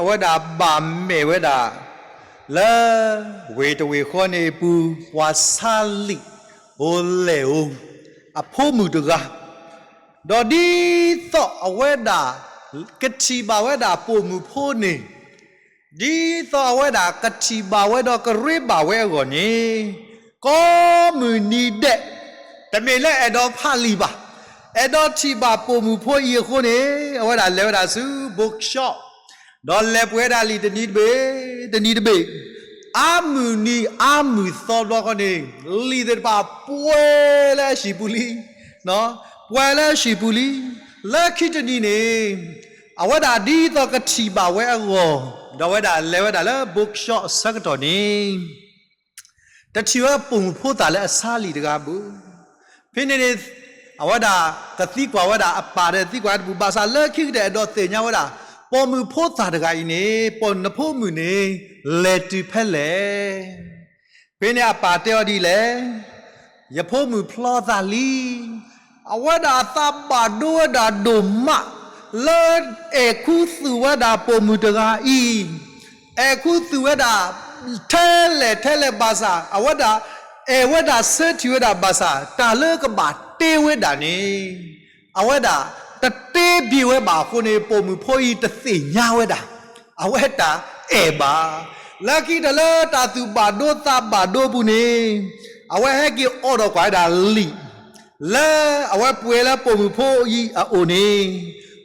အဝဲဒၣ်ဘၣ်မဲာ်ဝဲဒၣ် လၢ ဝ့ၢ်တဝ့ၢ်ဃီန့ၣ်အပူၤ ပှၤဆါလံာ် အိၣ်လဲၣ်ဧိၤ အဖိမုၣ်တဂၤ, ဒီးဒ်သိးအဝဲဒၣ် ကထံၣ်ဘၣ်ဝဲဒၣ်ပိာ်မုၣ်ဖိန့ၣ် ဒ်သိးအဝဲဒၣ်ကထံၣ်ဘၣ်ဝဲဒီးကရ့ဘၣ်ဝဲအဂီၢ်န့ၣ်, ကိးမုၢ်နံၤဒဲး, တမ့ၢ်လၢအဲၣ်ဒိးဖးလံာ်ဘၣ်, အဲၣ်ဒိးထံၣ်ဘၣ်ပိာ်မုၣ်ဖိအံၤအဃိန့ၣ် အဝဲဒၣ်လဲၤဝဲဒၣ်ဆူ bookshop, ဒီးလဲၤပှ့ၤဝဲဒၣ်လံာ်တနံၤတဘ့ၣ်, တနံၤတဘ့ၣ်, အါမုၢ်နံၤအါမုၢ်သီဘျီဃီန့ၣ် လံာ်သ့ၣ်တဖၣ်ပှဲၤလၢအဟံၣ်ပူၤလံ, ပှဲၤလၢအဟံၣ်ပူၤလံ, လၢခံတနံၤန့ၣ် အဝဲဒၣ်ဒ်သိးကထံၣ်ဘၣ်ဝဲအဂီၢ်, ဒီးအဝဲဒၣ်လဲၤဝဲဒၣ်လၢ bookshop အဆၢကတီၢ်န့ၣ် တထံၣ်ဝဲပိာ်မုၣ်ဖိသၣ်လၢအဆါလံာ်တဂၤဘၣ်. ဖဲန့ၣ်န့ၣ် အဝဲဒၣ်ကသံကွၢ်ဝဲဒၣ်အပၢ်ဒီးသံကွၢ်ဝဲတပူၤ ဘၣ်ဆၣ်လၢခံကတၢၢ်အဲၣ်ဒိးသ့ၣ်ညါဝဲဒၣ် ပိာ်မုၣ်ဖိသၣ်တဂၤအံၤန့ၣ် ပိာ်နဖိမုၣ်န့ၣ် လဲၤတုၤဖဲလဲၣ်. ဖဲန့ၣ်အပၢ်တဲအီၤဒ်လဲၣ်, ယဖိမုၣ်ဖျီသးလံ. အဝဲဒၣ်အသးဘၣ်ဒိဝဲဒၣ်ဒိၣ်မး လၢအဲၣ်ခူသူၣ်ဝဲဒၣ်ပိာ်မုၣ်တဂၤအံၤ, အဲၣ်ခူသူၣ်ဝဲဒၣ် ထဲလဲၣ်ထဲလဲၣ်ဘၣ်ဆၣ် အဝဲဒၣ်အဲၣ်ဝဲဒၣ်ဆၢထံၣ်ဝဲဒၣ်ဘၣ်ဆၣ် တၢ်လၢကဘၣ်တဲဝဲဒၣ်န့ၣ် အဝဲဒၣ်တတဲဘၣ်ဝဲဘၣ်အဃိန့ၣ် ပိာ်မုၣ်ဖိအံၤတသ့ၣ်ညါဝဲဒၣ် အဝဲတၢ်အဲၣ်ဘၣ်. လၢခံတၢ်လၢတၢ်သူၣ်ဘၣ်ဒိသးဘၣ်ဒိပူၤန့ၣ် အဝဲဟဲက့ၤအိးထီၣ်ကွၢ်ဝဲဒၣ်လံာ် လၢအဝဲပှ့ၤလၢပိာ်မုၣ်ဖိအံၤအအိၣ်န့ၣ်,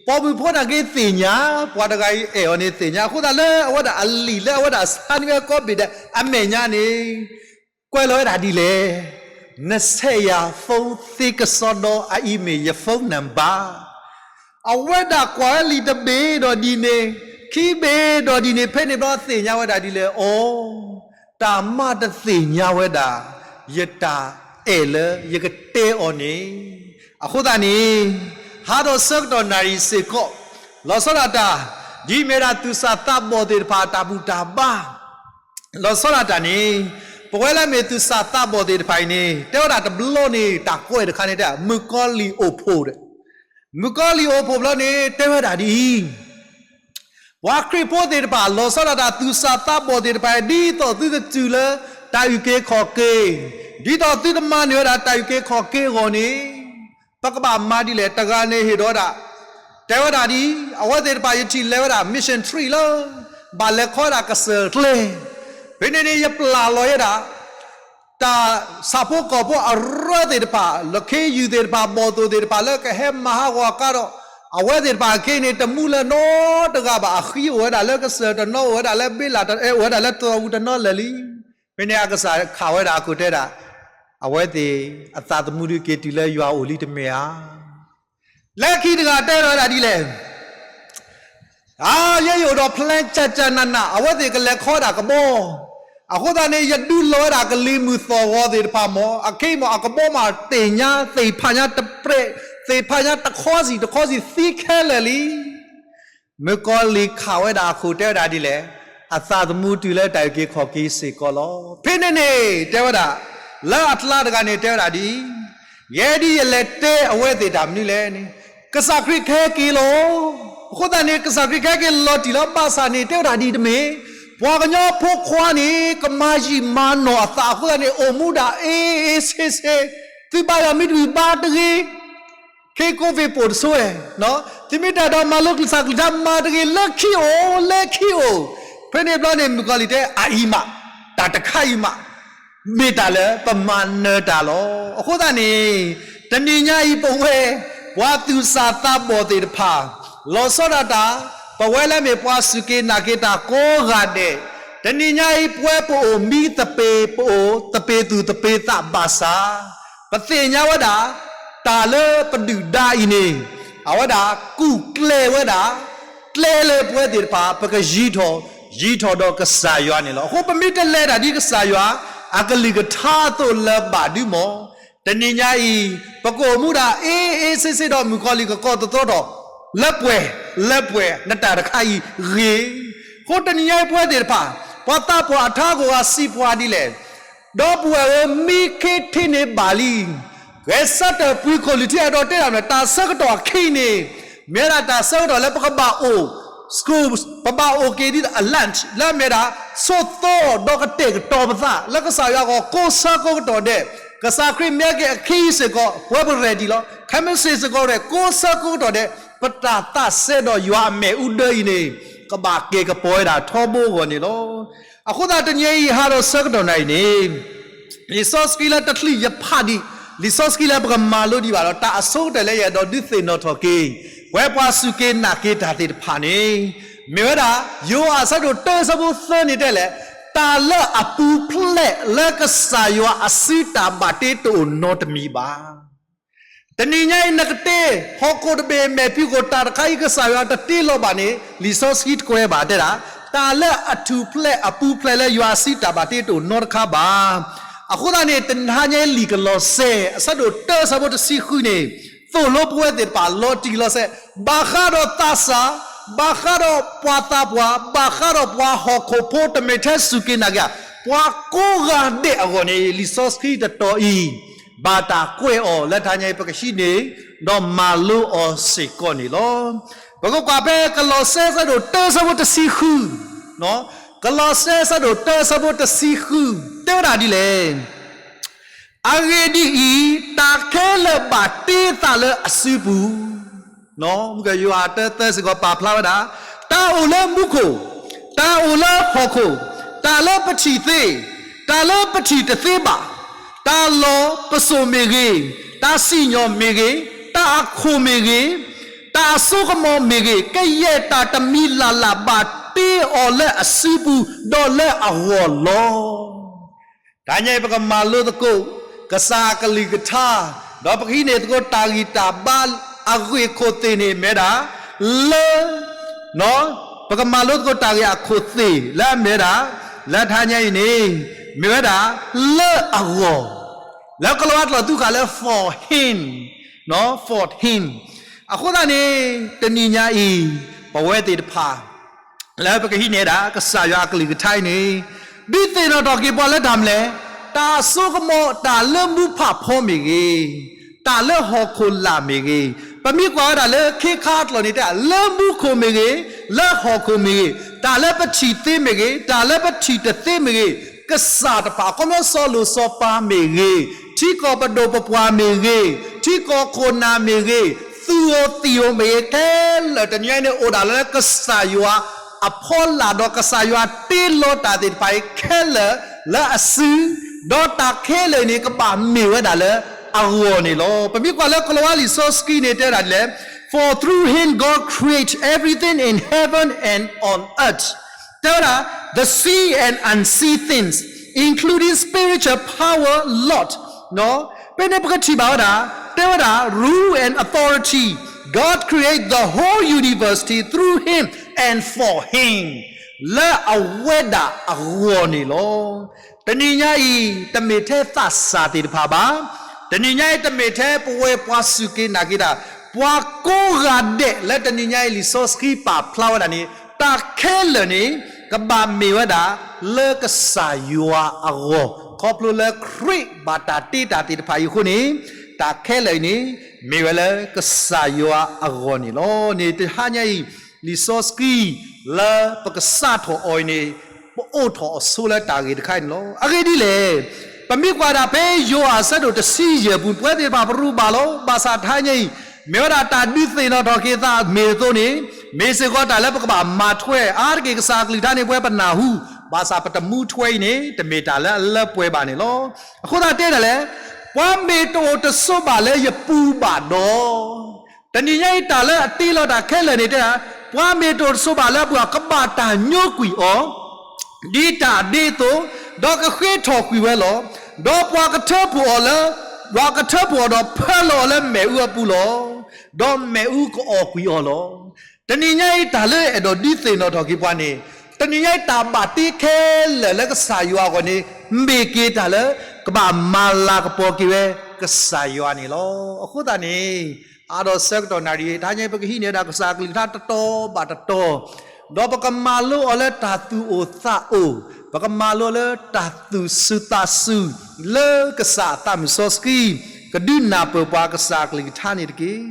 ပိာ်မုၣ်ဖိန့ၣ်က့ၤသ့ၣ်ညါ ပှၤတဂၤအံၤအဲၣ်အီၤန့ၣ်သ့ၣ်ညါ အဃိသတးလၢအဝဲဒၣ်အလံာ်လၢအဝဲဒၣ်ဆါန့ၢ်ဝဲကိးဘ့ၣ်ဒဲးအမဲာ်ညါန့ၣ် ကွဲးလီၤဝဲဒၣ်ဒ်လဲၣ်, နဆဲးယၤ phone သ့ကစီဒီ အအံၤမ့ၢ်ယ phone number. အဝဲဒၣ်ကွၢ်ဝဲလံာ်တဘ့ၣ်ဒီးဒ်န့ၣ်, ခံဘ့ၣ်ဒီးဒ်န့ၣ် ဖဲန့ၣ်ဘျီသ့ၣ်ညါဝဲဒၣ်ဒ်လဲၣ်, အိ, တၢ်မၤတသ့ၣ်ညါဝဲဒၣ် ယတၢ်အဲၣ်လၢယကတဲအီၤန့ၣ်, အဃိသတးန့ၣ် ဟးဒီးဆၢကတီၢ်နၣ်ရံၣ်စ့ၢ်ကီး လီၤဆီဒၣ်တၢ် ဒ်မ့ၢ်ဒၣ်သူၣ်စၢ်သးဘီၣ်သ့ၣ်တဖၣ်အတၢ်ဘူၣ်တၢ်ဘါ လီၤဆီဒၣ်တၢ်န့ၣ် ပဝဲလၢမ့ၢ်သူၣ်စၢ်သးဘီၣ်သ့ၣ်တဖၣ်အံၤန့ၣ် တဲဝဲဒၣ်တဘျီန့ၣ် တၢ်ကွဲးတခါန့ၣ်တဲ မုၣ်ကီၤလံၢ်အိၣ်ဖှိၣ်ဒီး မုၣ်ကီၤလံၢ်အိၣ်ဖှိၣ်ဘျီန့ၣ် တဲဝဲဒၣ်ဒ်အံၤ, ပှၤခရံာ်ဖိသ့ၣ်တဖၣ် လီၤဆီဒၣ်တၢ်သူၣ်စၢ်သးဘီၣ်သ့ၣ်တဖၣ် ဒ်သိးသုတတုၤလၢတၢ်အုၣ်က့ၤခီၣ်က့ၤ, ဒ်သိးသုတမၤနၢၤဝဲဒၣ်တၢ်အုၣ်က့ၤခီၣ်က့ၤအဂီၢ်န့ၣ် ပကဘၣ်မၤဒ်လဲၣ်. တဂၤန့ၣ်ဟ့ၣ်ဒီးဝဲဒၣ် တဲဝဲဒၣ်ဒ်အံၤ, အဝဲသ့ၣ်တဖၣ်ယထံၣ်လဲၤဝဲဒၣ် mission trip လၢ ဘၣ်လဲၤခီဝဲဒၣ်ကစၢၢ်ကျဲ, ဖဲန့ၣ်န့ၣ် ယပျၢ်လီၤဝဲဒၣ် တၢ်ဆၣ်ဖိကီၢ်ဖိအရၢသ့ၣ်တဖၣ် လၢခ့ယုၢ်သ့ၣ်တဖၣ် ဘီၣ်သိၣ်သ့ၣ်တဖၣ်လၢကဟဲမၤဟးဂီၤအကါဒီး အဝဲသ့ၣ်တဖၣ်အခ့န့ၣ် တမူလၢၤနီတဂၤဘၣ်. အဃံအိၣ်ဝဲဒၣ်လၢကစၢၢ်တနီၤ အိၣ်ဝဲဒၣ်လၢဘ့လး အိၣ်ဝဲဒၣ်လၢတြီၤပူၤတနီၤလၢာ်လံ. ဖဲန့ၣ်အကစၢ်ခးဝဲဒၣ်အခိၣ်တဲဒၣ်, အဝဲသ့ၣ်အသးသမူဒုးက့ၤတုၤလၢယွၤအိၣ်လံတမ့ၢ်ဧါ. လၢခံတဂၤတဲဒီးဝဲဒၣ်ဒ်လဲၣ်, အါ ယဲယအိၣ်ဒီး plan ကၢ်ကၢ်နးနး အဝဲသ့ၣ်ကလဲၤခီဒၣ်ကဘီ, အဃိသတးန့ၣ် ယဒုးလီၤဝဲဒၣ်ကလံၤမုၢ်သီၣ်ဂီၤသ့ၣ်တဖၣ်မး, အခဲအံၤမး အကဘီမးသ့ၣ်ညါ သ့ၣ်ဖးညါတပြဲး သ့ၣ်ဖးညါတခီစံၣ်တခီစံၣ်သံခဲလၢာ်လံ. မုၣ်ကီၤလံၢ်ခးဝဲဒၣ်အခိၣ်တဲဝဲဒၣ်ဒ်လဲၣ်, အသးသမူတုၤလၢတၢ်အုၣ်က့ၤခီၣ်က့ၤစ့ၢ်ကီးလီၤ. ဖဲန့ၣ်န့ၣ် တဲဝဲဒၣ်, လၢအကျါတဂၤန့ၣ်တဲဝဲဒၣ်ဒ်အံၤ, ယဲဒ်ယလဲၤတဲအဝဲသ့ၣ်တၢ်မနုၤလဲၣ်န့ၣ်, ကစၢ်ခရံာ်ကဟဲက့ၤလီၤ. အဃိသတးန့ၣ် ကစၢ်ခရံာ်ကဟဲက့ၤလီၤတံၢ်လၢဘၣ်ဆၣ်န့ၣ် တဲဝဲဒၣ်ဒ်အံၤတမ့ၢ်, ပှၤကညီဖိခွါန့ၣ် ကမၤယံာ်မၤနီၢ်အသးအဃိသတးန့ၣ် အိၣ်မူဒၣ်အ့အ့ဆ့ဆ့, သုဘါယွၤမ့ၢ်တမုာ်ဘါတဂ့ၤ ခဲကိးဝ့ၢ်ပိာ်တဆိဝဲ, သုမ့ၢ်တၢ်ဒိးမၤလိကစၢ်ကလုၢ်ကထါမၤတဂ့ၤ လၢခံအိၣ် လၢခံအိၣ်. ဖဲန့ၣ်ဘျီန့ၣ် မုၣ်ကီၤလံၢ်တဲအအံၤမး, တၢ်တခါအံၤမး, မ့ၢ်တၢ်လၢပမၤနၢၤတၢ်လီၤ. အဃိသတးန့ၣ် တနံၤညါအံၤပဝဲ ပှၤသူၣ်စၢ်သးဘီၣ်သ့ၣ်တဖၣ် လီၤဆီဒၣ်တၢ်, ပဝဲလၢမ့ၢ်ပှၤစူၢ်က့ၤနာ်က့ၤတၢ်ကိးဂၤဒဲး, တနံၤညါအံၤပဝဲပအိၣ်မံသပ့ၤ ပအိၣ်သပ့ၤသူၣ်သပ့ၤသးဘၣ်ဆၣ် ပသ့ၣ်ညါဝဲဒၣ် တၢ်လၢပဒုၣ်ဒါအံၤန့ၣ် အဝဲဒၣ်ကူၣ်ကျဲဝဲဒၣ် ကျဲလၢပဝဲသ့ၣ်တဖၣ် ပကယံၤထီၣ်, ယံၤထီၣ်ဒီးကစၢ်ယွၤန့ၣ်လီၤ. အဃိပမ့ၢ်တလဲၤတၢ်ဒ်ကစၢ်ယွၤ အကလုၢ်ကထါအသိးလၢၤဘၣ်ဒုမး, တနံၤညါအံၤ ပကအိၣ်မူဒၣ်အ့အ့ ဆ့ဆ့ဒီးမုၣ်ကီၤလံၢ်ကကိးသတြီထီၣ်, လၢပှဲၤ, လၢပှဲၤ နတၢ်တခါအံၤဂ့ၤ. အဃိတနံၤညါအံၤပဝဲသ့ၣ်တဖၣ် ပှၤသးပှၢ်အထါဂီၤဂၤစံးပှၤဒ်လဲၣ် ဒီပုၢ်ဝဲၢ်ဧၢ, မံခ့ထံန့ၣ်ဘၣ်လံ. ဂဲၤဆၢထၢၣ်ပှံၤခိၣ်လုၢ်ထံ အဲၣ်ဒိးတဲဒၣ်မ့ၢ် တၢ်ဆၢကတီၢ်အခံန့ၣ် မ့ၢ်ဝဲဒၣ်တၢ်ဆၢကတီၢ်လၢပကဘၣ်အိၣ် school ပဘၣ်အိၣ်က့ၤဒ်အ lunch လၢအမ့ၢ်ဒၣ် ဆိးသီဒီးကတဲာ်ကတီၤပသး လၢကစၢ်ယွၤအဂီၢ်ကိးဆၢကိးကတီၢ်ဒဲး, ကစၢ်ခရံာ်မ့ၢ်က့ၤအခံစ့ၢ်ကီး ပဝဲပ ready လီၤ. ခဲမုၢ်ဆ့ၣ်စ့ၢ်ကီးဒဲး ကိးဆၢကိးကတီၢ်ဒဲး ပတၢ်သးစဲဒီးယွၤအမ့ၣ်အူဒၢအံၤန့ၣ် ကဘၣ်က့ၤကပီၤဝဲဒၣ်ထီဘိအဂီၢ်န့ၣ်လီၤ. အဃိသတးတနံၤအံၤ ဟးဒီးဆၢကတီၢ်နၣ်ရံၣ်န့ၣ် လံာ်စီဆှံလၢတချုးယဖးဒံး လံာ်စီဆှံလၢပကမၤလိဒံးဘၣ်ဒီး တၢ်အဆိကတၢၢ်လၢယအဲၣ်ဒိးဒုးသ့ၣ်နီၣ်ထီၣ်က့ၤ ပဝဲပှၤစူၢ်က့ၤနာ်က့ၤတၢ်သ့ၣ်တဖၣ်န့ၣ် မ့ၢ်ဝဲဒၣ် ယိၤဟၣ်အဆၢဒိၣ်တၢအဆၢဖိသၢန့ၣ်တဲလဲၣ်, တၢ်လၢအပူၤဖျဲးလၢကစၢ်ယွၤအစုတၢ်ဘၣ်တ့တအိၣ်နီတမံၤဘၣ်. တနံၤညါအံၤနကတ့ဟီၣ်ခိၣ်တဘ့ၣ် မဲာ်ဖံးခိၣ် တၢ်တခါအံၤကစၢ်ယွၤတတ့လီၤဘၣ်န့ၣ် လံာ်စီဆှံတကွဲးဘၣ်တဲဒၣ် တၢ်လၢအထူၣ်ဖျဲးအပူၤဖျဲးလၢယွၤအစုတၢ်ဘၣ်တ့တအိၣ်နီတခါဘၣ်. အဃိသတးန့ၣ် တနံၤညါအံၤလံာ်ကလီးစဲ အဆၢဒိၣ်တၢအဆၢဖိတဆံဃုန့ၣ် သိၣ်လိပဝဲသ့ၣ်တဖၣ်လီၤတံၢ်လီၤဆဲး ဘၣ်ဃးဒီးသးစၢ်, ဘၣ်ဃးဒီးပှၤသးပှၢ်, ဘၣ်ဃးဒီးပှၤဟီၣ်ခိၣ်ဖိ တမ့ၢ်ထဲစူၢ်က့ၤနာ်က့ၤ ပှၤကိးဂၤဒဲးအဂီၢ်န့ၣ် လံာ်စီဆှံတတီၤအံၤ ဘၣ်တၢ်ကွဲးအီၤလၢတနံၤညါအံၤ ပကဟံးန့ၢ် ဒီးမၤလိအီၤစ့ၢ်ကီးန့ၣ်လီၤ. ပကကွၢ်ဖဲကလီးစဲအဆၢဒိၣ်တၢအဆၢဖိတဆံဃု, ကလီးစဲအဆၢဒိၣ်တၢအဆၢဖိတဆံဃု တဲဝဲဒၣ်ဒ်လဲၣ်. အဂ့ၢ်ဒ်အံၤ, တၢ်ခဲလၢာ်ဘၣ်တ့သးလၢအစုပူၤ, မုၢ်ကယိၤဟၣ်တၢသၢစ့ၢ်ကီးပာ်ဖျါဝဲဒၣ်, တၢ်အိၣ်လၢမူခိၣ်, တၢ်အိၣ်လၢဟီၣ်ခိၣ်, တၢ်လၢပထံၣ်သ့, တၢ်လၢပထံၣ်တသ့ဘၣ်, တၢ်လီၢ်ပစိာ်မ့ၢ်ဂ့ၤ, တၢ်စံၣ်ညီၣ်မ့ၢ်ဂ့ၤ, တၢ်အခိၣ်မ့ၢ်ဂ့ၤ, တၢ်အစိကမီၤမ့ၢ်ဂ့ၤ, ကယဲၢ်တၢ်တမံၤလၢ်လၢ်ဘၣ်တ့အီၤလၢအစုပူၤ ဒီးလၢအဂီၢ်လီၤ. တနံၤညါအံၤပကမၤလိသကိး ကစၢ်အကလုၢ်ကထါ, ဒီးပကဟံးန့ၢ်သကိးတၢ်ဂံၢ်တၢ်ဘါအဂ့ၢ်ခိၣ်သ့ၣ်န့ၣ်မ့ၢ်ဝဲဒၣ် လၢ ပကမၤလိသကိးတၢ်ဂ့ၢ်အခိၣ်သ့ၣ်လၢအမ့ၢ်ဝဲဒၣ် လၢတနံၤညါအံၤန့ၣ် မ့ၢ်ဝဲဒၣ် လၢအဂီၢ်, လၢကလီၤဝါကျိာ်သူဃာ်လၢ for him, for him. အဃိသတးန့ၣ် တနံၤညါအံၤ ပဝဲသ့ၣ်တဖၣ် လၢပကဟံးန့ၢ်ဒၣ် ကစၢ်ယွၤအကလုၢ်ကထါအံၤန့ၣ် ဒုးသ့ၣ်နီၣ်ထီၣ်က့ၤပှၤလၢတၢ်မနုၤလဲၣ်, တၢ်စိကမီၤ တၢ်လၢမူဖးဖီမ့ၢ်ဂ့ၤ, တၢ်လၢဟီၣ်ခိၣ်လာ်မ့ၢ်ဂ့ၤ, ပမ့ၢ်ကွၢ်ဝဲဒၣ်လၢခ့ခါအကျိာ်န့ၣ်တဲ လၢမူခိၣ်မ့ၢ်ဂ့ၤ, လၢဟီၣ်ခိၣ်မ့ၢ်ဂ့ၤ, တၢ်လၢပထံၣ်သ့မ့ၢ်ဂ့ၤ, တၢ်လၢပထံၣ်တသ့မ့ၢ်ဂ့ၤ, ကစၢ်တဖၣ် အခီပညီစီၤလိၤစီၤပၤမ့ၢ်ဂ့ၤ, ထံကီၢ်ပဒိၣ်ပပှၢ်မ့ၢ်ဂ့ၤ, ထံကီၢ်ခိၣ်နၢ်မ့ၢ်ဂ့ၤ, သူၣ်ဧိၤသံၣ်ဧိၤမ့ၢ်ဂ့ၤ, ခဲလၢာ်တနံၤညါအံၤန့ၣ် အိၣ်ဒၣ်လၢကစၢ်ယွၤအဖီလာ် ဒီးကစၢ်ယွၤတ့လီၤတၢ်သ့ၣ်တဖၣ်အံၤခဲလၢာ် လၢအစု, ဒီးတၢ်ခဲလၢာ်အံၤန့ၣ် ကဘၣ်မ့ၢ်ဝဲဒၣ်လၢအဂီၢ်န့ၣ်လီၤ. ပမ့ၢ်ကွၢ်လၢကလီၤဝါလံာ်စီဆှံန့ၣ်တဲဝဲဒၣ်ဒ်လဲၣ်, For through him God created everything in heaven and on earth, တဲဝဲဒၣ် the seen and unseen things, including spiritual power, Lord. ဖဲန့ၣ်ပကထံၣ်ဘၣ်ဝဲဒၣ် တဲဝဲဒၣ် rule and authority, God create the whole university through him and for him, လၢအဝဲဒၣ်အဂီၢ်န့ၣ်လီၤ. တနံၤညါအံၤ တမ့ၢ်ထဲသးစၢ်သ့ၣ်တဖၣ်ဘၣ်, တနံၤညါအံၤ တမ့ၢ်ထဲပဝဲပှၤစူၢ်က့ၤနာ်က့ၤတၢ်, ပှၤကိးဂၤဒဲးလၢတနံၤညါအံၤ လံာ်စီဆှံပာ်ဖျါဝဲဒၣ်န့ၣ် တၢ်ခဲလၢာ်န့ၣ် ကဘၣ်မ့ၢ်ဝဲဒၣ် လၢကစၢ်ယွၤအဂီၢ်, ခီဖျိလၢခရံာ်ဘၣ်တၢ်တ့တၢ်သ့ၣ်တဖၣ်အံၤအဃိန့ၣ် တၢ်ခဲလၢာ်အံၤန့ၣ် မ့ၢ်ဝဲလၢကစၢ်ယွၤအဂီၢ်န့ၣ်လီၤ. န့ၣ်တဟါညါအံၤ လံာ်စီဆှံ လၢပကစးထီၣ်အီၤအံၤန့ၣ် ပအိးထီၣ်အဆိလၢတၢ်ဂ့ၢ်တခါအံၤန့ၣ်လီၤ. အဂ့ၢ်ဒ်လဲၣ်, ပမ့ၢ်ကွၢ်ဒၣ်ဖဲယိၤဟၣ်အဆၢဒိၣ်တဆံယဲၢ်ပူၤ ပဝဲသ့ၣ်တဖၣ်ပရူးဘၣ်လီၤ. ဘၣ်ဆၣ်တဟါညါအံၤ မ့ၢ်ဝဲဒၣ်တၢ်ဒုးသ့ၣ်နီၣ်ထီၣ်က့ၤသးမ့ၢ်အသိးန့ၣ် မ့ၢ်စ့ၢ်ကီးတၢ်လၢပကဘၣ်မၤထွဲ အါတက့ၢ်ကစၢ်အကလုၢ်ကထါန့ၣ် ပဝဲပနၢ်ဟူ, ဘၣ်ဆၣ်ပတမူထွဲအံၤန့ၣ် တမ့ၢ်တၢ်လၢအလၢပှဲၤဘၣ်န့ၣ်လီၤ. အဃိသတးတဲဒ်လဲၣ်, ပှၤမ့ၢ်တအိၣ်တဆိးဘၣ်လၢယပူၤဘၣ်ဒီး တနံၤညါအံၤတၢ်လၢအတ့လီၤတၢ်ခဲလၢာ်န့ၣ်တဲဒၣ်, ပှၤမ့ၢ်တအိၣ်တဆိးဘၣ်လၢအပူၤ ကဘၣ်တၢ်ညိကွံာ်အီၤ ဒ်တၢ်ဒ်သိး, ဒီးကဃ့ထီၣ်ကွံာ်ဝဲလီၤ. ဒီးပှၤကထၢဖှိၣ်အီၤလၢ, ပှၤကထၢဖှိၣ်အီၤဒီးဖၢလီၤအီၤလၢမ့ၣ်အူအပူၤလီၤ. ဒီးမ့ၣ်အူကအီၣ်ကွံာ်အီၤလီၤ. တနံၤညါအံၤ တၢ်လၢအဲၣ်ဒိးဒုးသ့ၣ်နီၣ်ထီၣ်က့ၤပှၤန့ၣ်, တနံၤညါအံၤတၢ်ဘၣ်တ့ခဲလၢာ်လၢကစၢ်ယွၤအဂီၢ်န့ၣ် မ့ၢ်က့ၤတၢ်လၢ ကဘၣ်မၤလၤကပီၤက့ၤဝဲကစၢ်ယွၤန့ၣ်လီၤ. အဃိသတးန့ၣ် အါဒီးဆၢကတီၢ်နၣ်ရံၣ် တဟါညါအံၤ ပကဟံးန့ၢ်ဒၣ်ကစၢ်အကလုၢ်ကထါတတီၤဘၣ်တတီၤ, ဒီးပကမၤလိအီၤလၢတၢ်သူၣ်အိၣ်သးအိၣ်, ပကမၤလိအီၤလၢတၢ်သူၣ်စူၤသးစူၤ လၢကစၢ်အသးမုၢ်စီဆှံ ကဒုးနၢ်ပၢၢ်ပှၤကစၢ်အကလုၢ်ကထါန့ၣ်တက့ၢ်.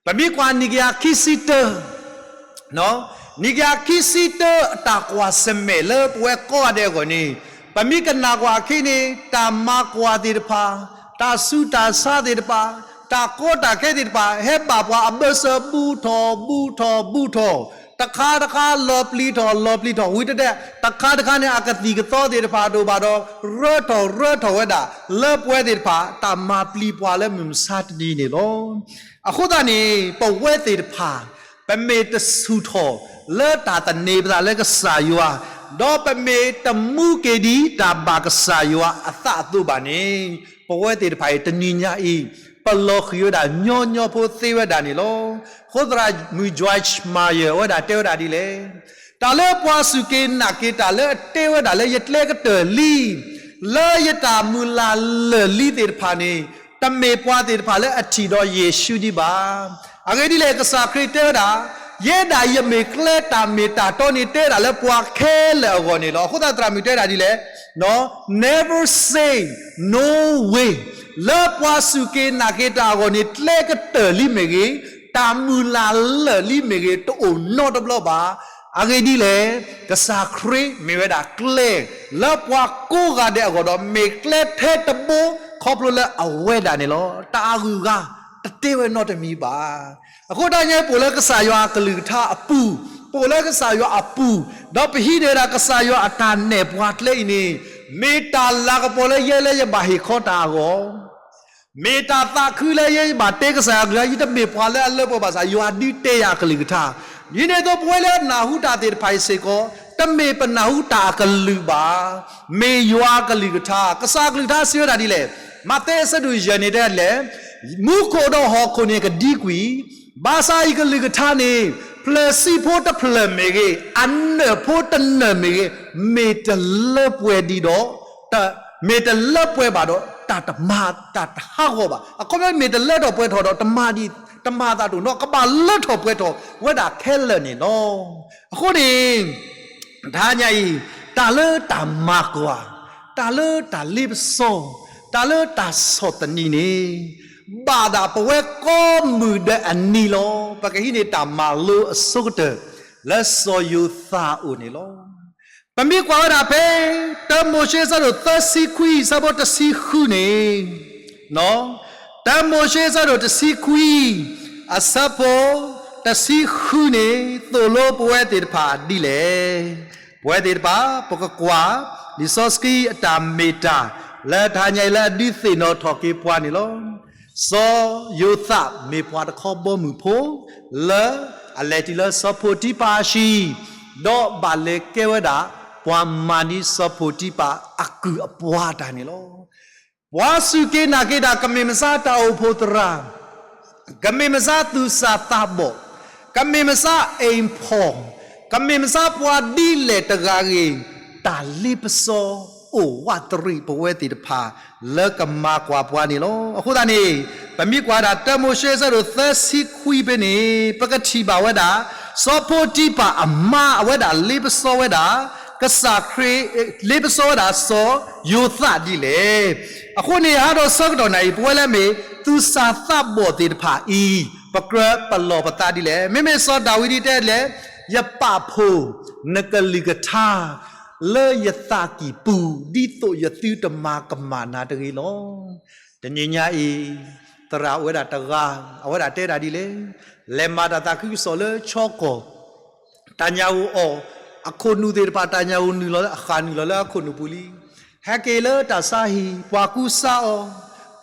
ပမ့ၢ်ကွၢ်နံၣ်ကယၤခံဆံတၢ နံၣ်ကယၤခံဆံတၢ တၢ်ကွၢ်ဆၢၣ်မဲာ်လၢပဝဲကိးဂၤဒဲးအဂီၢ်န့ၣ်, ပမ့ၢ်ကနၣ်ကွၢ်အခံန့ၣ် တၢ်မၤကွၢ်သ့ၣ်တဖၣ်, တၢ်ဆူးတၢ်ဆါသ့ၣ်တဖၣ်, တၢ်ကီတၢ်ခဲသ့ၣ်တဖၣ် ဟဲဘၣ်ပှၤအဘၢၣ်စၢၤ ဘူးထီၣ်ဘူးထီၣ်ဘူးထီၣ်, တခါတခါလီၤပျံၤထီၣ်လီၤပျံၤထီၣ် ဝံၤတဒဲး တခါတခါန့ၣ် အကသံၣ်ကသီသ့ၣ်တဖၣ်ဒိၣ်ဘၣ်ဒီး ရၢထီၣ်ရၢထီၣ်ဝဲဒၣ် လၢပဝဲသ့ၣ်တဖၣ် တၢ်မၤပျံၤပှၤလၢမုၢ်မဆါတနံၤန့ၣ်လီၤ. အဃိသတးန့ၣ် ပဝဲသ့ၣ်တဖၣ် ပမ့ၢ်တဆူၣ်ထီၣ်လၢတၢ်သန့ၤပသးလၢကစၢ်ယွၤ, ဒီးပမ့ၢ်တမူက့ၤဒ်တၢ်ဘၣ်ကစၢ်ယွၤအသးအသိးဘၣ်န့ၣ်, ပဝဲသ့ၣ်တဖၣ်အံၤ တနံၤညါအံၤ ပလီၤဃံၤဝဲဒၣ်ညီညီဖိသ့ဝဲဒၣ်န့ၣ်လီၤ. အဃိသရၣ်မုၣ် Joyce Meyer အဝဲဒၣ်တဲဝဲဒၣ်ဒ်လဲၣ်, တၢ်လၢပှၤစူၢ်က့ၤနာ်က့ၤတၢ်လၢအတဲဝဲဒၣ်လၢ ယကျဲကတၢၢ်လံ, လၢယတၢ်မုၢ်လၢ်လၢာ်လံသ့ၣ်တဖၣ်န့ၣ်, တမ့ၢ်ပှၤသ့ၣ်တဖၣ်လၢအထံၣ်ဒီးယ့ၣ်ၡူးဒံးဘၣ်. အဂ့ၢ်ဒ်လဲၣ်, ကစၢ်ခရံာ်တဲဝဲဒၣ်, ယဲဒၣ်ယမ့ၢ်ကျဲတၢ်မ့ၢ်တၢ်တီန့ၣ် တဲဝဲဒၣ်လၢပှၤခဲလၢာ်အဂီၢ်န့ၣ်လီၤ. အဃိသတးသရၣ်မုၣ်တဲဝဲဒၣ်ဒ်လဲၣ်, Never say no way, လၢပှၤစူၢ်က့ၤနာ်က့ၤတၢ်အဂီၢ်န့ၣ် ကျဲကတၢၢ်လံမ့ၢ်ဂ့ၤ, တၢ်မုၢ်လၢ်လၢာ်လံမ့ၢ်ဂ့ၤ တအိၣ်နီတဘျီဘၣ်. အဂ့ၢ်ဒ်လဲၣ်, ကစၢ်ခရံာ်မ့ၢ်ဝဲဒၣ်ကျဲ လၢပှၤကိးဂၤဒဲးအဂီၢ်ဒီး မ့ၢ်ကျဲထဲတဘိ ခီဖျိလၢအဝဲဒၣ်န့ၣ်လီၤ. တၢ်အဂုၤအဂၤ တတဲဝဲနီတမံၤဘၣ်. အဃိတၢ်ညါအံၤ ပအိၣ်လၢကစၢ်ယွၤအကလုၢ်ကထါအပူၤ, ပအိၣ်လၢကစၢ်ယွၤအပူၤ, ဒီးပဟံးန့ၢ်ဝဲဒၣ်ကစၢ်ယွၤအတၢ်နဲၣ်ပှၤကျဲအံၤန့ၣ်, မ့ၢ်တၢ်လၤကပီၤလၢယဲလၢယဘၣ်ဟ့ၣ်ခီတၢ်အဂီၢ် မ့ၢ်တၢ်သးခုလၢယဲယဘၣ်တဲကစၢ်ယွၤအကလုၢ်ကထါ, ယတမ့ၢ်ပှၤလၢအလၢပှဲၤဘၣ်ဆၣ် ယွၤဒုးတဲယၤအကလုၢ်ကထါ. ဒ်န့ၣ်အသိး ပဝဲလၢအနၢ်ဟူတၢ်သ့ၣ်တဖၣ်အံၤစ့ၢ်ကီး, တမ့ၢ်ပနၢ်ဟူတၢ်အကလုၢ်ဘၣ်, မ့ၢ်ယွၤအကလုၢ်ကထါ. ကစၢ်အကလုၢ်ကထါစံးဝဲဒၣ်ဒ်လဲၣ်, မးသဲအဆၢဒိၣ်ယဲၢ်န့ၣ်တဲဒ်လဲၣ်, မူခိၣ်ဒီးဟီၣ်ခိၣ်န့ၣ်ကဒံကွံာ်, ဘၣ်ဆၣ်ယကလုၢ်ကထါန့ၣ် ဖျၢၣ်ဆံးဖိတဖျၢၣ်မ့ၢ်ဂ့ၤ, အနၢၣ်ဖိတနၢၣ်မ့ၢ်ဂ့ၤ, မ့ၢ်တလၢပှဲၤဒံးဒီး မ့ၢ်တလၢပှဲၤဘၣ်ဒီး တၢ်တမၤ တၢ်တဟးဂီၤဘၣ်. အခီပညီ မ့ၢ်တလၢထီၣ်ပှဲၤထီၣ်ဒီး တမၤဒံး တမၤသးတအိၣ်နီတဘျီ, ကဘၣ်လၢထီၣ်ပှဲၤထီၣ်ဝဲဒၣ်ခဲလၢာ်န့ၣ်လီၤ. အဃိန့ၣ် တဟါညါအံၤ တၢ်လၢတၢ်မၤကွၢ်, တၢ်လၢတၢ်လ့ပစီ, တၢ်လၢတၢ်ဆီၣ်သနံးန့ၣ် ဘၣ်ဒၣ်ပဝဲကိးမုၢ်ဒဲးအနံၤလီၤ. ပကဟံးန့ၢ်တၢ်မၤလိအဆိကတၢၢ် လၢစီၤယိၤသးအအိၣ်န့ၣ်လီၤ. ပမ့ၢ်ကွၢ်ဝဲဒၣ်ဖဲ တၢမိၤၡ့အဆၢဒိၣ်သၢဆံခွံ အဆၢဖိတဆံဃုန့ၣ်, တၢမိၤၡ့အဆၢဒိၣ်တဆံခွံ အဆၢဖိတဆံဃုန့ၣ် သိၣ်လိပဝဲသ့ၣ်တဖၣ်ဒ်လဲၣ်. ပဝဲသ့ၣ်တဖၣ် ပကကွၢ် လံာ်စီဆှံအတၢ်မ့ၢ်တၢ် လၢတဟါညါအံၤလၢအဒုးသ့ၣ်နီၣ်ထီၣ်က့ၤပှၤန့ၣ်လီၤ. စီၤယိၤသးမ့ၢ်ပှၤတခီဘီမုၢ်ဖိ လၢအလဲၤတုၤလၢစီၤဖိတံဖၢ်အဟံၣ်, ဒီးဘၣ်လဲၤကဲဝဲဒၣ် ပှၤမၤန့ၢ်စီၤဖိတံဖၢ်အကုၢ်အပှၤတၢ်န့ၣ်လီၤ. ပှၤစူၢ်က့ၤနာ်က့ၤတၢ် ကမ့ၢ်မဆါတၢ်အိၣ်ဖှိၣ်သရၣ်, ကမ့ၢ်မဆါသူၣ်စၢ်သးဘီၣ်, ကမ့ၢ်မဆါအိမ်ဖော်, ကမ့ၢ်မဆါပှၤဒ်လဲၣ်တဂၤဂ့ၤ, တၢ်လ့ပစီအိၣ်ဝးတရံးပဝဲသ့ၣ်တဖၣ် လၢကမၤကွၢ်ပှၤန့ၣ်လီၤ. အဃိသတးန့ၣ် ပမ့ၢ်ကွၢ်ဒၣ်တၢမိၤၡ့အဆၢဒိၣ်သၢဆံခွံဖဲန့ၣ် ပကထံၣ်ဘၣ်ဝဲဒၣ် စီၤဖိတံဖၢ်အမါအဝဲဒၣ်လ့ပစီဝဲဒၣ် ကစၢ်ခရံာ် လ့ပစီဝဲဒၣ်စီၤယိၤသးဒ်လဲၣ်. အဃိန့ၣ် ဟါဒီးဆၢကတီၢ်နၤအံၤ ပဝဲလၢမ့ၢ် သူၣ်စၢ်သးဘီၣ်သ့ၣ်တဖၣ်အံၤ ပကြၢးပလီၢ်ပသးဒ်လဲၣ်. မ့မ့ၢ်စီၤဒၤဝံးဒ်တဲဒ်လဲၣ်, ယပာ်ဖှိၣ်နကလုၢ်ကထါ လၢယသးကံၢ်ပူၤ ဒ်သိးယသုတမၤကမၣ်နၤတဂ့ၤလီၤ. တနံၤညါအံၤ သရၣ်အိၣ်ဝဲဒၣ်တဂၤ အဝဲဒၣ်တဲဒၣ်ဒ်လဲၣ်, လဲၤမၤတၢ်သးခုကစီၣ်လၢချီကီၢ် တၢ်ညၣ်ဧိၤအီၤ, အခိၣ်နူာ်သ့ၣ်တဖၣ် တၢ်ညၣ်ဧိၤနုာ်လီၤလၢအဃၣ်နုာ်လီၤလၢအခိၣ်နူာ်ပူၤလံ. ဟဲက့ၤလၢတၢ်ဆါဟံၣ် ပှၤကူစါအီၤ,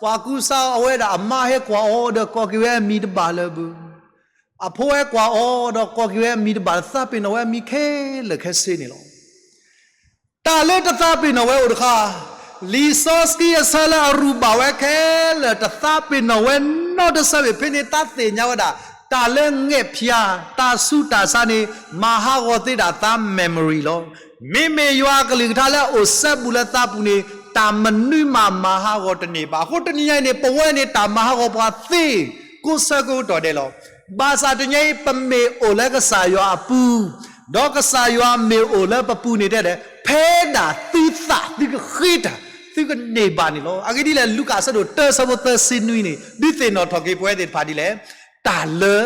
ပှၤကူစါအီၤ အဝဲဒၣ်အမါဟဲကွၢ်အီၤဒီးကိးက့ၤဝဲအမံၤတဘၣ်လၢၤဘၣ်. အဖိဟဲကွၢ်အီၤဒီးကိးက့ၤဝဲအမံၤတဘၣ် သးပ့ၤနီၣ်ဝဲအမံၤခဲလၢာ်ခဲဆ့န့ၣ်လီၤ. တၢ်လၢတသးပ့ၤနီၣ်ဝဲအိၣ်တခါ, လံာ်စီဆှံအဆၢလၢအရူၢ်ဘၣ်ဝဲခဲလၢာ် တသးပ့ၤနီၣ်ဝဲနီတဆၢဘၣ်. ဖဲန့ၣ်သးသ့ၣ်ညါဝဲဒၣ် တၢ်လၢငဲၣ်ဖၠါ တၢ်ဆူးတၢ်ဆါန့ၣ် မၤဟးဂီၤသ့ဒၣ်သး memory လီၤ. မ့မ့ၢ်ယွၤအကလုၢ်ကထါလၢအအိၣ်စဲဘူးလၢသးပူၤန့ၣ် တၢ်မနုၤမးမၤဟးဂီၤတန့ၢ်ဘၣ်. အဃိတနံၤညါအံၤန့ၣ် ပဝဲန့ၣ် တၢ်မၤဟးဂီၤပှၤသ့ ကိးဆၢကိးကတီၢ်ဒဲးလီၤ. ဘၣ်ဆၣ်တနံၤညါအံၤ ပမ့ၢ်အိၣ်လၢကစၢ်ယွၤအပူၤ, ဒီးကစၢ်ယွၤမ့ၢ်အိၣ်လၢပပူၤန့ၣ်တဲဒၣ်, ဖဲဒၣ်သုသးသုကဃ့တၢ် သုကန့ၢ်ဘၣ်န့ၣ်လီၤ. အဂ့ၢ်ဒ်လဲၣ်, လူၤကၣ်အဆၢဒိၣ်တၢ အဆၢဖိသၢဆံနွံန့ၣ် ဒုးသ့ၣ်နီၣ်ထီၣ်က့ၤပဝဲသ့ၣ်တဖၣ်ဒ်လဲၣ်, တၢ်လၢ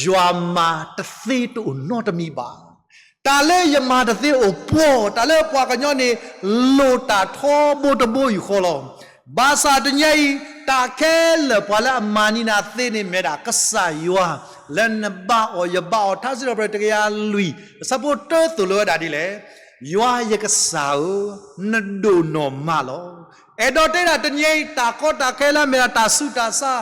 ယွၤမၤတသ့တအိၣ်နီတမံၤဘၣ်. တၢ်လၢယမၤတသ့အိၣ်ပှီၢ်, တၢ်လၢပှၤကညီန့ၣ် လိၣ်တၢ်ထီဘိတဘိယူၢ်ဃီလီၤ. ဘၣ်ဆၣ်တနံၤအံၤ တၢ်ခဲလၢာ်ပှၤလၢအမၤန့ၢ်နၤသ့န့ၣ် မ့ၢ်ဒၣ်ကစၢ်ယွၤ လၢနဘါအီၤယဘါအီၤ, ထါစံးထီၣ်ပတြၢၤတကယၤလွံၢ် အဆၢဖိတၢသိၣ်လိဝဲဒၣ်ဒ်လဲၣ်, ယွၤယကစၢ်ဧၢ, နဒိၣ်နီၢ်မးလီၤ. အဲၣ်ဒိးတဲဒၣ်တနံၤအံၤ တၢ်ကီတၢ်ခဲလၢအမ့ၢ်ဒၣ်တၢ်ဆူးတၢ်ဆါ,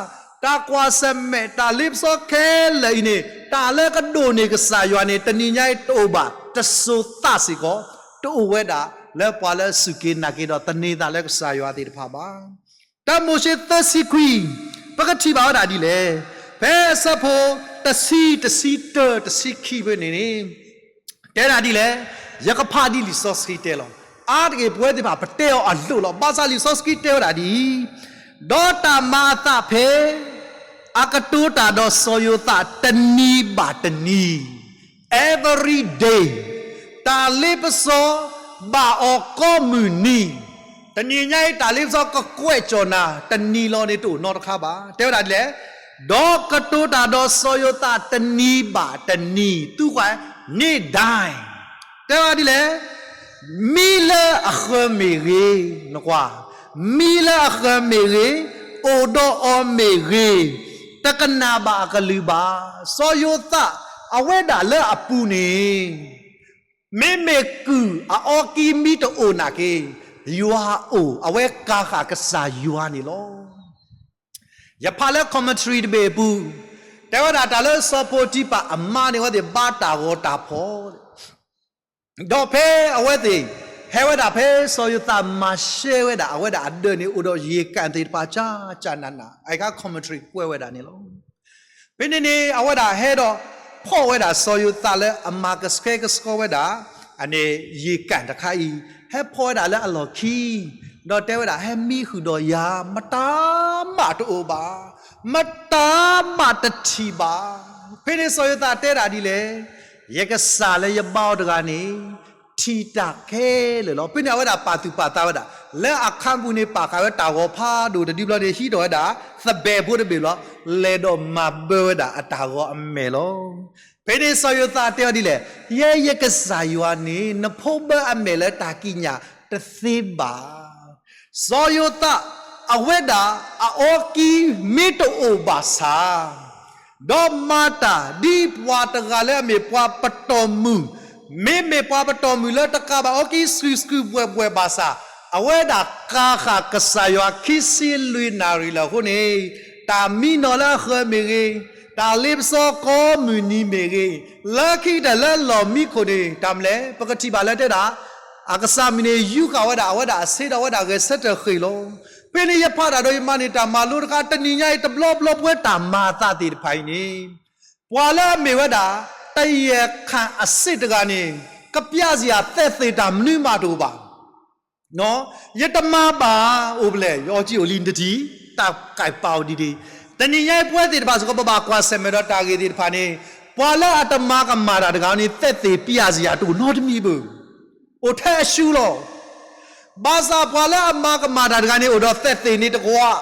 တၢ်ကွၢ်ဆၢၣ်မဲာ်, တၢ်လ့ပစီခဲလၢာ်အံၤန့ၣ် တၢ်လၢကဒိၣ်န့ၢ်ကစၢ်ယွၤန့ၣ် တနံၤညါအံၤတအိၣ်ဘၣ်, တစိၤသးစ့ၢ်ကီး တအိၣ်ဝဲဒၣ်လၢပှၤလၢအစူၢ်က့ၤနာ်က့ၤဒီးသန့ၤသးလၢကစၢ်ယွၤသ့ၣ်တဖၣ်ဘၣ်. တၢမိၤၡ့သၢဆံခွံ, ပကထံၣ်ဘၣ်ဝဲဒၣ်ဒ်လဲၣ်, ဖဲအဆၢဖိတဆံ, တဆံတၢ, တဆံခံဖဲန့ၣ်န့ၣ် တဲဒၣ်ဒ်လဲၣ်, ယကဖးဒ်လံာ်စီဆှံတဲလီၤ. အါတက့ၢ်ပဝဲသ့ၣ်တဖၣ် ပတဲအီၤအလိၣ်လီၤ. ဘၣ်ဆၣ်လံာ်စီဆှံတဲဝဲဒၣ်ဒ်အံၤ, ဒီးတၢ်မၤအသးဖဲ အကတိၤတၢ်ဒီးစီၤယိၤသးတနံၤဘၣ်တနံၤ, every day, တၢ်လ့ပစီဘၣ်အီၤကိးမုၢ်နံၤ, တနံၤညါအံၤ တၢ်လ့ပစီကကွဲးကၠီၣ်နၤ တနံၤလီၤန့ၣ်တအိၣ်နီတခါဘၣ်. တဲဝဲဒၣ်ဒ်လဲၣ်, ဒီးကတိၤတၢ်ဒီးစီၤယိၤသးတနံၤဘၣ်တနံၤ, သူဃဲန့ၣ်ဒၣ်, တဲဝဲဒၣ်ဒ်လဲၣ်, မံလၢအဃၢၤမ့ၢ်ဂ့ၤ, နကွၢ်, မံလၢအဃၢၤမ့ၢ်ဂ့ၤ, အိၣ်ဒီးအီၤမ့ၢ်ဂ့ၤ, တကနၣ်ဘၣ်အကလုၢ်ဘၣ်. စီၤယိၤသး အဝဲဒၣ်လၢအပူၤန့ၣ် မ့မ့ၢ်ကုၢ်အအီကံမံတအိၣ်နာ်က့, ယွၤအိၣ်, အဝဲကၤဃာ်ကစၢ်ယွၤန့ၣ်လီၤ. ယဖးလၢ commentary တဘ့ၣ်အပူၤ, တဲဝဲဒၣ်တၢ်လၢစီၤပိၤတံဖၤအမါန့ၣ် အဝဲသ့ၣ်ဘါတၢ်ဂီၤတၢ်ဖီၣ် ဒီးဖဲအဝဲသ့ၣ် ဟဲဝဲဒၣ်ဖဲစီၤယိၤသးမၤရှဲဝဲဒၣ် အဝဲဒၣ်အဒၢးန့ၣ် အိၣ်ဒီးယံာ်ကၣ်သ့ၣ်တဖၣ် ကၠၢ်ကၠၢ်နးနး, အအံၤအခါ commentary ကွဲးဝဲဒၣ်န့ၣ်လီၤ. ဖဲန့ၣ်န့ၣ် အဝဲဒၣ်ဟဲဒီးဖီၣ်ဝဲဒၣ်စီၤယိၤသးလၢ အမၤကဆှဲကဆှီဝဲဒၣ် အန့ၣ်ယံာ်ကၣ်တခါအံၤ, ဟဲဖီၣ်ဝဲဒၣ်လၢအလီၢ်ခံ, ဒီးတဲဝဲဒၣ် ဟဲမံဃုာ်ဒီးယၤ, မတၤမးတအိၣ်ဘၣ်, မတၤမးတထံၣ်ဘၣ်. ဖဲန့ၣ်စီၤယိၤသးတဲဒၣ်ဒ်လဲၣ်, ယကစၢ်လၢယဘါအီၤတဂၤန့ၣ် ထံၣ်တၢ်ခဲလၢာ်လီၤ. ဖဲန့ၣ်အဝဲဒၣ်ပာ်သူၣ်ပာ်သးဝဲဒၣ် လၢအခါပူၤန့ၣ် ပာ်ဃာ်ဝဲတၢ်ဂီၤဖးဒိၣ်တဒုဘျီန့ၣ် ဟံးထီၣ်ဝဲဒၣ် သဘဲၣ်ဖိတဘ့ၣ်ဘျီ, လဲၤဒီးမၤဘၢဝဲဒၣ်အတၢ်ဂီၤအမဲာ်လီၤ. ဖဲန့ၣ်စီၤယိၤသးတဲအီၤဒ်လဲၣ်, ယဲယကစၢ်ယွၤန့ၣ် နဖိဘၢအမဲာ်လၢတၢ်ကံးညာ်တသ့ဘၣ်. စီၤယိၤသး အဝဲဒၣ်အအီကံမ့ၢ်တအိၣ်ဘၣ်ဆၣ် ဒီးမၤတၢ်ဒ်ပှၤတဂၤလၢအမ့ၢ်ပှၤပတီၢ်မုၢ်, မ့မ့ၢ်ပှၤပတီၢ်မုၢ်လၢတကးဘၣ်အီကံဆှုၣ်ဆှုၣ်ဘှဲၣ်ဘှဲၣ်ဘၣ်ဆၣ်, အဝဲဒၣ်ကၤဃာ်ကစၢ်ယွၤခံဆံလွံၢ်နၣ်ရံၣ်လၢအဃိန့ၣ်, တၢ်မံနီၤလၢအဃၢၤမ့ၢ်ဂ့ၤ, တၢ်လ့ပစီကိးမုၢ်နံၤမ့ၢ်ဂ့ၤ, လၢခံကတၢၢ်လၢလီၢ်မံခိၣ်န့ၣ် တၢ်မနုၤလဲၣ်, ပကထံၣ်ဘၣ်လၢတဲဒၣ် အကစၢ်မုၢ်န့ၣ် ယူးဃာ်ဝဲဒၣ် အဝဲဒၣ်အဆ့ဒီးအဝဲဒၣ်ဂဲၤဆၢထၢၣ်ဃ့ၢ်လီၤ. ဖဲန့ၣ်ယဖးဒၣ်ဒီးယမၤန့ၢ်တၢ်မၤလိတခါ တနံၤညါအံၤတဘျီဘျီ ပဝဲတၢ်မၤအသးသ့ၣ်တဖၣ်အံၤန့ၣ်, ပှၤလၢအမ့ၢ်ဝဲဒၣ် တယဲၢ်ခၣ်အဆ့ၣ်တဂၤန့ၣ် ကပျၢ်စ့ၢ်အီၤ သက်သေတၢ်မနုၤမးတအိၣ်ဘၣ်. ယတမၤဘၣ်, အိၣ်ဖဲလဲၣ်, ယအီကံအိၣ်လံနတထံၣ်, တၢ်ကဲးပာ်အိၣ်ဒံးဒံး. တနံၤညါအံၤပဝဲသ့ၣ်တဖၣ်စ့ၢ်ကီး ပဘၣ်ကွၢ်ဆၢၣ်မဲာ်ဒီးတၢ်ဂ့ၢ်သ့ၣ်တဖၣ်န့ၣ်, ပှၤလၢအတမၤကမၣ်တၢ်တဂၤန့ၣ် သက်သေပျၢ်စ့ၢ်အီၤတအိၣ်နီတမံၤဘၣ်. အိၣ်ထဲအစုလီၤ. ဘၣ်ဆၣ်ပှၤလၢအမၤကမၣ်တၢ်တဂၤန့ၣ် အိၣ်ဒီးသက်သေန့ၣ်တကွၢ်,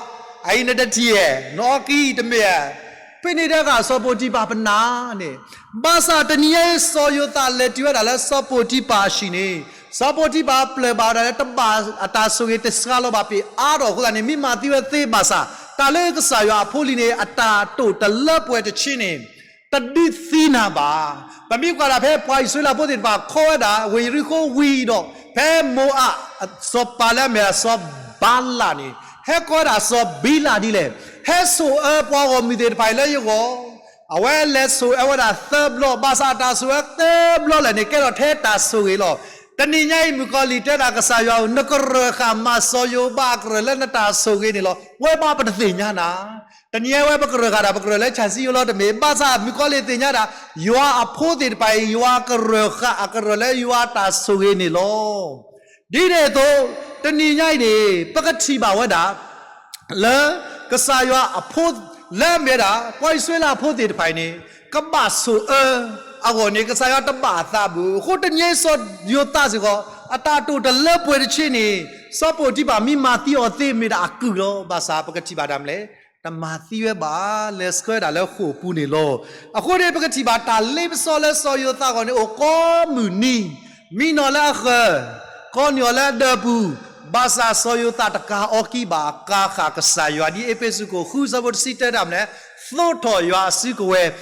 အအံၤနတထံၣ်ဧါ, နအီကံတမ့ၢ်ဧါ. ဖဲန့ၣ်တဂၤစီၤပိၤတံဖၤပနာ်န့ၣ်, ဘၣ်ဆၣ်တနံၤညါအံၤ စီၤယိၤသးလဲၤတုၤဝဲဒၣ်လၢစီၤပိၤတံဖၤအဟံၣ်န့ၣ်, စီၤပိၤတံဖၤပျၢၤဘၣ်ဝဲဒၣ်လၢတဘၣ်အတၢ်ဆိၣ်ဂ့ၤတစှၤလီၤဘၣ်ဖဲအါထီၣ်အဃိသတးန့ၣ် မ့ၢ်မၤသံဝဲသ့ဘၣ်ဆၣ်, တၢ်လၢကစၢ်ယွၤအဖိလံၤန့ၣ် အတၢ်တိာ်တလၢပှဲၤတဆ့န့ၣ် တဒုးသံနၤဘၣ်. ပမ့ၢ်ကွၢ်ဒၣ်ဖဲပှၤအံၣ်စရ့လးဖိသ့ၣ်တဖၣ် ခီဝဲဒၣ်ဝ့ၢ်ယရံၣ်ဃိဝံၤဒီး ဖဲမိၤအး စီၤပၤလၢအမ့ၢ်ဒၣ်စီၤဘၤလးန့ၣ် ဟဲကီဝဲဒၣ်စီၤဘံလးဒ်လဲၣ်, ဟဲဆိၣ်အၢပှၤဂီၢ်မုၢ်သ့ၣ်တဖၣ်အံၤလၢယဂီၢ်, အဝဲလဲၤဆိၣ်အၢဝဲဒၣ်သၢဘျီ, ဘၣ်ဆၣ်အတၢ်ဆိၣ်အၢသၢဘျီလၢာ်န့ၣ် ကဲထီၣ်ထဲတၢ်ဆိၣ်ဂ့ၤလီၤ. တနံၤညါအံၤ မုၣ်ကီၤလံၢ်တဲဒၣ်ကစၢ်ယွၤဧၢ, နကရၢၢ်ဃာ်မၤစီၤယိၤဘးအကရၢၢ်လၢနတၢ်ဆိၣ်ဂ့ၤန့ၣ်လီၤ. ဝဲဘၣ်ပတသ့ၣ်ညါနၤ တနံၤညါဝဲပကရၢၢ်ဃာ်တၢ် ပကရၢၢ်လၢဆၣ်စံယိလီၤတမ့ၢ်, ဘၣ်ဆၣ်မုၣ်ကီၤလံၢ်သ့ၣ်ညါဒၣ် ယွၤအဖိသ့ၣ်တဖၣ်အံၤ ယွၤကရၢၢ်ဃာ်အကရၢၢ်လၢယွၤတၢ်ဆိၣ်ဂ့ၤန့ၣ်လီၤ. ဒ်န့ၣ်အသိး တနံၤညါအံၤန့ၣ် ပကထံၣ်ဘၣ်ဝဲဒၣ် လၢကစၢ်ယွၤအဖိ လၢအမ့ၢ်ဝဲဒၣ် ပှၤအံၣ်စရ့လးဖိသ့ၣ်တဖၣ်အံၤန့ၣ် ကဘၣ်ဆိၣ်အၢအဂီၢ်န့ၣ် ကစၢ်ယွၤတဘၣ်အသးဘၣ်. အဃိတနံၤညါအံၤစီၤယိၤသးစ့ၢ်ကီး အတၢ်တိာ်တလၢပှဲၤတဆ့န့ၣ် စီၤပိၤတံဖၤမ့ၢ်မၤသံအီၤသ့ မ့ၢ်ဒၣ်အကုၢ်လီၤ. ဘၣ်ဆၣ်ပကထံၣ်ဘၣ်တၢ်မနုၤလဲၣ်, တမၤသံဝဲဘၣ်, လဲၤဆှၢဒၣ်လၢဃိာ်ပူၤန့ၣ်လီၤ. အဃိန့ၣ် ပကထံၣ်ဘၣ်တၢ်လ့ပစီလၢစီၤယိၤသးအဂီၢ်န့ၣ် အိၣ်ကိးမုၢ်နံၤ, မံနီၤလၢအဃၢၤ, ကိးနံၣ်အီၤလၢအဒၢးပူၤ, ဘၣ်ဆၣ်စီၤယိၤသးတကၤအီကံဘၣ်, ကၤဃၣ်ကစၢ်ယွၤ ဒ်အ့းဖ့းစူးခိၣ်ဃုဆၢဖိတဆံတၢတၢ်မနုၤလဲၣ်, သိးထီၣ်ယွၤအစုကဝဲၤ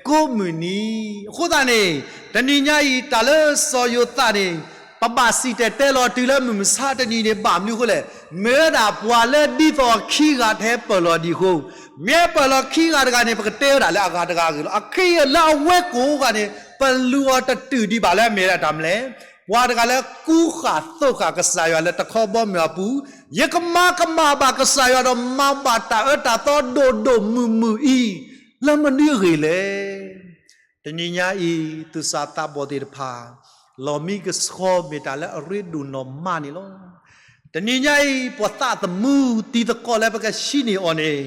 ကိးမုၢ်နံၤ. အဃိသတးန့ၣ် တနံၤညါအံၤ တၢ်လၢစီၤယိၤသးန့ၣ် ပဘၣ်စံၣ်တဲၤတဲလီၤတုၤလၢမုၢ်မဆါတနံၤန့ၣ် ဘၣ်မနုၤအဃိလဲၣ်, မ့ၢ်ဝဲဒၣ်ပှၤလၢဒ်သိးအခံဂၤတဟဲပၢၢ်လီၤဒံးအဃိ, မ့ၢ်ဟဲပၢၢ်လီၤခံဂၤတဂၤန့ၣ် ပကတဲဝဲဒၣ်လၢအဂၤတဂၤအဂ့ၢ်လီၤ. အခံဂၤလၢအဝဲကိးဂၤန့ၣ် ပလူၤအီၤတတုာ်ဒံးဘၣ်လၢအမ့ၢ်ဝဲဒၣ်တၢ်မနုၤလဲၣ်, ပှၤတဂၤလၢကူဃၣ်သိးဃၣ်ကစၢ်ယွၤလၢတခီဘီမုၢ်အပူၤ, ယကမၤကမၣ်ဘၣ်ကစၢ်ယွၤဒီးမၤဘၣ်တၢ်အၢတၢ်သီဒိၣ်ဒိၣ်မုၢ်မုၢ်အံၤ လၢမနုၤအဂ့ၢ်လဲၣ်. တနံၤညါအံၤ သူၣ်စၢ်သးဘီၣ်သ့ၣ်တဖၣ် လီၢ်မံကဆှီမ့ၢ်တၢ်လၢအရ့ဒိၣ်နီၢ်မးန့ၣ်လီၤ. တနံၤညါအံၤ ပှၤသးသမူတံၤသကိးလၢပကဟံးန့ၢ်အီၤန့ၣ်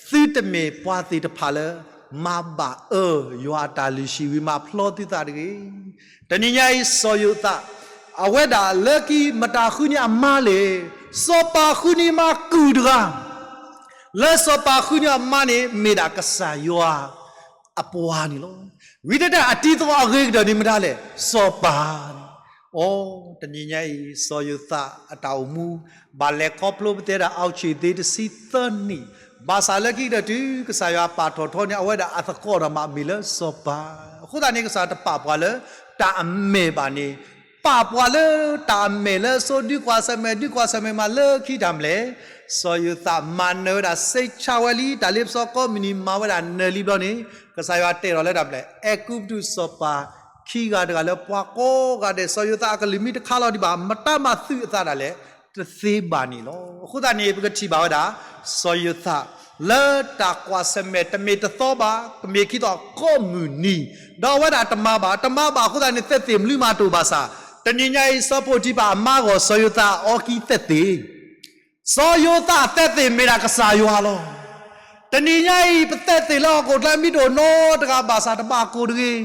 သုတမ့ၢ်ပှၤသ့ၣ်တဖၣ်လၢ မၤဘၣ်အၢယွၤအတၢ်လုၢ်ဟံၣ်ဝံၤမၤဖျီသုသးတဂ့ၤ. တနံၤညါအံၤ စီၤယိၤသး အဝဲဒၣ်လၢခံမတၤဃုန့ၢ်အမါလဲၣ်, စီၤပၤဃုန့ၢ်မါကုၢ်တဂၤ လၢစီၤပၤဃုန့ၢ်အမါန့ၣ် မ့ၢ်ဒၣ်ကစၢ်ယွၤအပှၤန့ၣ်လီၤ. ဝံၤတၢ်အတံၤသကိးအဂ့ၤကတၢၢ်န့ၣ်မတၤလဲၣ်, စီၤပၤန့ၣ်. အိ တနံၤညါအံၤ စီၤယိၤသးအတၢ်အိၣ်မူ ဘၣ်လဲၤခီဖျိပတဲဒၣ် အီၣ်ဆံးသ့တဆံသၢနံၣ်, ဘၣ်ဆၣ်လၢခံကတၢၢ်တုၤကစၢ်ယွၤပာ်ထီၣ်ထီန့ၣ် အဝဲဒၣ်အသကိးဒီးမးမ့ၢ်လၢစီၤပၤ. အဃိသတးန့ၣ် ကစၢ်တပာ်ပှၤလၢတၢ်အမဲာ်ဘၣ်န့ၣ် ပာ်ပှၤလၢတၢ်အမဲာ်လၢစိဒုကွၢ်ဆၢၣ်မဲာ် ဒုကွၢ်ဆၢၣ်မဲာ်မးလၢခံတၢ်မနုၤလဲၣ်, စီၤယိၤသးမၤနၢၤဝဲဒၣ် စ့ချဝဲလံ တၢ်လ့ပစီကိးမုၢ်နံၤမၤဝဲဒၣ်နၢၤလံဘျီန့ၣ် ကစၢ်ယွၤတဲထီၣ်လၢတၢ်မနုၤလဲၣ်, အဲၤကူပတူးစီၤပၤခံဂၤတဂၤလၢပှၤကိးဂၤဒဲး စီၤယိၤသးအကလုၢ်မ့ၢ်တခါလီၤဒံးဘၣ် မတၤမၤသုးအသးဒၣ်လဲာ် တသ့ဘၣ်န့ၣ်လီၤ. အဃိသတးန့ၣ် ပကထံၣ်ဘၣ်ဝဲဒၣ် စီၤယိၤသး လၢတၢ်ကွၢ်ဆၢၣ်မဲာ်တမ့ၢ်တသီဘၣ် ကမ့ၢ်ခံသီကိးမုၢ်နံၤ, ဒီးအဝဲဒၣ်တမၤဘၣ်, တမၤဘၣ်အဃိသတးန့ၣ် သက်သေမနုၤမးတအိၣ်ဘၣ်ဆၣ်, တနံၤညါအံၤ စီၤပီၤတံဖၤအမါအဂီၢ် စီၤယိၤသးအီကံ သက်သေ စီၤယိၤသးအ သက်သေ မ့ၢ်ဒၣ်ကစၢ်ယွၤလီၤ. တနံၤညါအံၤ ပ သက်သေ လၢဟီၣ်ခိၣ်ချၢ မ့ၢ်တအိၣ်နီတဂၤဘၣ်ဆၣ် တဘၣ်ကိၢ်တဂ့ၤ.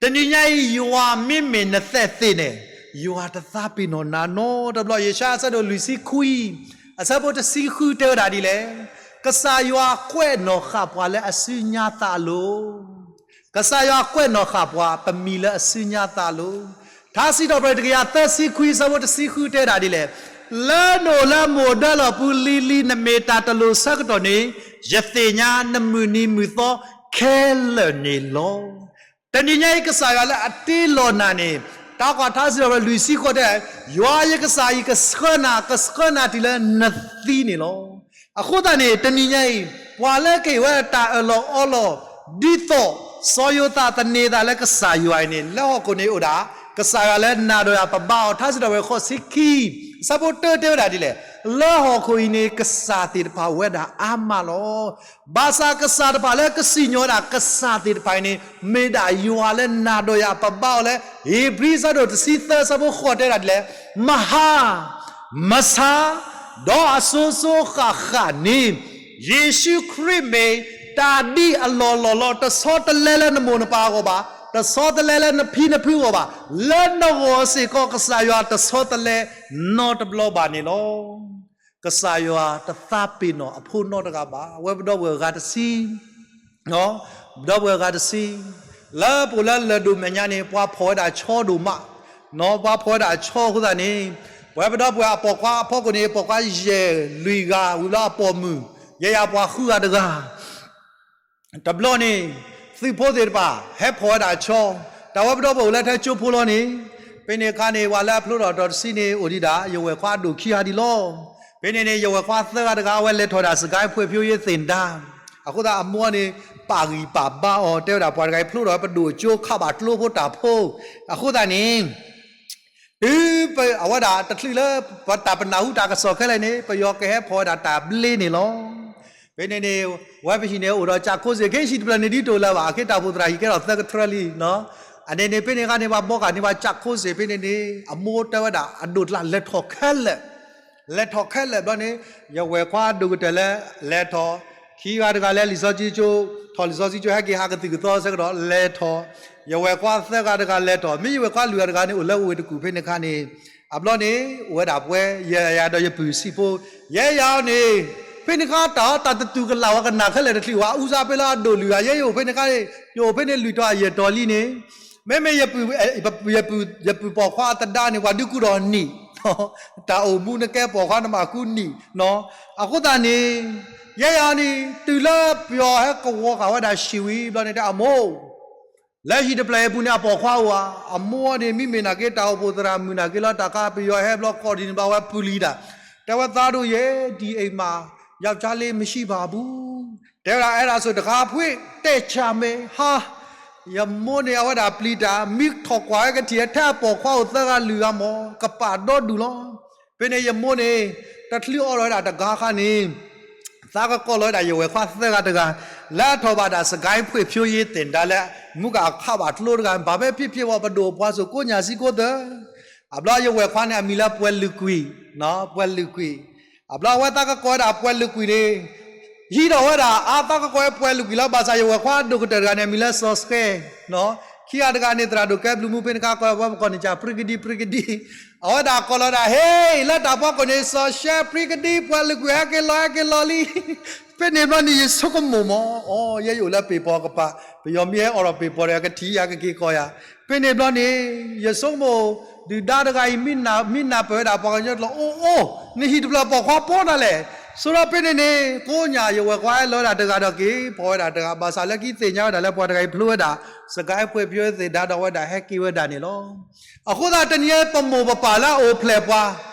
တနံၤညါအံၤ ယွၤမ့မ့ၢ်န သက်သေ န့ၣ်, ယွၤတသးပ့ၤနီၣ်နၤနီတဘျီ. ယၡါယၤ အဆၢဒိၣ်လွံၢ်ဆံခွံ အဆၢဖိတဆံဃု တဲဝဲဒၣ်ဒ်လဲၣ်, ကစၢ်ယွၤကွဲးနီၣ်ဃာ်ပှၤလၢအစုညါသးအလိၤ ကစၢ်ယွၤကွဲးနီၣ်ဃာ်ပှၤ ပမံၤလၢအစုညါသးအလိၤ. ထါစံးထီၣ်ပတြၢၤ တကယၤသၢဆံခွံ အဆၢဖိတဆံဃု တဲဒၣ်ဒ်လဲၣ်, လၢနအိၣ်လၢမိၢ်ဒၢလီၢ်ပူၤလံၤလံၤ နမ့ၢ်တၢ်တလိၣ်ဆၢကတီၢ်န့ၣ်, ယသ့ၣ်ညါနမုၢ်နံၤမုၢ်သီခဲလၢာ်န့ၣ်လီၤ. တနံၤညါအံၤ ကစၢ်ယွၤလၢအတ့လီၤနၤန့ၣ်, တၢ်ကွၢ်ထါစံးထီၣ်ပတြၢၤ လွံၢ်ဆံဃိး တဲ, ယွၤယကစၢ်အံၤကဆှၢနၤ, ကဆှၢနၤတုၤလၢနသံန့ၣ်လီၤ. အဃိသတးန့ၣ် တနံၤညါအံၤ ပှၤလၢကဟ့ၣ်ဝဲတၢ်အၢၣ်လီၤအီလီၤ ဒ်သိး စီၤယိၤသးသန့ၤသးလၢကစၢ်ယွၤအံၤန့ၣ် လၢဟီၣ်ခိၣ်န့ၣ်အိၣ်ဒၣ် ကစၢ်ယွၤလၢနၤဒီးယၤပဘါအီၤ. ထါစံးထီၣ်ပတြၢၤ ဃိးဆံခံ အဆၢဖိတၢ တဲဝဲဒၣ်ဒ်လဲၣ်, လၢဟီၣ်ခိၣ်အံၤန့ၣ် ကစၢ်သ့ၣ်တဖၣ်အိၣ်ဝဲဒၣ်အါမးလီၤ. ဘၣ်ဆၣ်ကစၢ်တဖၣ်လၢကစံၣ်ညီၣ်ဝဲဒၣ်ကစၢ်သ့ၣ်တဖၣ်အံၤန့ၣ် မ့ၢ်ဒၣ်ယွၤလၢနၤဒီးယၤပဘါအီၤလၢ ဧ့ၤဘြံၤ အဆၢဒိၣ်တဆံသၢ အဆၢဖိဃိး တဲဒၣ်ဒ်လဲၣ်, မဟါ မဆါ ဒီးအစိၤစိၤဃၣ်ဃၣ်န့ၣ် ယ့ၣ်ၡူးခရံာ်မ့ၢ်တၢ်ဒ်အလီၢ်လီၢ်လီၤ. တဆီတလဲလၢနမိၢ်နပၢ်အဂီၢ်ဘၣ်, တဆီတလဲလၢနဖံနဖုအဂီၢ်ဘၣ်, လၢနဂီၢ်စ့ၢ်ကီး ကစၢ်ယွၤတဆီတလဲနီတဘျီဘၣ်န့ၣ်လီၤ. ကစၢ်ယွၤတသးပ့ၤနီၣ်အဖိနီတဂၤဘၣ်. အဝဲပဒီပုၢ်ဝဲၢ်အဂၤတဆံ ပဒီပုၢ်ဝဲၢ်အဂၤတဆံ လၢပအိၣ်လၢလၢၢ်ဒိၣ်မဲာ်ညါန့ၣ် ပှၤဖီၣ်ဝဲဒၣ်ဆီဒိၣ်မး, ပှၤဖီၣ်ဝဲဒၣ်ဆီအဃိသတးန့ၣ် ပဝဲပဒီပုၢ်ဝဲၢ်အပိာ်ခွါအဖီခိၣ်န့ၣ် ပိာ်ခွါယဲၢ်လွံၢ်ဂၤ ဝံၤဘျီအပိာ်မုၣ် ယဲယၤပှၤဃုဂၤတဂၤ တဘျီန့ၣ် သုးဖိသ့ၣ်တဖၣ် ဟဲဖီၣ်ဝဲဒၣ်ဆီ, တၢ်ဝဲပဒီပုၢ်ဝဲၢ်အိၣ်လၢထဲကၠိဖိလီၤန့ၣ်, ဖဲန့ၣ်အခါန့ၣ် ပှၤလၢအဖျိထီၣ်ဒီးတဆံန့ၣ် အိၣ်ဒံးဒၣ် ယဝဲၢ်ခွါအဒိၣ်ခံဂၤဒံးလီၤ. ဖဲန့ၣ်န့ၣ် ယဝဲၢ်ခွါသၢဂၤတဂၤ အဝဲလဲၤထီၣ်ဒၣ် စကဲး ဖွံ့ဖြိုးရေးသင်တန်း အဃိသတးအမိၢ်န့ၣ် ပာ်ဂံၢ်ပာ်ဘါအီၤ တဲဝဲဒၣ် ပှၤတဂၤအံၤဖျိထီၣ်ဝဲ ပဒိၣ်အကၠိခးဘၣ်ကျိဖိတၢ်ဖိ, အဃိသတးန့ၣ် တုၤပအဝဲဒၣ်တချုးလၢ ပတၢ်ပနၢ်ဟူတၢ်ကစီၣ်ခဲလၢာ်န့ၣ် ပယီၤကဟဲဖီၣ်ဝဲဒၣ်တၢ်ဘျ့န့ၣ်လီၤ. ဖဲန့ၣ်န့ၣ် ဝဲပဟံၣ်န့ၣ်အိၣ်ဒီးကၠးခိစ့ၣ် ခဲအံၤဟံၣ်တဖျၢၣ်န့ၣ်ဒ်တအိၣ်လၢၤဘၣ် အခ့တၢ်အိၣ်ဖှိၣ်သရၣ်ဟံၣ်ကဲထီၣ်သၢကထြၢလံ. အန့ၣ်န့ၣ် ဖဲန့ၣ်အခါန့ၣ် ပှၤဘီကၢ်န့ၢ်ပှၤကၠးခိစ့ၣ် ဖဲန့ၣ်န့ၣ် အမိၢ်တဲဝဲဒၣ် အဒိၣ်တၢ်လဲၤထီၣ်ခဲလၢာ် လဲၤထီၣ်ခဲလၢာ်ဘျီန့ၣ် ယဝဲၢ်ခွါဒိၣ်ကတၢၢ်လၢ လဲၤထီၣ်, ခံဂၤတဂၤလၢလံာ်စီဆှံကၠိ, ထီၣ်လံာ်စီဆှံကၠိ ဟဲက့ၤဟးကသုၣ်ကသီဆၢကတီၢ် လဲၤထီၣ်, ယဝဲၢ်ခွါသၢဂၤတဂၤလဲၤထီၣ်, မ့ၢ်ယဝဲၢ်ခွါလွံၢ်ဂၤတဂၤန့ၣ် အိၣ်လၢဝ့ၢ်တကူၣ်ဖဲန့ၣ်အခါန့ၣ်, အဘျီန့ၣ် အိၣ်ဝဲဒၣ်ပှဲၤ ယဲယၤဒီးယပုၢ်ဆံးဖိ, ယဲယၤအီၤန့ၣ် ဖဲန့ၣ်ခါတၢ် တၢ်တတုၤကလာ်ဝဲကနၣ်ခဲလၢာ်တချုးဝဲ အူစါဖဲလၢအဒိၣ်လုၢ်ဧါ ယဲယအိၣ်ဖဲန့ၣ်ခါန့ၣ် ယအိၣ်ဖဲန့ၣ်လွံၢ်တီၤအယဲၢ်တီၤလံန့ၣ် မ့မ့ၢ် ယပုၢ်ပိာ်ခွါအသဒါန့ၣ် ပှၤဒုးကူဒီးနံၣ် တၢ်အိၣ်မူနကဲပိာ်ခွါနမၤဃုနံၣ်နီၤ. အဃိသတးန့ၣ် ယဲယၤန့ၣ် တုၤလၢပယီၤဟဲကဝီၤဃာ်ဝဲဒၣ် ရှံဝံၤ ဘျီန့ၣ် တဲအမိၢ် လၢဟံၣ်တဖျၢၣ်အံၤအပူၤန့ၣ် အပိာ်ခွါအိၣ်ဧါ, အမိၢ်န့ၣ် မ့မ့ၢ်နာ်က့ တၢ်အိၣ်ဖှိၣ်သရၣ်မုၣ်နာ်က့လီၤ တၢ်ခါပယီၤဟဲဘျီ ကီၢ်ဒံးန့ၣ်ဘၣ်ဝဲပူၤလံတၢ်, တဲဝဲသးဒိၣ်ယဲ ဒ်အံၤမး ယောက်ျားလေးမရှိပါဘူး တဲဝဲဒၣ် အဲဒါဆို တခါဖွင့် တဲဆၢမဲာ် ဟါ ယမိၢ်န့ၣ် အဝဲဒၣ်ပျံၤတၢ် မံထီၣ်ကွၢ်ဝဲကထံၣ် ထဲအပိာ်ခွါအိၣ်သၢဂၤလွံၢ်ဂၤမး ကပာ်ဒီဒူၣ်လီၤ. ဖဲန့ၣ်ယမိၢ်န့ၣ် တချုးအီၣ်လီၤဝဲဒၣ်တဂၤခါန့ၣ် သးကကီၢ်လီၤဝဲဒၣ်ယဝဲၢ်ခွါသၢဂၤတဂၤ လၢအထီၣ်ဘၣ်ဒၣ် စကဲးဖှ့ၣ်ဖြိရေးသင်တန်း လၢမူကအခးဘၣ်ကျိတဂၤ ဘာပဲဖြစ်ဖြစ်ဝဲ ပဒိၣ်ပှၤစိာ်ကိးညၣ်စံကိးသၢ အဘျီယဝဲၢ်ခွါန့ၣ် အမံၤလၢပှဲၤလုာ်ကွံာ်, ပှဲၤလုာ်ကွံာ်, အဘျီအဝဲသးကကိးဝဲဒၣ်ပှဲၤလုာ်ကွံာ်န့ၣ် ဟံးထီၣ်ဝဲဒၣ် အါသးကကိးဝဲပှဲၤလုာ်ကွံာ်လီၤ ဘၣ်ဆၣ်ယဝဲၢ်ခွါဒိၣ်ကတၢၢ်တဂၤန့ၣ် အမံၤလၢစီၤစကဲ, ခံဂၤတဂၤန့ၣ် သရၣ်ဒိၣ်ကဲဘျုးမူဖဲန့ၣ်ခါ ကိးဝဲပကိးန့ၣ် ကၠၣ်ပြံကဒံပြံကဒံ, အဝဲဒၣ်ကိးလီၤဒၣ် ဟ့ၣ် လၢတၢ်ဖီခိၣ်န့ၣ် စီၤစကဲပြံကဒံ ပှဲၤလုာ်ကွံာ် ဟဲက့ၤလီၤ ဟဲက့ၤလီၤလံ ဖဲန့ၣ်ဘျီန့ၣ် ယဆိကမိၣ်မး အိ ယဲယအိၣ်လၢပ့ၤပီၤကပၤ ပယီၤမ့ၢ်ဟဲအိးထီၣ်ပ့ၤပီၤဒီး ကထံၣ်ယၤကက့ၤကီၢ်ယၤ, ဖဲန့ၣ်ဘျီန့ၣ် ယဆိကမိၣ် ဒုၣ်ဒါတဂၤအံၤ မ့ၢ်နၢ်ပၢၢ်ဝဲဒၣ်ပှၤကညီကျိာ် အိၣ်အိၣ် နဟံၣ်တဖျၢၣ်ပိာ်ခွါပိာ်နၤလဲၣ်, ဆိဒီးဖဲန့ၣ်န့ၣ် ကိးညၣ်ယဝဲၢ်ခွါဟဲလီၤဝဲဒၣ်တဂၤဒီးက့ၤ ဖီၣ်ဝဲဒၣ်တဂၤ ဘၣ်ဆၣ်လၢခံသ့ၣ်ညါဝဲဒၣ်လၢပှၤတဂၤအံၤဖျိဝဲဒၣ် စကဲးဖှ့ၣ်ဖြိသ့ၣ်ဒါဒီးဝဲဒၣ်ဟဲက့ၤဝဲဒၣ်န့ၣ်လီၤ. အဃိသတးတနံၤအံၤ ပမိၢ်ပပၢ်လၢအအိၣ်ဖျဲၣ်ပှၤ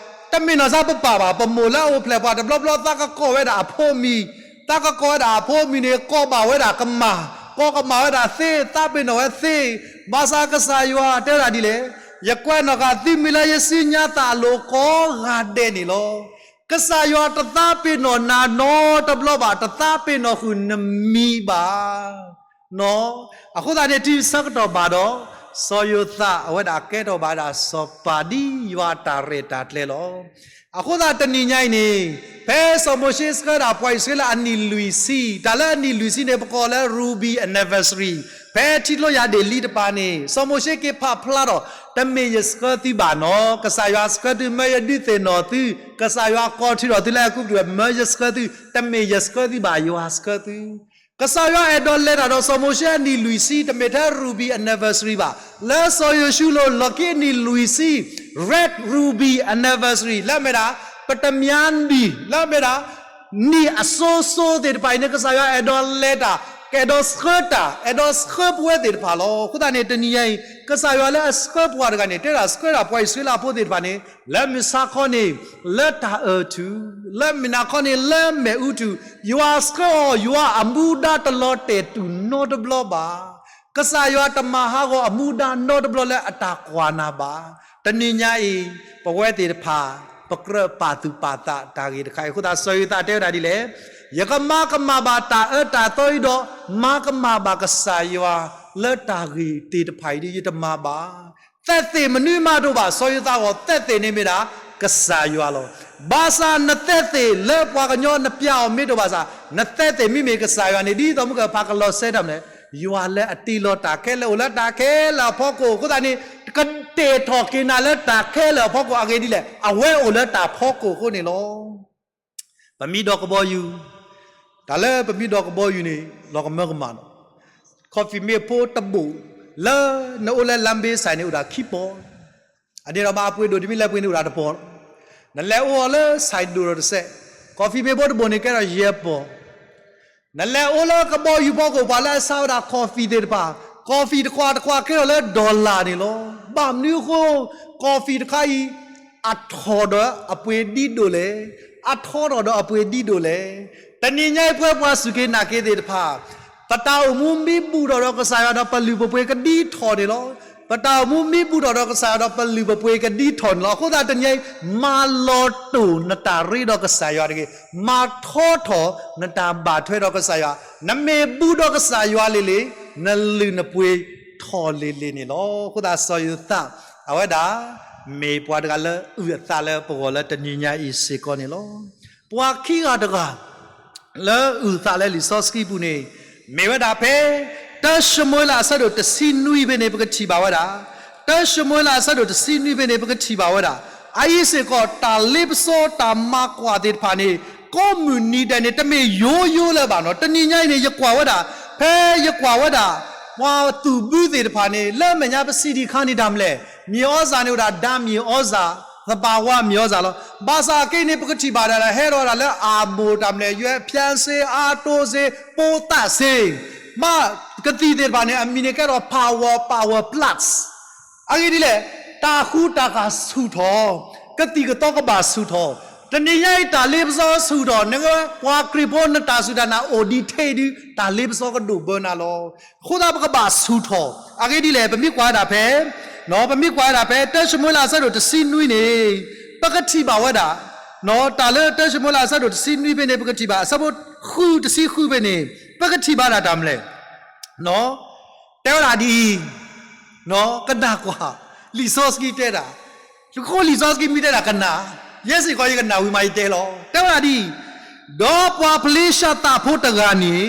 တမ့ၢ်နီၢ်စါပပၢ်ဘၣ် ပမိၢ်လၢအအိၣ်ဖျဲၣ်ပှၤတဘျီဘျီ သးကကိးဝဲဒၣ်အဖိမံၤ, သးကကိးဝဲဒၣ်အဖိမံၤန့ၣ် ကိးဘၣ်ဝဲဒၣ်ကမၢ်, ကိးကမၢ်ဝဲဒၣ်သ့, သးပ့ၤနီၣ်ဝဲသ့, ဘၣ်ဆၣ်ကစၢ်ယွၤတဲဝဲဒၣ်ဒ်လဲၣ်, ယကွဲးနီၣ်ဃာ်သုမ့ၢ်လၢယစုညါသးအလိၤကိးဂၤဒဲးန့ၣ်လီၤ. ကစၢ်ယွၤတသးပ့ၤနီၣ်နၤနီတဘျီဘၣ်, တသးပ့ၤနီၣ်ဃုာ်နမံၤဘၣ်. နီၢ်, အဃိသတးန့ၣ် တုၤဆၢကတီၢ်ဘၣ်ဒီး စီၤယိၤသး အဝဲဒၣ်ကဲထီၣ်ဘၣ်ဝဲဒၣ်စီၤပၤဒ်ယွၤအတၢ်ရဲၣ်တၢ်ကျဲၤလီၤ. အဃိသတးတနံၤညါအံၤန့ၣ် ဖဲစီၤမိၤၡ့ဆှၢဒၣ်ပှၤအံၣ်စရ့လးအနံၣ်လွံၢ်ဆံ, တၢ်လၢအနံၣ်လွံၢ်ဆံန့ၣ် ပကိးလၢ ruby anniversary, ဖဲထံကျိယၤဒ့ၣ်လံတပၤန့ၣ် စီၤမိၤၡ့က့ၤဖးဖျါထီၣ်, တမ့ၢ်ယဆှၢသုဘၣ်နီၢ်, ကစၢ်ယွၤဆှၢသု မၢယဒုးသ့ၣ်နီၣ်သု, ကစၢ်ယွၤကိးထုးထီၣ်သုလၢအဲၤကူပတူး မၢယဆှၢသု, တမ့ၢ်ယဆှၢသုဘၣ် ယွၤဆှၢသု ကစၢ်ယွၤအဲၣ်ဒိးလဲၤတၢ်ဒီးစီၤမိၤၡ့အနံၣ်လွံၢ်ဆံ တမ့ၢ်ထဲ ruby anniversary ဘၣ်. လၢစီၤယိၤၡူလီၤလီၢ်ခံအနံၣ်လွံၢ်ဆံ red ruby anniversary လၢအမ့ၢ်ဒၣ် ပတမၠါနံၣ် လၢအမ့ၢ်ဒၣ် နံၣ်အစိၤစိၤသ့ၣ်တဖၣ်အံၤန့ၣ် ကစၢ်ယွၤအဲၣ်ဒိးလဲၤတၢ်, ကအဲၣ်ဒိးဆှၢတၢ်, အဲၣ်ဒိးဆှၢပဝဲသ့ၣ်တဖၣ်လီၤ. အဃိသတးန့ၣ် တနံၤညါအံၤ ကစၢ်ယွၤလၢအဆှၢပှၤတဂၤန့ၣ် တဲဒၣ်ဆှၢဒၣ်ပှၤအံၣ်စရ့လးဖိသ့ၣ်တဖၣ်န့ၣ် လၢမုၢ်ဆါခီန့ၣ် လၢတၢ်အၢၣ်ထူၣ်, လၢမုၢ်နၤခီန့ၣ် လၢမ့ၣ်အူထူၣ်, ယွၤဆှၢအီၤ ယွၤအမူဒါတလီၤတဲာ်တူာ်နီတဘျီဘၣ်. ကစၢ်ယွၤတမၤဟးဂီၤအမူဒါနီတဘျီလၢအတၢ်ကွၢ်နၤဘၣ်. တနံၤညါအံၤ ပဝဲသ့ၣ်တဖၣ် ပကြၢးပာ်သူၣ်ပာ်သးတၢ်ဂ့ၢ်တခါအံၤ အဃိသတးစီၤယိၤသးတဲဝဲဒၣ်ဒ်လဲၣ်, ယကမၤကမၣ်ဘၣ်တၢ်အၢတၢ်သီအံၤဒီး မၤကမၣ်ဘၣ်ကစၢ်ယွၤလၢတၢ်ဂ့ၢ်သ့ၣ်တဖၣ်အံၤဒီး ယတမၤဘၣ်. သက်သေမနုၤမးတအိၣ်ဘၣ် စီၤယိၤသးအဂီၢ် သက်သေန့ၣ်မ့ၢ်ဒၣ် ကစၢ်ယွၤလီၤ. ဘၣ်ဆၣ်နသက်သေလၢပှၤကညီ နပျဲအီၤမ့ၢ်တအိၣ်ဘၣ်ဆၣ် နသက်သေမ့မ့ၢ်ကစၢ်ယွၤန့ၣ် ဒ်သိးမုၢ်ကဖးကလီၤစဲတၢ်မနုၤလဲၣ်, ယွၤလၢအတ့လီၤတၢ်ခဲလၢာ်အိၣ်လၢတၢ်ခဲလၢာ်အဖီခိၣ်အဃိသတးန့ၣ် ကတဲာ်ထီၣ်က့ၤနၤလၢတၢ်ခဲလၢာ်အဖီခိၣ်အဂ့ၢ်ဒ်လဲၣ်, အဝဲအိၣ်လၢတၢ်ဖီခိၣ်အဃိန့ၣ်လီၤ. ပမံဒီးကဘီယူၤ, တၢ်လၢပမံဒီးကဘီယူၤန့ၣ် လီၤကမၢကမၣ်လီၤ. ခီၣ်ဖံးမ့ၢ်ဖိတဘိၣ် လၢနအိၣ်လၢလမ်းဘ့ၣ်ဆိုင်န့ၣ် အိၣ်ဒၣ်ခံပီၢ်, အန့ၣ်ဒီးမ့ၢ်အပှ့ၤဒိၣ်တမံၤလၢပှ့ၤန့ၣ်အိၣ်ဒၣ်တပီၢ်လီၤ. နလဲၤအိၣ်အီၤလၢဆိုင်ဒိၣ်ဒီးတစဲး, ခီၣ်ဖံးမ့ၢ်ဖိတဘိၣ်န့ၣ်ကဲထီၣ်ယဲၢ်ပီၢ် နလဲၤအိၣ်လၢကဘီယူၤဖီခိၣ် ပှၤလၢအဆါဝဲဒၣ် coffee သ့ၣ်တဖၣ်, coffee တခွးတခွးကဲထီၣ်လၢ dollar န့ၣ်လီၤ. ဘၣ်မနုၤအဃိ coffee တခါအံၤ အထီၣ်ဒီးအပှ့ၤဒ်ဒိၣ်လဲၣ်, အထီထီၣ်ဒီးအပှ့ၤဒ်ဒိၣ်လဲၣ်. တနံၤညါအံၤပဝဲပှၤစူၢ်က့ၤနာ်က့ၤသ့ၣ်တဖၣ် ပတၢ်အိၣ်မူမ့ၢ်ဘူးထီၣ်ဒီးကစၢ်ယွၤဒီး ပလုၢ်ပပှ့ၤကဒံထီၣ်န့ၣ်လီၤ. ပတၢ်အိၣ်မူမ့ၢ်ဘူးထီၣ်ဒီးကစၢ်ယွၤဒီး ပလုၢ်ပပှ့ၤကဒံထီၣ်န့ၣ်လီၤ. အဃိသတးတနံၤညါအံၤ မၤလီၤတိၢ်နတၢ်ရ့ဒီးကစၢ်ယွၤတဂ့ၤ, မၤထီထီၣ်နတၢ်ဘၣ်ထွဲဒီးကစၢ်ယွၤ, နမ့ၢ်ဘူးဒီးကစၢ်ယွၤလံၤလံၤ နလုၢ်နပှ့ၤထီၣ်လံၤလံၤန့ၣ်လီၤ. အဃိသတးစီၤယိၤသး အဝဲဒၣ် မ့ၢ်ပှၤတဂၤလၢအုၣ်အသးလၢပဂီၢ်လၢတနံၤညါအံၤစ့ၢ်ကီးန့ၣ်လီၤ. ပှၤခံဂၤတဂၤ လၢအုၣ်သးလၢလံာ်စီဆှံပူၤန့ၣ် မ့ၢ်ဝဲဒၣ်ဖဲ တၢၡမူၤအ့လးအဆၢဒိၣ်တဆံနွံဖဲန့ၣ် ပကထံၣ်ဘၣ်ဝဲဒၣ်, တၢၡမူၤအ့လးအဆၢဒိၣ်တဆံနွံဖဲန့ၣ် ပကထံၣ်ဘၣ်ဝဲဒၣ်, အအံၤစ့ၢ်ကီး တၢ်လ့ပစီတၢ်မၤကွၢ်သ့ၣ်တဖၣ်န့ၣ် ကိးမုၢ်နံၤဒဲးန့ၣ် တမ့ၢ်ယိယိလၢၤဘၣ်နီၤ. တနံၤညါအံၤန့ၣ် ယကွၢ်ဝဲဒၣ်, ဖဲယကွၢ်ဝဲဒၣ် ပှၤသူၣ်ဘုသ့ၣ်တဖၣ်န့ၣ် လၢမဲာ်ညါပစံးဒံးခါန့ၣ်တၢ်မလဲၣ်, မြေဩဇာန့ၣ်အိၣ်ဒၣ် ဓာတ်မြေဩဇာ, သဘာဝမြေဩဇာလီၤ. ဘၣ်ဆၣ်အခဲအံၤန့ၣ် ပကထံၣ်ဘၣ်ဒၣ်လၢ ဟဲဒီးဒၣ်လၢအဘိၣ်တၢ်မလဲၣ်, ရွက်ဖျက်ဆေး, အားတိုးဆေး, ပိုးသတ်ဆေး, မ့ၢ်ကသံၣ်သ့ၣ်တဖၣ်န့ၣ် အမံၤန့ၣ်ကဲထီၣ် power, power plants. အဂ့ၢ်ဒ်လဲၣ်, တၢ်ဃူတၢ်ဃာ်ဆူၣ်ထီၣ်, ကသံၣ်ကသီကဘၣ်ဆူၣ်ထီၣ်. တနံၤညါအံၤတၢ်လ့ပစီဆူၣ်ထီၣ်, နပှၤခရံာ်ဖိနတၢ်စူၢ်တၢ်နာ်အိၣ်ဒံးထဲဒုး တၢ်လ့ပစီကဒိၣ်ဘၢနၤလီၤ. အဃိသတးပကဘၣ်ဆူၣ်ထီၣ်. အဂ့ၢ်ဒ်လဲၣ်, ပမ့ၢ်ကွၢ်ဝဲဒၣ်ဖဲ, ပမ့ၢ်ကွၢ်ဝဲဒၣ်ဖဲ တၢၡမူၤအ့လးအဆၢဒိၣ်တဆံနွံန့ၣ်, ပကထံၣ်ဘၣ်ဝဲဒၣ်, တၢ်လၢတၢၡမူၤအ့လးအဆၢဒိၣ်တဆံနွံဖဲန့ၣ် ပကထံၣ်ဘၣ်, အဆၢဖိဃု တဆံဃုဖဲန့ၣ် ပကထံၣ်ဘၣ်ဒၣ်တၢ်မလဲၣ် တဲဝဲဒၣ်ဒ်အံၤ, ကနၣ်ကွၢ်, လံာ်စီဆှံတဲဒၣ်, ဃိလံာ်စီဆှံမ့ၢ်တဲဒၣ်ကနၣ်, ယဲစ့ၢ်ကီးယကနၣ်ဝံၤမးယတဲလီၤ. တဲဝဲဒၣ်ဒ်အံၤ, ဒီးပှၤဖလ့ၡသးဖိတဂၤန့ၣ်,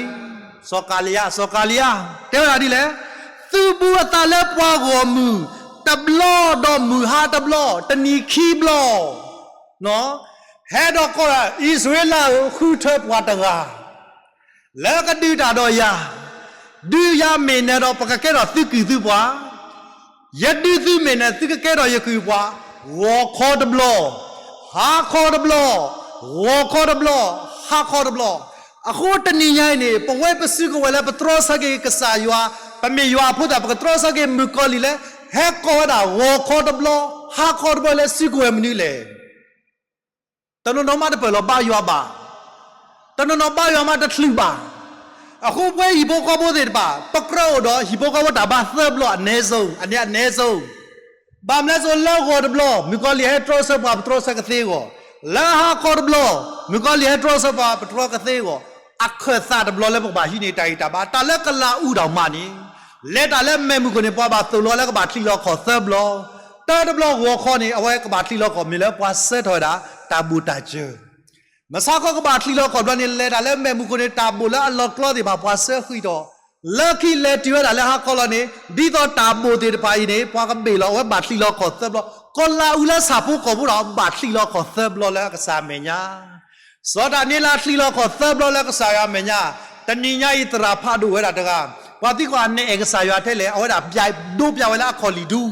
စီၤကၤလံယါ, စီၤကၤလံယါ, တဲဝဲဒၣ်ဒ်လဲၣ်, သုးဘူးအသးလၢပှၤဂီၢ်မုၢ်တဘျီဒီးမုၢ်ဟါတဘျီ, တနံၤခံဘျီ, ဟဲဒီးကိးဒၣ် အံၣ်စရ့လးဧၢ, ဃုထၢပှၤတဂၤ လၢကဒုးတၢ်ဒီးယၤ, ဒုးယၤမ့ၢ်နၢၤဒီးပကကဲထီၣ်သုကုၢ်သုပှၤ, ယဒုးသုမ့ၢ်နၢၤသုကကဲထီၣ်ယကုၢ်ယပှၤ, ဂီၤခီတဘျီ, ဟါခီတဘျီ, ဂီၤခီတဘျီ, ဟါခီတဘျီ. အဃိတနံၤညါအံၤန့ၣ် ပဝဲပစုကဝဲၤလၢပတြီဆၢက့ၤကစၢ်ယွၤ, ပမ့ၢ်ယွၤအဖိသၣ် ပကတြီဆၢက့ၤမုၣ်ကီၤလံၢ်လၢ ဟဲကိးဝဲဒၣ်ဂီၤခီတဘျီ, ဟါခီတဘျီလၢစုကဝဲၤမနုၤလဲၣ်. တနီၤနီၤမးတပၢၢ်လီၤဘါယွၤဘၣ်, တနီၤနီၤဘါယွၤမးတချုးဘၣ်. အဃိပဝဲဟံၣ်ဖိဃီဖိသ့ၣ်တဖၣ် ပကြၢးအိၣ်ဒီးဟံၣ်ဖိဃီဖိတၢ်ဘါသၢဘျီ အနည်းဆုံး, အနည်းဆုံး, ဘၣ်မနုၤလဲၣ် လၢဂီၤတဘျီ မုၣ်ကီၤလံၢ်ဟဲတြီဆၢပှၤ ပတြီဆၢကသ့အဂီၢ်, လၢဟါခီတဘျီ မုၣ်ကီၤလံၢ်ဟဲတြီဆၢပှၤ ပတြီကသ့အဂီၢ်, အခၢၣ်သးတဘျီလၢပကဘၣ်ဟံးန့ၢ်တၢ်ဂံၢ်တၢ်ဘါ, တၢ်လၢကလးအူတၢ်မးန့ၣ်, လဲၤတၢ်လၢမဲးမုၢ်ခိၣ်န့ၣ် ပှၤဘၣ်သိၣ်လိလၢကဘၣ်ချံးလီၤခီၣ်သၢဘျီ, တၢတဘျီဂီၤခီန့ၣ် အဝဲကဘၣ်ချံးလီၤခီၣ်မ့ၢ်လၢပှၤဆၢထၢၣ်ဝဲဒၣ် တၢ်ဘိၣ်တၢ်စၢၤ မဆါခီကဘၣ်ချံးလီၤခီၣ်ဘျီန့ၣ် လဲၤတၢ်လၢမဲးမုၢ်ခိၣ်န့ၣ် တၢ်ဘိၣ်လၢအလီၢ်ကျီသ့ၣ်တဖၣ် ပှၤဆၢဃံးထီၣ်, လၢခံလဲၤတုၤဝဲဒၣ်လၢဟါခီလီၤန့ၣ် ဒ်သိးတၢ်ဘိၣ်သ့ၣ်တဖၣ်အံၤန့ၣ် ပှၤကဘ့ၣ်လီၤ အဝဲဘၣ်ချံးလီၤခီၣ်သၢဘျီ, ကီၤလၤအူလၢဆၣ်ဖိကီၢ်ဖိဒီး ဘၣ်ချံးလီၤခီၣ်သၢဘျီလၢအကစၢ်အမဲာ်ညါ စီၤဒၤနံးယ့လးချံးလီၤခီၣ်သၢဘျီလၢကစၢ်ယွၤအမဲာ်ညါ, တနံၤညါအံၤသရၣ်ဖးဒိၣ်ဝဲဒၣ်တဂၤ, ပှၤသံကွၢ်နအဲၣ်ကစၢ်ယွၤထဲလဲၣ်, အဝဲဒၣ်ဒိပျးဝဲလၢအခီၣ်လံာ်ဒူ,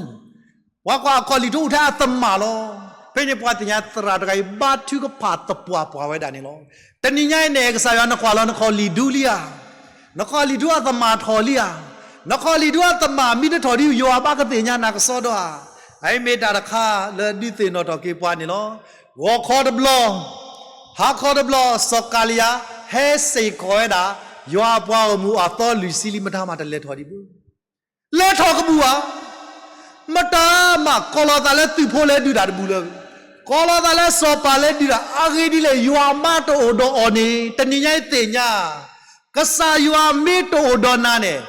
ပှၤကွၢ်အခီၣ်လံာ်ဒူအိၣ်ထဲအသမၣ်လီၤ. ဖဲန့ၣ်ပှၤသ့ၣ်ညါသရၣ်တဂၤအံၤ ဘါထုကဖၣ်သပှၢ်ပှၢ်ဝဲဒၣ်န့ၣ်လီၤ. တနံၤညါအံၤနအဲၣ်ကစၢ်ယွၤ နကွၢ်လီၤနခီၣ်လံာ်ဒူလံဧါ, နခီၣ်လံာ်ဒူအသမၣ်ထီၣ်လံဧါ, နခီၣ်လံာ်ဒူအသမၣ်မ့ၢ်တထီၣ်ဒ် ယွၤဘၣ်ကသ့ၣ်ညါနၤကစီဒီဧါ. အအံၤမ့ၢ်တၢ်တခါလၢဒုးသ့ၣ်နီၣ်ထီၣ်က့ၤပှၤန့ၣ်လီၤ. ဂီၤခီတဘျီ, ဟါခီတဘျီ စီၤကၤလံယါ ဟဲစ့ၢ်ကီးဝဲဒၣ် ယွၤအပှၤဂီၢ်မုၢ်အသီလွံၢ်ဆံလံ မတၤမးတလဲၤထီၣ်ဒံးဘၣ် လဲၤထီၣ်ကဘူၣ်ဧါ, မတၤမး ကိးလီၤသးလၢသုးဖိလဲၤဒုးတၢ်တဘူၣ်လၢၤ, ကိးလီၤသးလၢစီၤပၤလဲၤဒုးတၢ် အဂ့ၢ်ဒ်လဲၣ် ယွၤမ့ၢ်တအိၣ်ဒီးအီၤန့ၣ် တနံၤညါအံၤသ့ၣ်ညါ, ကစၢ်ယွၤမ့ၢ်တအိၣ်ဒီးနၤန့ၣ်,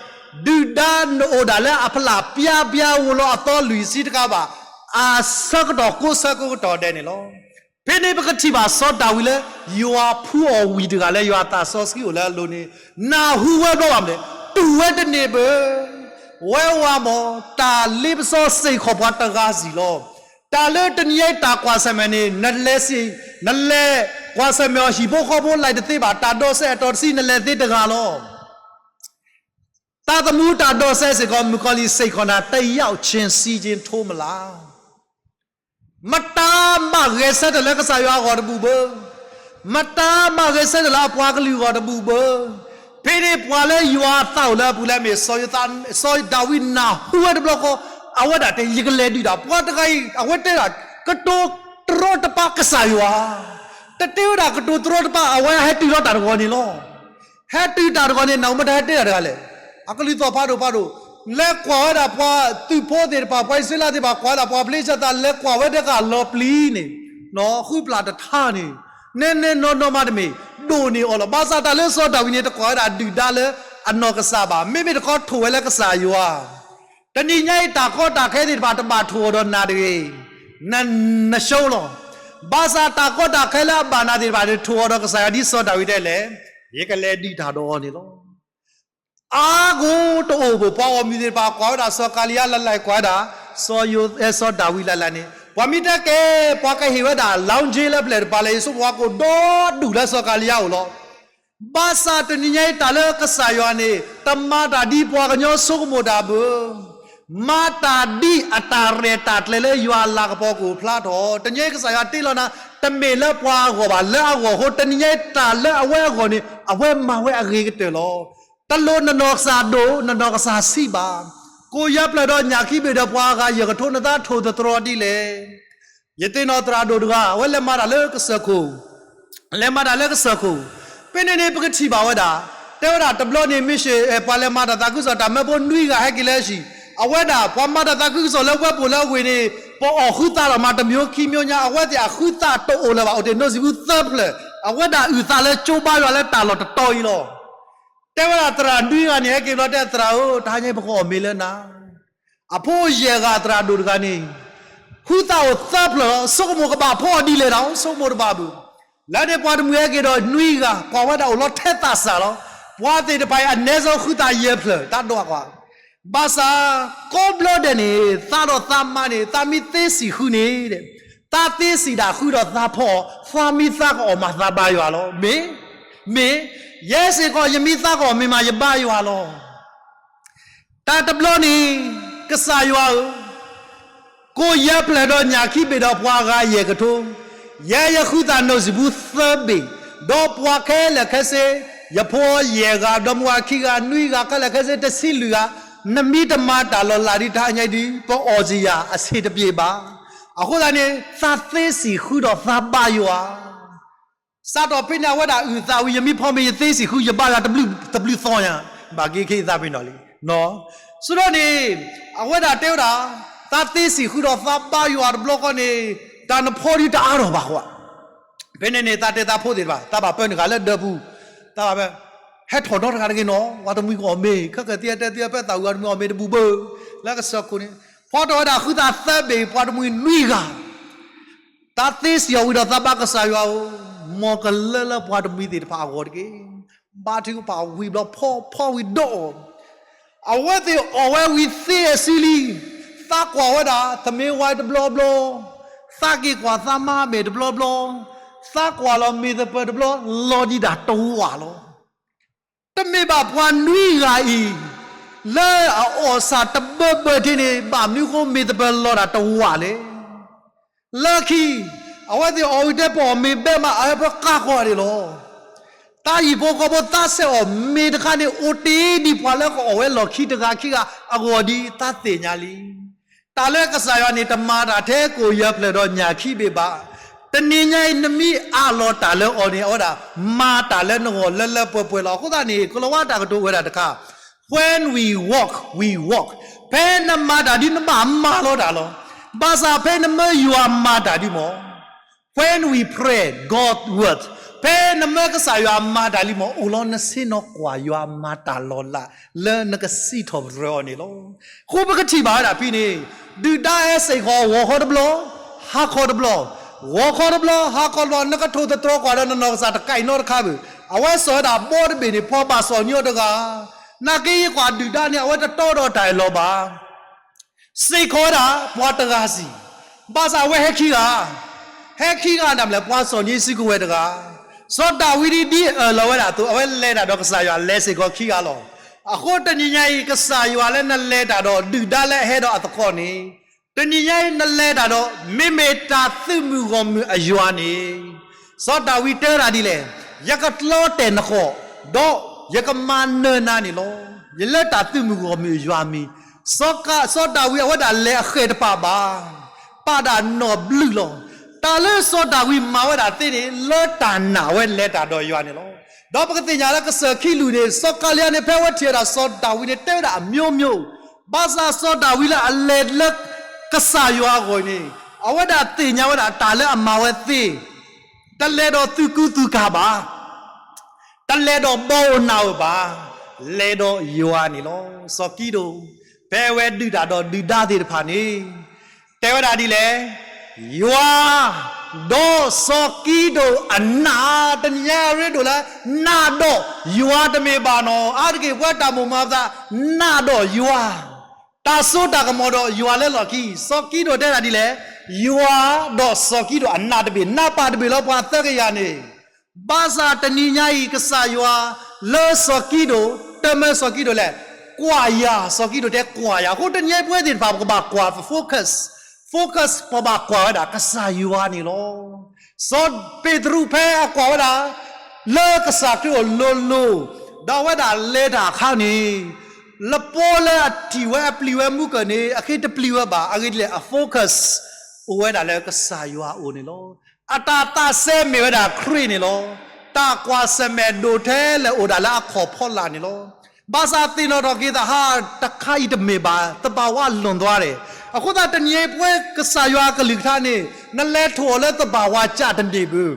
ဒုၣ်ဒါနအိၣ်ဒၣ်လၢအဖျၢၣ်ပျါပျါဧိၤလီၤအသီလွံၢ်ဆံတကးဘၣ်, အဆၢကတီၢ်ကိးဆၢကိးကတီၢ်ဒဲးန့ၣ်လီၤ. ဖဲန့ၣ်ပကထံၣ်ဘၣ်စီၤဒၤဝံးလၢ ယွၤဖှူအီၤဝံၤတဂၤလၢယွၤအသးစီဆှံအိၣ်လၢအလိၤန့ၣ်, နၢ်ဟူဝဲဘျီဘၣ်မနုၤလဲၣ်, တူၢ်ဝဲတန့ၢ်ဘၣ်. ဝဲဝဲမ့ၢ် တၢ်လ့ပစီစ့ၢ်ကီးပှၤတဂၤစ့ၢ်လီၤ. တၢ်လၢတနံၤညါအံၤတၢ်ကွၢ်ဆၢၣ်မဲာ်န့ၣ် နလဲၤစ့ၢ်, နလဲၤကွၢ်ဆၢၣ်မဲာ်အီၤဟံၣ်ဖိဃီဖိလၢတသ့ဘၣ်, တၢ်ဒိးစဲးအတီၤတဆံနလဲၤသ့တဂၤလီၤ. သးသမူတၢ်ဒိးစဲးစ့ၢ်ကီး မုၣ်ကီၤလံၢ်စ့ၢ်ကီးနၤ တယောက်ချင်း စံချင်း ထိုးမလား. မတၤမးဂဲၤဆၢထၢၣ်လၢကစၢ်ယွၤအဂီၢ်တဘူၣ်ဘၣ်, မတၤမးဂဲၤဆၢထၢၣ်လၢအပှၤကလုာ်အဂီၢ်တဘူၣ်ဘၣ်. ဖဲန့ၣ်ပှၤလၢယွၤအသးအိၣ်လၢအပူၤလၢအမ့ၢ် စီၤဒၤဝံးနၢ်ဟူဝဲတဘျီဃီ, အဝဲဒၣ်တဲ ယကလဲၤဒုးတၢ်, ပှၤတဂၤအံၤ အဝဲတဲဒၣ် ကတိၤတရီတပါကစၢ်ယွၤ, တတဲဝဲဒၣ်ကတိၤတရီတပါ အဝဲဟဲတုၤလီၤတၢ်တဂီၤန့ၣ်လီၤ. ဟဲတုၤတၢ်တဂီၤန့ၣ် နၢ်ဟူမတၤဟဲတဲတၢ်တဂၤလဲၣ်. အကလုၢ်သီၣ်ဖးဒိၣ်ဖးဒိၣ်, လဲၤကွၢ်ဝဲဒၣ်ပှၤသုးဖိသ့ၣ်တဖၣ်, ပှၤအံၣ်စရ့လးသ့ၣ်တဖၣ် ကွၢ်ဝဲဒၣ်ပှၤဖလ့ၡသး လဲၤကွၢ်ဝဲတဂၤလီၤပျံၤန့ၣ်, ဃုပျၢ်တထါန့ၣ်, နဲနဲနီၢ်နီၢ်မးတမ့ၢ်, ဒိၣ်န့ၢ်အီၤလီၤ. ဘၣ်ဆၣ်တၢ်လၢစီၤဒၤဝံးန့ၣ် တကွၢ်ဝဲဒၣ်ဒုၣ်ဒါလၢအနီၢ်ကစၢ်ဘၣ်, မ့မ့ၢ်တခီထိၣ်ဝဲလၢကစၢ်ယွၤ တနံၤညါအံၤတၢ်ကီတၢ်ခဲသ့ၣ်တဖၣ် တဘၣ်ထိၣ်အီၤဒီးနၤတဂ့ၤ, န, နရှုံးလီၤ. ဘၣ်ဆၣ်တၢ်ကီတၢ်ခဲလၢအဘၣ်နၤသ့ၣ်တဖၣ်န့ၣ် ထိၣ်အီၤဒီးကစၢ်ယွၤဒ်စီၤဒၤဝံးတဲလဲၣ်, ယကလဲၤဒုးတၢ်ဒီးအီၤန့ၣ်လီၤ. အါဂိတအိၣ်ဘၣ်, ပှၤဂီၢ်မုၢ်သ့ၣ်တဖၣ် ကွၢ်ဝဲဒၣ်စီၤကၤလံယါလၢ်လၢ် ကွၢ်ဝဲဒၣ် စီၤယိၤ, စီၤဒၤဝံးလၢ်လၢ်န့ၣ် ပှၤမ့ၢ်တဲကဲ ပှၤကဟ့ၣ်ဝဲဒၣ် လောင်းကြေး လၢပျၢၤတပၤလၢ ယဆိကမိၣ်ပှၤကိၣ်ဒီဒူၣ်လၢစီၤကၤလံယါအိၣ်လီၤ. ဘၣ်ဆၣ်တနံၤညါအံၤ တၢ်လၢကစၢ်ယွၤန့ၣ် တမၤတၢ်ဒ်ပှၤကညီဆိကမိၣ်တၢ်ဘၣ်, မၤတၢ်ဒ်အတၢ်ရဲၣ်တၢ်ကျဲၤလၢယွၤအလၤကပီၤကအိၣ်ဖျါထီၣ်. တနံၤညါအံၤကစၢ်ယွၤတ့လီၤနၤ တမ့ၢ်လၢပှၤအဂီၢ်ဘၣ်, လၢအဂီၢ်အဃိ တနံၤညါအံၤတၢ်လၢအဝဲအဂီၢ်န့ၣ် အဝဲမၤဝဲအဂ့ၤကတၢၢ်လီၤ. တလိၣ်နနီၢ်ကစၢ်ဒိၣ် နနီၢ်ကစၢ်ဆံးဘၣ်. ကိၣ်ယဲၢ်ဖျၢၣ်ဒီးညၣ်ခံဘ့ၣ်ဒီးပှၤအဂၤယဲၢ်ကထိ နသးထိၣ်သတြီၤဒ်လဲၣ်. ယသ့ၣ်နီၣ်သရၣ်ဒိၣ်တဂၤ အဝဲလဲၤမၤတၢ်လၢကစၢၢ်ခိၣ်, လဲၤမၤတၢ်လၢကစၢၢ်ခိၣ်, ဖဲန့ၣ်န့ၣ် ပကထံၣ်ဘၣ်ဝဲဒၣ်, တဲဝဲဒၣ်တဘျီန့ၣ် မ့ၢ်ရှ့ၣ် ပှၤလဲၤမၤတၢ်သးခုကစီၣ်တၢ်မၢဖိနွံဂၤဟဲက့ၤလၢဟံၣ်, အဝဲဒၣ်ပှၤမၤတၢ်သးခုကစီၣ်လၢဝဲပူၤလၢအဝ့ၢ်န့ၣ် ပအီၣ်ဃုသးလီၤမး တမံၤခံမံၤညါ အဝဲသ့ၣ်အဃုသးတအိၣ်လၢၤဘၣ် အိၣ်တ့ၢ်နီၣ်စံာ်ပူၤသၢဖျၢၣ်, အဝဲဒၣ်အုၣ်သးလၢကၠိဘါယွၤလၢတၢ်လီၢ်တတီၤအံၤလီၤ. တဲဝဲဒၣ်သရၣ်နွံဂၤန့ၣ် ဟဲက့ၤဘျီတဲသရၣ်ဧၢ တဟါညါပကအီၣ်မ့ၤလၢနၤ, အဖိယဲၢ်ဂၤသရၣ်ဒိၣ်တဂၤန့ၣ် ဃုသးအိၣ်သၢဖျၢၣ်လီၤ. ဆိကမိၣ်ကဘၣ်ဖီအီၤဒ်လဲၣ်ဒီး ဆိကမိၣ်တဘၣ်ဘၣ်. လၢန့ၣ်ပှၤတမှံၤဟဲက့ၤဒီးနွံဂၤ ကွၢ်ဝဲဒၣ်အိၣ်လီၤထဲသးစၢ်လီၤ. ပှၤသ့ၣ်တဖၣ်အံၤ အနည်းဆုံး ဃုသးယဲၢ်ဖျၢၣ် တၢ်ဒွးကွၢ်, ဘၣ်ဆၣ် ကိးဘျီဒဲးန့ၣ် သးဒီးသးမါန့ၣ် သးမ့ၢ်သ့စံၣ်ဃုန့ၣ် သးသ့စံၣ်ဒၣ်ဃုဒီးသးဖီအီၤ သးမ့ၢ်သးကအီၣ်မးသးဘါယွၤလီၤ. မ့ၢ်, မ့ၢ်, ယဲစ့ၢ်ကီး ယမ့ၢ်သးကအီၣ်မ့ၢ်မး ယဘါယွၤလီၤ. တၢ်တဘျီန့ၣ် ကစၢ်ယွၤဧၢ, ကိၣ်ယဲၢ်ဖျၢၣ်ဒီးညၣ်ခံဘ့ၣ်ဒီးပှၤအဂၤယဲၢ်ကထိ, ယဲယဃုသးနီၣ်စံာ်ပူၤသၢဘ့ၣ်, ဒီးပှၤခဲလၢာ်ခဲဆ့, ယဖိယဲၢ်ဂၤ ဒီမါဝၤခံဂၤ နွံဂၤ ခဲလၢာ်ခဲဆ့ တဆံလွံၢ်ဂၤ, နမ့ၢ်တမၤတၢ်လီၤလးဒ်တဟါညါဒ် ပအီၣ်စ့ၢ်ယၤအဆ့တပျ့ၤဘၣ်. အဃိသတးန့ၣ် သးသ့စံၣ်ဃုဒီးသးဘါယွၤ စးထီၣ်ဖဲန့ၣ် အဝဲဒၣ်အုၣ်သးဝံၤ ယမ့ၢ်ဖီမ့ၤ ယသ့စံၣ်ဃု ယဘါယွၤတဘျုးသီညါ, ဘၣ်က့ၤခ့ယသးပ့ၤနီၣ်လံ. ဆိဒီးန့ၣ် အဝဲဒၣ်တဲဝဲဒၣ် သးသ့စံၣ်ဃုဒီးသးဘါယွၤတဘျီဃီန့ၣ် တၢ်နဖီဒံးတအါထီၣ်ဘၣ်ဃီ. ဖဲန့ၣ်န့ၣ် သးတဲသးဖိသ့ၣ်တဖၣ် သးဘၣ်ပၢနုာ်ဃာ်လၢဒၢးပူၤ, သးဘၣ်ပၢ ဟဲထီၣ်ဒီတဂၤတဂ့ၤနီၤ, ပှၤတမှံၤကအီၣ်မ့ၤ ခဲကဲသံအတဲသံအဖဲသးဝံၤ ပှၤတမှံၤအီၣ်မ့ၤတဘူၣ်ဘၣ်, လၢကစၢၢ်ခိၣ်န့ၣ် ဖီထီၣ်ဝဲဒၣ်ဃုသးသၢဘ့ၣ် ပှၤတမှံၤနွံဂၤ သးသ့စံၣ်အီၤဝံၤဒီးသးဘါကစၢ်ယွၤဧၢ, မ်ကလၢလၢပှၤတမှံၤသ့ၣ်တဖၣ်အဂီၢ်တက့ၢ်. ဘါထုကဖၣ်ဝံၤဘျီဖီဖီဝံၤဒီးအီၤ, အဝဲသ့ၣ်အီၣ်ဝဲဝံၤသ့အစုလံ, သးကွၢ်ဝဲဒၣ် သမ့ၢ်ဝါတဘျီဘျီ, သးက့ၤကွၢ်သးမါမဲာ်တဘျီဘျီ, သးကွၢ်လီၤမ့ၢ်သပၢၤတဘျီ လီၤဒံးဒၣ်တဝာ်လီၤ. တမ့ၢ်ဘၣ်ပှၤနွံဂၤအံၤ လၢအအီၣ်ဆၣ်တဘၢဘၢထံန့ၣ် ဘၣ်မနုၤဃိမ့ၢ်သပၢၤလီၤဒၣ်တဝာ်လဲၣ်. လၢခံ အဝဲသ့ၣ်အီၣ်ဝံၤတဲပအီၣ်မ့ၤဘဲမး အဟဲဖၢကါဃီဒၣ်လီၤ. တၢ်ဟံၣ်ဖိဃီဖိသးဆဲးအီၣ်မ့ၤတခါန့ၣ် အိၣ်တ့ၢ်ဒံးပှၤလၢကအီၣ်ဝဲလီၢ်ခံတဂၤခံဂၤအဂီၢ်ဒံး သးသ့ၣ်ညါလံ. တၢ်လၢကစၢ်ယွၤန့ၣ် တမၤတၢ်ထဲကိၣ်ယဲၢ်ဖျၢၣ်ဒီးညၣ်ခံဘ့ၣ်ဘၣ်. တနံၤညါအံၤ နမ့ၢ်အးလီၤတၢ်လၢအီၤန့ၣ် အဝဲဒၣ် မၤတၢ်လၢနဂီၢ်လၢလၢပှဲၤပှဲၤလီၤ. အဃိသတးန့ၣ် ကလၤဝါတၢ်ကတိၤဝဲဒၣ်တခါ, When we walk, we walk. ဖဲနမၤတၢ်ဒ်နဘၣ်မၤလီၤတၢ်လီၤ. ဘၣ်ဆၣ်ဖဲနမၢယွၤမၤတၢ်ဒ်မး When we pray, God works. ဖဲနမၢကစၢ်ယွၤမၤတၢ်လံမး အိၣ်လီၤနဆ့ၣ်နီၤကွၢ်ယွၤမၤတၢ်လီၤလး လၢနကစံးထီၣ်ပတြၢၤအီၤန့ၣ်လီၤ. အဃိပကထံၣ်ဘၣ်ဝဲဒၣ်ဖဲန့ၣ်, ဒုၣ်ဒါဟဲစ့ၢ်ကီး ဂီၤခီတဘျီ, ဟါခီတဘျီ, ဂီၤခီတဘျီ, ဟါခီတဘျီ, နကထိၣ်သတြီၤကွၢ်ဒီးနနီၢ်ကစၢ်တကးအံၤနီတခါဘၣ်. အဝဲစိာ်ဝဲဒၣ်ဘီတဘ့ၣ်န့ၣ် ဖီဘၣ်စီၣ်ညီတဂၤ နာ်က့ယကွၢ်ဒုၣ်ဒါန့ၣ် အဝဲတတီဒီးတၢ်အၢၣ်လီၤဘၣ်. စ့ၢ်ကီးဝဲဒၣ်ပှၤတဂၤစံၣ်, ဘၣ်ဆၣ်အဝဲဟဲခံဂၤ, ဟဲခံဂၤဒၣ်လဲာ် ပှၤစီၣ်ညီစုကဝဲၤတဂၤ, စီၤဒၤဝံးဒ်အၢၣ်လီၤဝဲဒၣ်အသိး အဝဲလဲၤတၢ်ဒီးကစၢ်ယွၤလဲၤစ့ၢ်ကီးခံဂၤလီၤ. အဃိတနံၤညါအံၤ ကစၢ်ယွၤလၢနလဲၤတၢ်ဒီးဒုၣ်ဒါလၢအဟဲဒီးအသကိးန့ၣ်, တနံၤညါအံၤနလဲၤတၢ်ဒီး မ့မ့ၢ်တၢ်သုးမုၢ်ဂီၢ်မုၢ်အယွၤန့ၣ်, စီၤဒၤဝံးတဲဝဲဒၣ်ဒ်လဲၣ်, ယကကျီတဲာ်နဃီၣ်, ဒီးယကမၤနၢၤနၤန့ၣ်လီၤ. ယလၢတၢ်သုးမုၢ်ဂီၢ်မုၢ်အယွၤအမံၤ, စီၤက, စီၤဒၤဝံးအဝဲဒၣ်လဲၤအဃဲၣ်တပာ်ဘၣ်, ပာ်ဒၣ်နီၢ်ဘျုးလီၤ. တၢ်လၢစီၤဒၤဝံးမၤဝဲဒၣ်သ့န့ၣ် လၢတၢ်နာ်ဝဲလဲၤတၢ်ဒီးယွၤန့ၣ်လီၤ. ဒီးပကသ့ၣ်ညါလၢကစၢၢ်ခံလူၤန့ၣ် စီၤကၤလံယါန့ၣ် ဖဲအဝဲထံၣ်ဝဲဒၣ်စီၤဒၤဝံးန့ၣ် တဲဝဲဒၣ်အမျိုးမျိုး, ဘၣ်ဆၣ်စီၤဒၤဝံးလၢအလဲၤလၢကစၢ်ယွၤအဂီၢ်န့ၣ်, အဝဲဒၣ်သ့ၣ်ညါဝဲဒၣ်တၢ်လၢအမၤဝဲသ့, တလဲၤဒီးသူၣ်ကူသူၣ်ကၤဘၣ်, တလဲၤဒီးဘီဧိၤနၢ်ဧိၤဘၣ်, လဲၤဒီးယွၤန့ၣ်လီၤ. စီၤကံဒိၣ် ဖဲအဝဲဒုးတၢ်ဒီးဒုၣ်ဒါသ့ၣ်တဖၣ်န့ၣ် တဲဝဲဒၣ်ဒ်လဲၣ်, ယွၤ, ဒီးစီၤကံဒိၣ်အနာ်, တနံၤညါအရ့ဒိၣ်လၢ နာ်ဒီးယွၤတမ့ၢ်ဘၣ်နီၤ, အါတက့ၢ်ပဝဲတၢ်မိၣ်မၤပသး နာ်ဒီးယွၤ, တၢ်စိတၢ်ကမီၤဒီးယွၤလၢလီၢ်ခံ, စီၤကံဒိၣ်တဲဒၣ်ဒ်လဲၣ် ယွၤဒီးစီၤကံးဒဧိၣ်အနးတဘ့ၣ်, နးပၢၢ်တဘ့ၣ်လီၤ ပှၤသၢကယၤန့ၣ်. ဘၣ်ဆၣ်တနံၤညါအံၤ ကစၢ်ယွၤလၢစီၤကံးဒဧိၣ်, တမၢစီၤကံးဒဧိၣ်လဲၣ်, ကွၢ်ယၤ, စီၤကံးဒဧိၣ်တဲကွၢ်ယၤ. အဃိတနံၤညါအံၤပဝဲသ့ၣ်တဖၣ် ပကဘၣ်ကွၢ် focus, focus ပဘၣ်ကွၢ်ဝဲဒၣ်ကစၢ်ယွၤန့ၣ်လီၤ. စီၤပ့းတရူးဖဲအကွၢ်ဝဲဒၣ် လၢကစၢ်ခရံာ်အိၣ်လိၤလိၤ, ဒီးအဝဲဒၣ်လဲၤတၢ်အခါန့ၣ်, လပီလၢအထံၣ်ဝဲအပျံၤဝဲမုၢ်ကၢၢ်န့ၣ် အဃ့တပျံၤဝဲဘၣ်. အဂ့ၢ်ဒ်လဲၣ်, အ focus အိၣ်ဝဲဒၣ်လၢကစၢ်ယွၤအအိၣ်န့ၣ်လီၤ. အတၢ်သးစဲမ့ၢ်ဝဲဒၣ်ခရံာ်န့ၣ်လီၤ. တၢ်ကွၢ်ဆၢၣ်မဲာ်ဒိၣ်ထဲလဲၣ်အိၣ်ဒၣ်လၢအခီၣ်ဖီလာ်န့ၣ်လီၤ. ဘၣ်ဆၣ်သ့ၣ်နီၣ်ထီၣ်က့ၤသးဟးတခါအံၤတမ့ၢ်ဘၣ်, သဘာဝလွံၢ်သွားန့ၣ်. အဃိသတးတနံၤအံၤပဝဲကစၢ်ယွၤအကလုၢ်ကထါန့ၣ် နလဲၤထီၣ်အီၤလၢသဘာဝကျတန့ၢ်ဘၣ်.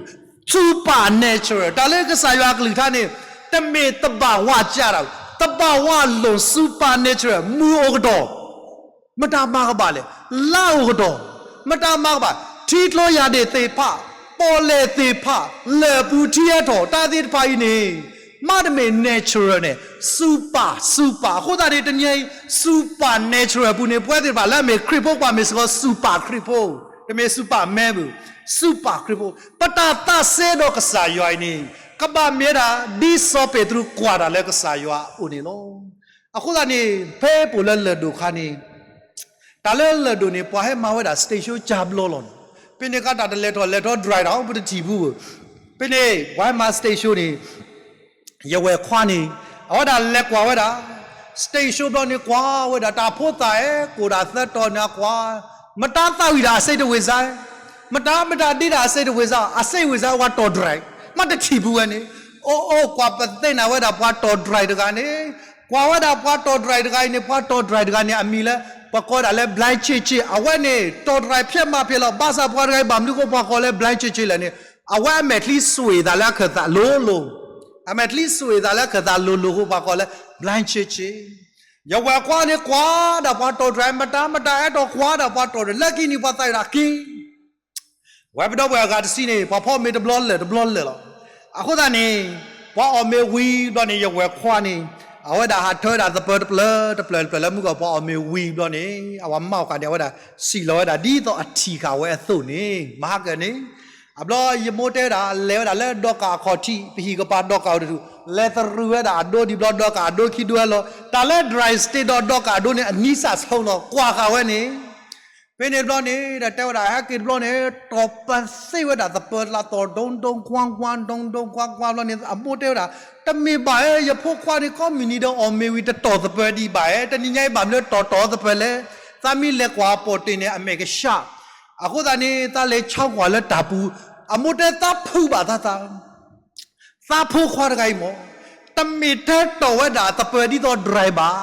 Supernatural တၢ်လၢကစၢ်ယွၤအကလုၢ်ကထါန့ၣ် တမ့ၢ်သဘာဝကျတဘၣ်, သဘာဝလွံၢ် supernatural မုၢ်အိၣ်ကတီၢ် မတၤမၤကဘၣ်လဲၣ်. လါအိၣ်ကတီၢ် မတၤမၤကဘၣ်. ထံကျိယၢ်ဒ့ၣ်သ့ၣ်တဖၣ်, ပီၣ်လဲၣ်သ့ၣ်တဖၣ်, လၢၢ်ပူၤထံဟဲထီၣ် တၢ်သ့ၣ်တဖၣ်အံၤန့ၣ် မ့တမ့ၢ် natural န့ၣ် super super အဃိသတးန့ၣ် တနံၤအံၤ supernatural အပူၤန့ၣ် ပဝဲသ့ၣ်တဖၣ်လၢအမ့ၢ်ခရံာ်ဖိ ပှၤမ့ၢ်စ့ၢ်ကီး super ခရံာ်ဖိ, တမ့ၢ် super man ဘၣ်, super ခရံာ်ဖိ. ပတၢ်သးစဲဒီးကစၢ်ယွၤအံၤန့ၣ် ကဘၣ်မ့ၢ်ဝဲဒၣ် ဒ်စီၤပ့းတရူးကွၢ်တၢ်လၢကစၢ်ယွၤအအိၣ်န့ၣ်လီၤ. အဃိသတးန့ၣ် ဖဲပအိၣ်လၢလၢၢ်ဒိၣ်အခါန့ၣ် တၢ်လၢလၢၢ်ဒိၣ်န့ၣ် ပှၤဟဲမၤဝဲဒၣ် stage show ကၢ်ဘျီလီၤန့ၣ်. ဖဲန့ၣ်အခါတၢ်တလဲၤထီၣ်လဲၤထီ dry တၢ် ပတထံၣ်ဘူးဘၣ်. ဖဲန့ၣ် ပှၤဟဲမၤ stage show န့ၣ် ယဝဲၢ်ခွါန့ၣ် အဝဲဒၣ်လဲၤကွၢ်ဝဲဒၣ် stage show ဘျီန့ၣ် ကွၢ်ဝဲဒၣ်တၢ်ဖိသၣ်အဲၣ် ကိၣ်ဒၣ်သၢတီၤန့ၣ်အကွၢ်, မတၤသးဝံၣ်ဒၣ်အစ့တဝ့ၢ်စါ, မတၤမတၤဒ့ဒၣ်အစ့တဝ့ၢ်စါ, အစ့ဝ့ၢ်စါဝဲတီၢ် dry မးတထံၣ်ဘူးဝဲန့ၣ်. အိၣ်အိၣ်ကွၢ်ပသ့ၣ်ညါဝဲဒၣ်ပှၤတီၢ် dry တဂၤန့ၣ်, ကွၢ်ဝဲဒၣ်ပှၤတီၢ် dry တဂၤအံၤန့ၣ် ပှၤတီၢ် dry တဂၤန့ၣ် အမံၤလၢ ပကိးဒၣ်လၢ blind ဆ့ဆ့, အဝဲန့ၣ် တီၢ် dry ဖျဲးမးဖျဲးလီၤ. ဘၣ်ဆၣ်ပှၤတဂၤအံၤဘၣ်မနုၤဃိပှၤကိးလၢ blind ဆ့ဆ့လဲၣ်န့ၣ်, အဝဲအမဲာ်ချံစွ့ၤသးလၢအခၢၣ်သးလိၤလိၤ, အမဲာ်ချံစွ့ၤသးလၢအခၢၣ်သးလိၤလိၤအဃိပှၤကိးလၢ blind ဆ့ဆ့. ယဝဲၢ်ခွါန့ၣ်ကွၢ်ဒၣ်ပှၤတီၢ် dry မတၤမတၤအဲၣ်ဒိးကွၢ်ဒၣ်ပှၤတီၢ် dry လၢခံန့ၣ် ပှၤသးဝံၣ်ဒၣ်က့ၤ ဝဲပဒီပုၢ်ဝဲၢ်အဂၤတဆံန့ၣ် ပှၤဖီမ့ၤတဘျီလၢာ်တဘျီလၢာ်လီၤ. အဃိသတးန့ၣ် ပှၤအီၣ်မ့ၤဝံၤဘျီန့ၣ် ယဝဲၢ်ခွါန့ၣ် အဝဲဒၣ်ဟးထၢဝဲဒၣ်သပၢၤတဖျၢၣ်တဖျၢၣ်တဖျၢၣ်လၢမုၢ်ကီၢ် ပှၤအီၣ်မ့ၤဝံၤဘျီန့ၣ် အဝဲမါအီၣ်ကးန့ၣ် အဝဲဒၣ်စံၣ်လီၤဝဲဒၣ်ဒ်သိးအထံၣ်ဃာ်ဝဲအသိးန့ၣ် မဟါကၢန့ၣ် အဘျီယမိၢ်တဲဝဲဒၣ် လဲၤဝဲဒၣ်လၢဒီကၣ်အခီၣ်ထံး ပဟံၣ်ကပၤဒီကၣ်အိၣ်တထူၣ် လဲၤသရူးဝဲဒၣ်အဒိဒ်ဘျီ ဒီကၣ်အဒိခံဒိဟဲလီၤ တၢ်လၢ dry state ဒီးဒီကၣ်အဒိန့ၣ် အနံၣ်စၢ်ဆိလီၤ ကွၢ်ဃာ်ဝဲန့ၣ် ဖဲန့ၣ်တဘျီန့ၣ် ဒီးတဲဝဲဒၣ် ဟဲက့ၤတဘျီန့ၣ် တီၢ်ပသ့ၣ်ဝဲဒၣ်သပၢၤတလး တီၢ်ဒိၣ်ဒိၣ်ကွၢ်ကွၢ် ဒိၣ်ဒိၣ်ကွၢ်ကွၢ်ဘျီန့ၣ် အမိၢ်တဲဝဲဒၣ် တမ့ၢ်ဘၣ်ဧါ ယဖိခွါန့ၣ် ကိးမုၢ်နံၤဒီးအီၣ်မ့ၤဝံၤ တတီၢ်သပၢၤဒံးဘၣ်ဧါ တနံၤညါအံၤဘၣ်မနုၤတီၢ်တီၢ်သပၢၤလဲၣ် သးမ့ၢ်လဲၤကွၢ်အပီၣ်တ့ၢ်န့ၣ် အမဲာ်ကဆှး အဃိသတးန့ၣ် သးလဲၤဆီကွၢ်လၢတၢ်ပူၤ အမိၢ်တဲသးဖုးဘၣ်သးသး သးဖိခွါတဂၤအံၤမ့ၢ် တမ့ၢ်ထဲတီၢ်ဝဲဒၣ်သပၢၤဒ်သိး dry ဘၣ်,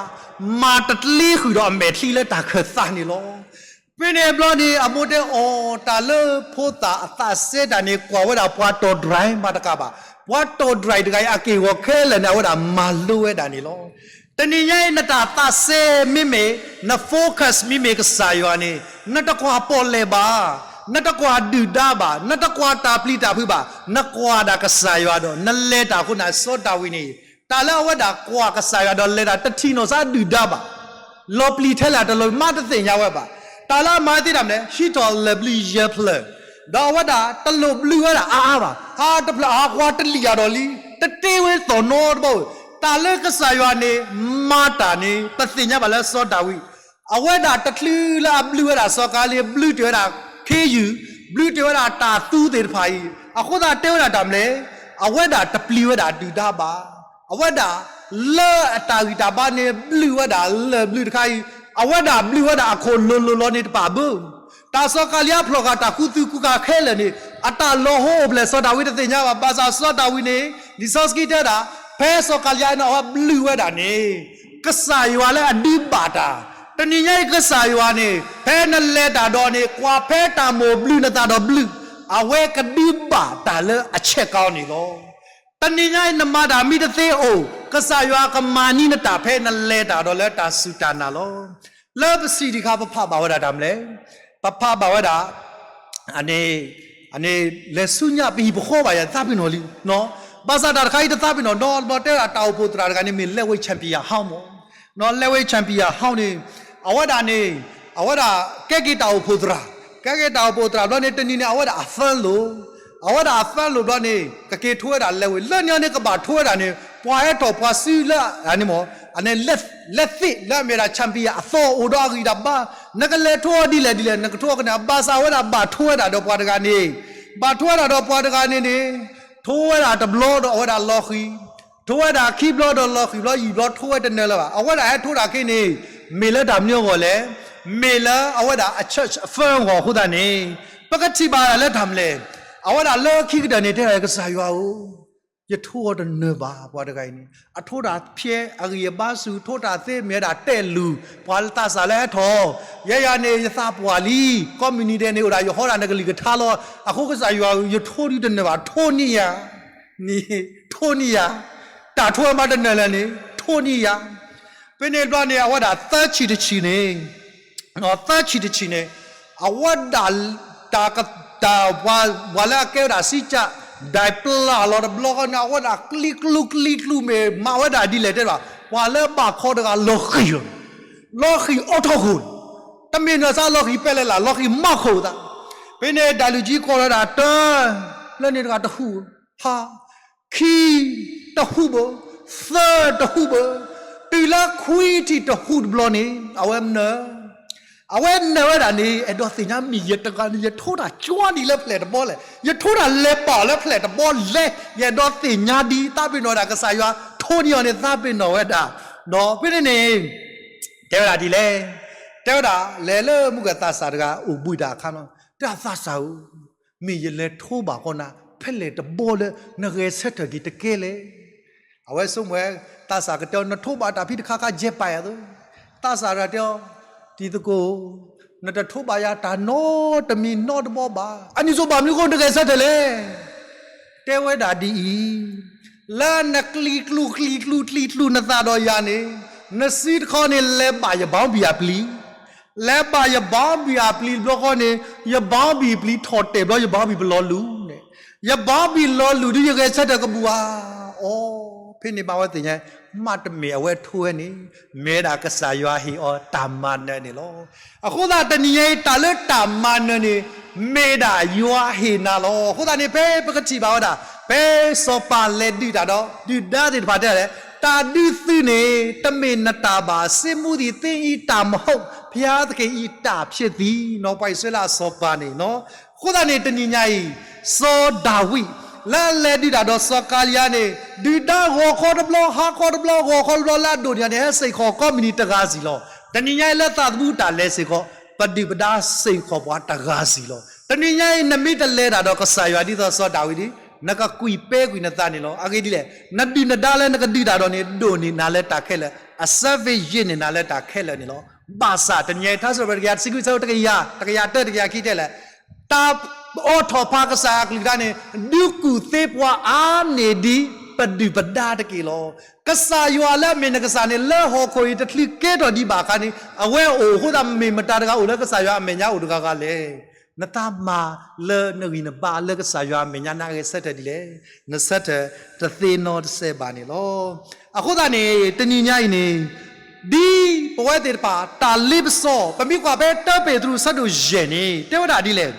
မၤတကျ့ဃုာ်ဒီးအမဲာ်ချံလၢတၢ်ခၢၣ်သးန့ၣ်လီၤ. ဖဲန့ၣ်တဘျီန့ၣ် အမိၢ်တဲအီၤ တၢ်လၢဖိသၣ်အသးစဲတၢ်န့ၣ် ကွၢ်ဝဲဒၣ်ပှၤတီၢ် dry မးတကးဘၣ်, ပှၤတီၢ် dry တဂၤအံၤ အက့ၢ်အဂီၤခဲလၢာ်န့ၣ် အဝဲဒၣ်မၤလိဝဲဒၣ်န့ၣ်လီၤ. တနံၤညါအံၤ နတၢ်သးစဲမ့မ့ၢ် န focus မ့မ့ၢ်ကစၢ်ယွၤန့ၣ် နတကွၢ်ပီၣ်လဲၣ်ဘၣ်, နတကွၢ်ဒုၣ်ဒါဘၣ်, နတကွၢ်တၢ်ပျံၤတၢ်ဖုးဘၣ်, နကွၢ်ဒၣ်ကစၢ်ယွၤဒီး နလဲၤတၢ်အဃိန့ၣ် စီၤဒၤဝံးန့ၣ် တၢ်လၢအဝဲဒၣ်ကွၢ်ကစၢ်ယွၤဒီးလဲၤတၢ် တထံၣ်နီၢ်စၢ်ဒုၣ်ဒါဘၣ်, လီၤပျံၤထဲလဲၣ်တလီၤ မးတသ့ၣ်ညါဝဲဘၣ်. တၢ်လၢအမၤသ့တၢ်မနုၤလဲၣ် ဟံးထီၣ်လၢၢ်ဘျုးယဲၢ်ဖျၢၣ်, ဒီးအဝဲဒၣ်တလိၣ်ဘျုးဝဲဒၣ်အါအါဘၣ်, ဟးတဖျၢၣ်ဟးကွၢ်တလံၣ်အါဒီးလံ, တတ့ဝဲသီၣ်နီတဘီ, တၢ်လၢကစၢ်ယွၤန့ၣ် မၤတၢ်န့ၣ် ပသ့ၣ်ညါဘၣ်လၢစီၤဒၤဝံး အဝဲဒၣ်တချုးလၢအဘျုးဝဲဒၣ်စီၤကၤလံး ဘျုးတ့ၢ်ဝဲဒၣ်ခ့ယုၢ်, ဘျုးတ့ၢ်ဝဲဒၣ်တၢ်သူသ့ၣ်တဖၣ်အံၤ, အဃိသတးတဲဝဲဒၣ်တၢ်မနုၤလဲၣ်, အဝဲဒၣ်တပျံၤဝဲဒၣ်ဒုၣ်ဒါဘၣ်. အဝဲဒၣ်လၢအတၢ်ဂံၢ်တၢ်ဘါန့ၣ် ဘျုးဝဲဒၣ်လၢၢ်ဘျုးတခါအံၤ, အဝဲဒၣ်ဘျုးဝဲဒၣ်အခိၣ်လိၤလိၤလီၤန့ၣ်တပာ်ဘၣ် တၢ်စီၤကၤလံးအဖျီၣ်ဃာ်တၢ်ခူသူၣ်ခူသးခဲလၢာ်န့ၣ် အတၢ်လီၤဟိအိၣ်ဖျဲၣ်စီၤဒၤဝံးတသ့ၣ်ညါဘၣ်. ဘၣ်ဆၣ်စီၤဒၤဝံးန့ၣ် လံာ်စီဆှံတဲဝဲဒၣ် ဖဲစီၤကၤလံးအံၤန့ၣ် အဝဲဘျုးဝဲဒၣ်န့ၣ် ကစၢ်ယွၤလၢအဒုးဘၣ်တၢ်, တနံၤညါအံၤကစၢ်ယွၤန့ၣ် ဖဲနလဲၤတၢ်ဒီးန့ၣ် ကွၢ်ဖဲတၢ်မိၢ်ဘျုးနသးဒီးဘျုး, အဝဲကဒုးဘၣ်တၢ်လၢအဆဲးကီးန့ၣ်လီၤ. တနံၤညါအံၤနမၤတၢ်မ့ၢ်တသ့အိၣ် ကစၢ်ယွၤကမၤန့ၢ်နတၢ်ဖဲနလဲၤတၢ်ဒီးလၢတၢ်စူၢ်တၢ်နာ်လီၤ. လၢပစံးတခါ ပဖးဘၣ်ဝဲဒၣ်တၢ်မနုၤလဲၣ်, ပဖးဘၣ်ဝဲဒၣ် အန့ၣ် လဲၤဆူညါပဟံၣ်ပဃီဘၣ်ယၤသးပ့ၤနီၣ်လံ, ဘၣ်ဆၣ်တၢ်တခါအံၤတသးပ့ၤနီၣ်နီတဘျီ တဲဝဲဒၣ်တၢ်အိၣ်ဖှိၣ်သရၣ်တဂၤန့ၣ်မ့ၢ် Larry Champion Hall မ့ၢ်, Larry Champion Hall န့ၣ် အဝဲဒၣ်န့ၣ် အဝဲဒၣ်ကဲက့ၤတၢ်အိၣ်ဖှိၣ်သရၣ် ကဲက့ၤတၢ်အိၣ်ဖှိၣ်သရၣ်ဘျီန့ၣ် တနံၤန့ၣ် အဝဲဒၣ်အသၢလိၤ, အဝဲဒၣ်အသၢလိၤဘျီန့ၣ် ကက့ၤထိဝဲဒၣ်လဲဝ့ၤ လၢန့ၣ်န့ၣ် ကဘၣ်ထိဝဲဒၣ်န့ၣ် ပှၤဟဲထီၣ်ပှၤစုလၢန့ၣ်မ့ၢ် အန့ၣ် လဲသ့ၣ်လၢအမ့ၢ်ဒၣ် champion အသီအိၣ်ဒီးအဂံၢ်ဒီးဘါ, နကလဲၤထိအီၤဒ်လဲၣ်ဒ်လဲၣ် နကထိအီၤကန့ၣ် ဘၣ်ဆၣ်အဝဲဒၣ်ဘၣ်ထိဝဲဒၣ်ဒီးပှၤတဂၤန့ၣ်, ဘၣ်ထိဝဲဒၣ်ဒီးပှၤတဂၤန့ၣ်န့ၣ် ထိဝဲဒၣ်တဘျီဒီးအဝဲဒၣ်လီၤဃံၤ, ထိဝဲဒၣ်ခံဘျီဒီးလီၤဃံၤဘျီ ယံာ်ဘျီထိဝဲတနၢၤလၢၤဘၣ်. အဝဲဒၣ်ဟဲထိဒၣ်က့ၤန့ၣ် မ့ၢ်လၢတၢ်မနုၤအဂီၢ်လဲၣ်, မ့ၢ်လၢအဝဲဒၣ်အ church affirm အဂီၢ်အဃိသတးန့ၣ် ပကထံၣ်ဘၣ်ဒၣ်လၢတၢ်မနုၤလဲၣ်, အဝဲဒၣ်လၢခံကတၢၢ်န့ၣ် တဲဝဲကစၢ်ယွၤဧၢ, ယထိအီၤတနၢၤဘၣ် ပှၤတဂၤအံၤန့ၣ် အထိတၢ်ဖျဲးအဂံၢ်အဘါဆူၣ် ထိတၢ်သ့မ့ၢ်ဝဲဒၣ်တဲာ်လူၤ ပှၤသးစၢ်လၢဟဲထီၣ်, ယဲယၤန့ၣ် ယသးပှၢ်လံ, ကိးမုၢ်နံၤဒဲးန့ၣ် အိၣ်ဒၣ်ယဟီဒၣ်နကလုၢ်ကထါလီၤ. အဃိကစၢ်ယွၤဧၢ ယထိဒုတနၢၤဘၣ် ထိန့ၢ်ယၤ န့ၣ် ထိန့ၢ်ယၤ, တၢ်ထိဝဲမးတနၢၤလဲၣ်န့ၣ် ထိန့ၢ်ယၤ. ဖဲန့ၣ်တဘျီန့ၣ် အဝဲဒၣ်သၢဆံတဆံန့ၣ်, သၢဆံတဆံန့ၣ် အဝဲဒၣ် တၢ်က တၢ် ပှၤလၢအကဲဝဲဒၣ်စံကၢ် ဒၣ်ပျၢ်လီၤတဘျီဃီန့ၣ် အဝဲဒၣ်ကျံကျူကျံကျူမ့ၢ်မးဝဲဒၣ်ဒ်လဲၣ်တဲဘၣ် ပှၤလၢဘၣ်ခီတဂၤလီၤဃံၤလီၤ, လီၤဃံၤအိးထီၣ်ခိၣ်, တမ့ၢ်နၢၤစးလီၤဃံၤပဲလဲၣ်လၢ် လီၤဃံၤမီၢ်ခိၣ်သး, ဖဲန့ၣ်ဒၣ်လုၢ်ကၠံကိးလီၤဒၣ်တၢ်, လၢန့ၣ်တဂၤတဟူး, ဟါ, ခံ, တဟူးဘၣ်, သၢတဟူးဘၣ်, တုၤလၢခွံထံၣ်တဟူးတဘျီန့ၣ် အဝဲနၢၤ အဝဲနၢၤဝဲဒၣ်န့ၣ် အဲၣ်ဒိးသ့ၣ်ညါမ့ၢ်ယတဂၤန့ၣ် ယထိတၢ်ကၠီဒံးလၢဖျဲၣ်တဘီလဲၣ်, ယထိတၢ်လဲၤပာ်လၢဖျဲၣ်တဘီလဲၣ်, ယအဲၣ်ဒိးသ့ၣ်ညါဒံး သးပ့ၤနီၣ်ဝဲဒၣ်ကစၢ်ယွၤ ထိန့ၢ်အီၤန့ၣ် သးပ့ၤနီၣ်ဝဲဒၣ်, ဒီးဖဲန့ၣ်န့ၣ် တဲဝဲဒၣ်ဒ်လဲၣ်, တဲဝဲဒၣ်လဲၤလၢမုၢ်ကသးစၢ်တဂၤအိၣ်ဘှံးတၢ်အခါလီၤ, တဲသးစၢ်ဧၢ မ့ၢ်ယလဲၤထိဘၣ်ဃီနၤ ဖဲလဲၣ်တဘီလၢနဂဲၤဆၢထၢၣ်က့ၤတကဲလဲၣ်. အဝဲဆိကမိၣ်ဝဲ သးစၢ်ကတဲအီၤ နထိဘၣ်တၢ်ဖံးတခါခါယဲၢ်ပာ်ယၤသိး, သးစၢ်တဂၤတဲအီၤ, တံၤသကိး, နတထိဘၣ်ယၤတၢ်နီတမံၤနီတဘီဘၣ်, အန့ၣ်စိဘၣ်မနုၤအဃိနဂဲၤဆၢထၢၣ်လဲၣ်. တဲဝဲဒၣ်ဒ်အံၤ, လၢနကျံကျူကျံကျူကျံကျူနသးဒီးယၤန့ၣ်, နစုတခီန့ၣ် လဲၤဘၣ်ယဘီဘံၣ်အပျံၤ လဲၤဘၣ်ယဘီဘံၣ်အပျံၤတဘျီဃီန့ၣ်, ယဘီဘံၣ်ပျံၤထီၣ်တဲာ်ဘျီ ယဘီဘံၣ်ပလီၤလူၤန့ၣ်, ယဘီဘံၣ်လီၤလူၤဒီးယဂဲၤဆၢထၢၣ်ကဘူၣ်ဧါ. အိ ဖဲန့ၣ်မးဝဲသ့ၣ်ညါ, မ့တမ့ၢ်အဝဲထိဝဲန့ၣ်, မ့ၢ်ဝဲဒၣ်ကစၢ်ယွၤဟ့ၣ်အီၤတၢ်မၤနၢၤန့ၣ်လီၤ. အဃိသတးတနံၤညါအံၤ တၢ်လၢတၢ်မၤနၢၤန့ၣ် မ့ၢ်ဒၣ်ယွၤဟ့ၣ်နၤလီၤ. အဃိသတးန့ၣ် ဖဲပကထံၣ်ဘၣ်ဝဲဒၣ် ဖဲစီၤပၤလဲၤဒုးတၢ်ဒီး ဒုၣ်ဒါသ့ၣ်တဖၣ်တဲလဲၣ်, တၢ်ဒုးသုန့ၣ် တမ့ၢ်နတၢ်ဘၣ်, စစ်မှုသည် သင်၏တၢ်မဟုတ်, ဘုရားသခင်၏တၢ်ဖြစ်သည်, နီၢ်ပှၤအံၣ်စရ့လးအစီၤပၤန့ၣ်နီၤ. အဃိသတးန့ၣ် တနံၤညါအံၤ စီၤဒၤဝံး လၢအလဲၤဒုးတၢ်ဒီးစီၤကၤလံယၤန့ၣ် ဒုၣ်ဒါဂီၤခီတဘျီ ဟါခီတဘျီ ဂီၤခီတဘျီ လၢအဒိၣ်န့ၢ်န့ၣ် ဟဲစ့ၢ်ကီးကိးမုၢ်နံၤတဂၤစံၣ်လီၤ. တနံၤညါအံၤလၢသးသမူတၢ်လဲၤစ့ၢ်ကီး ပဒုၣ်ပဒါစ့ၢ်ကီးပှၤတဂၤစံၣ်လီၤ. တနံၤညါအံၤ နမ့ၢ်တလဲၤတၢ်ဒီးကစၢ်ယွၤဒ်သိးစီၤဒၤဝံးဒီး နကကွံာ်ပဲကွံာ်နသးန့ၣ်လီၤ. အဂ့ၢ်ဒ်လဲၣ်, နဒုၣ်နဒါလၢနကဒုးတၢ်ဒီးန့ၣ် ဒိၣ်န့ၢ်နၤလၢတၢ်ခဲလၢာ်, အservice ယံာ်န့ၢ်နၤလၢတၢ်ခဲလၢာ်န့ၣ်လီၤ. ဘၣ်ဆၣ်တနံၤညါအံၤ ထါစံးပတြၢၤတကယၤတဆံခွံ ဆၢဖိတကယၤ, တကယၤတၢ တကယၤခံတဲလဲၣ်, တၢ်အိးထီၣ်ဖးကစၢ်အကလုၢ်ကထါန့ၣ် ဒုးကူၣ်သ့ပှၤအါန့ၢ်ဒ်ပဒုၣ်ပဒါတက့ၢ်လီၤ. ကစၢ်ယွၤလၢအမ့ၢ်နကစၢ်န့ၣ် လၢဟီၣ်ခိၣ်အံၤတချုးကဲထီၣ်ဒံးဘၣ်အခါန့ၣ် အဝဲအိၣ်အဃိသတး မ့ၢ်မတၤတဂၤအိၣ်လၢကစၢ်ယွၤအမဲာ်ညါအိၣ်တဂၤဂၤလဲၣ်. နသးမၤလၢနဂံၢ်နဘါလၢကစၢ်ယွၤအမဲာ်ညါ နဂဲၤဆၢထၢၣ်ဒ်လဲၣ်, နဆၢထၢၣ်တသ့နီတစဲးဘၣ်န့ၣ်လီၤ. အဃိသတးန့ၣ် တနံၤညါအံၤန့ၣ် ဒ်ပဝဲသ့ၣ်တဖၣ် တၢ်လ့ပစီ ပမ့ၢ်ကွၢ်ဖဲတၢပ့းတရူးဆၢဒိၣ်ယဲၢ်န့ၣ် တဲဝဲဒၣ်ဒ်လဲၣ်.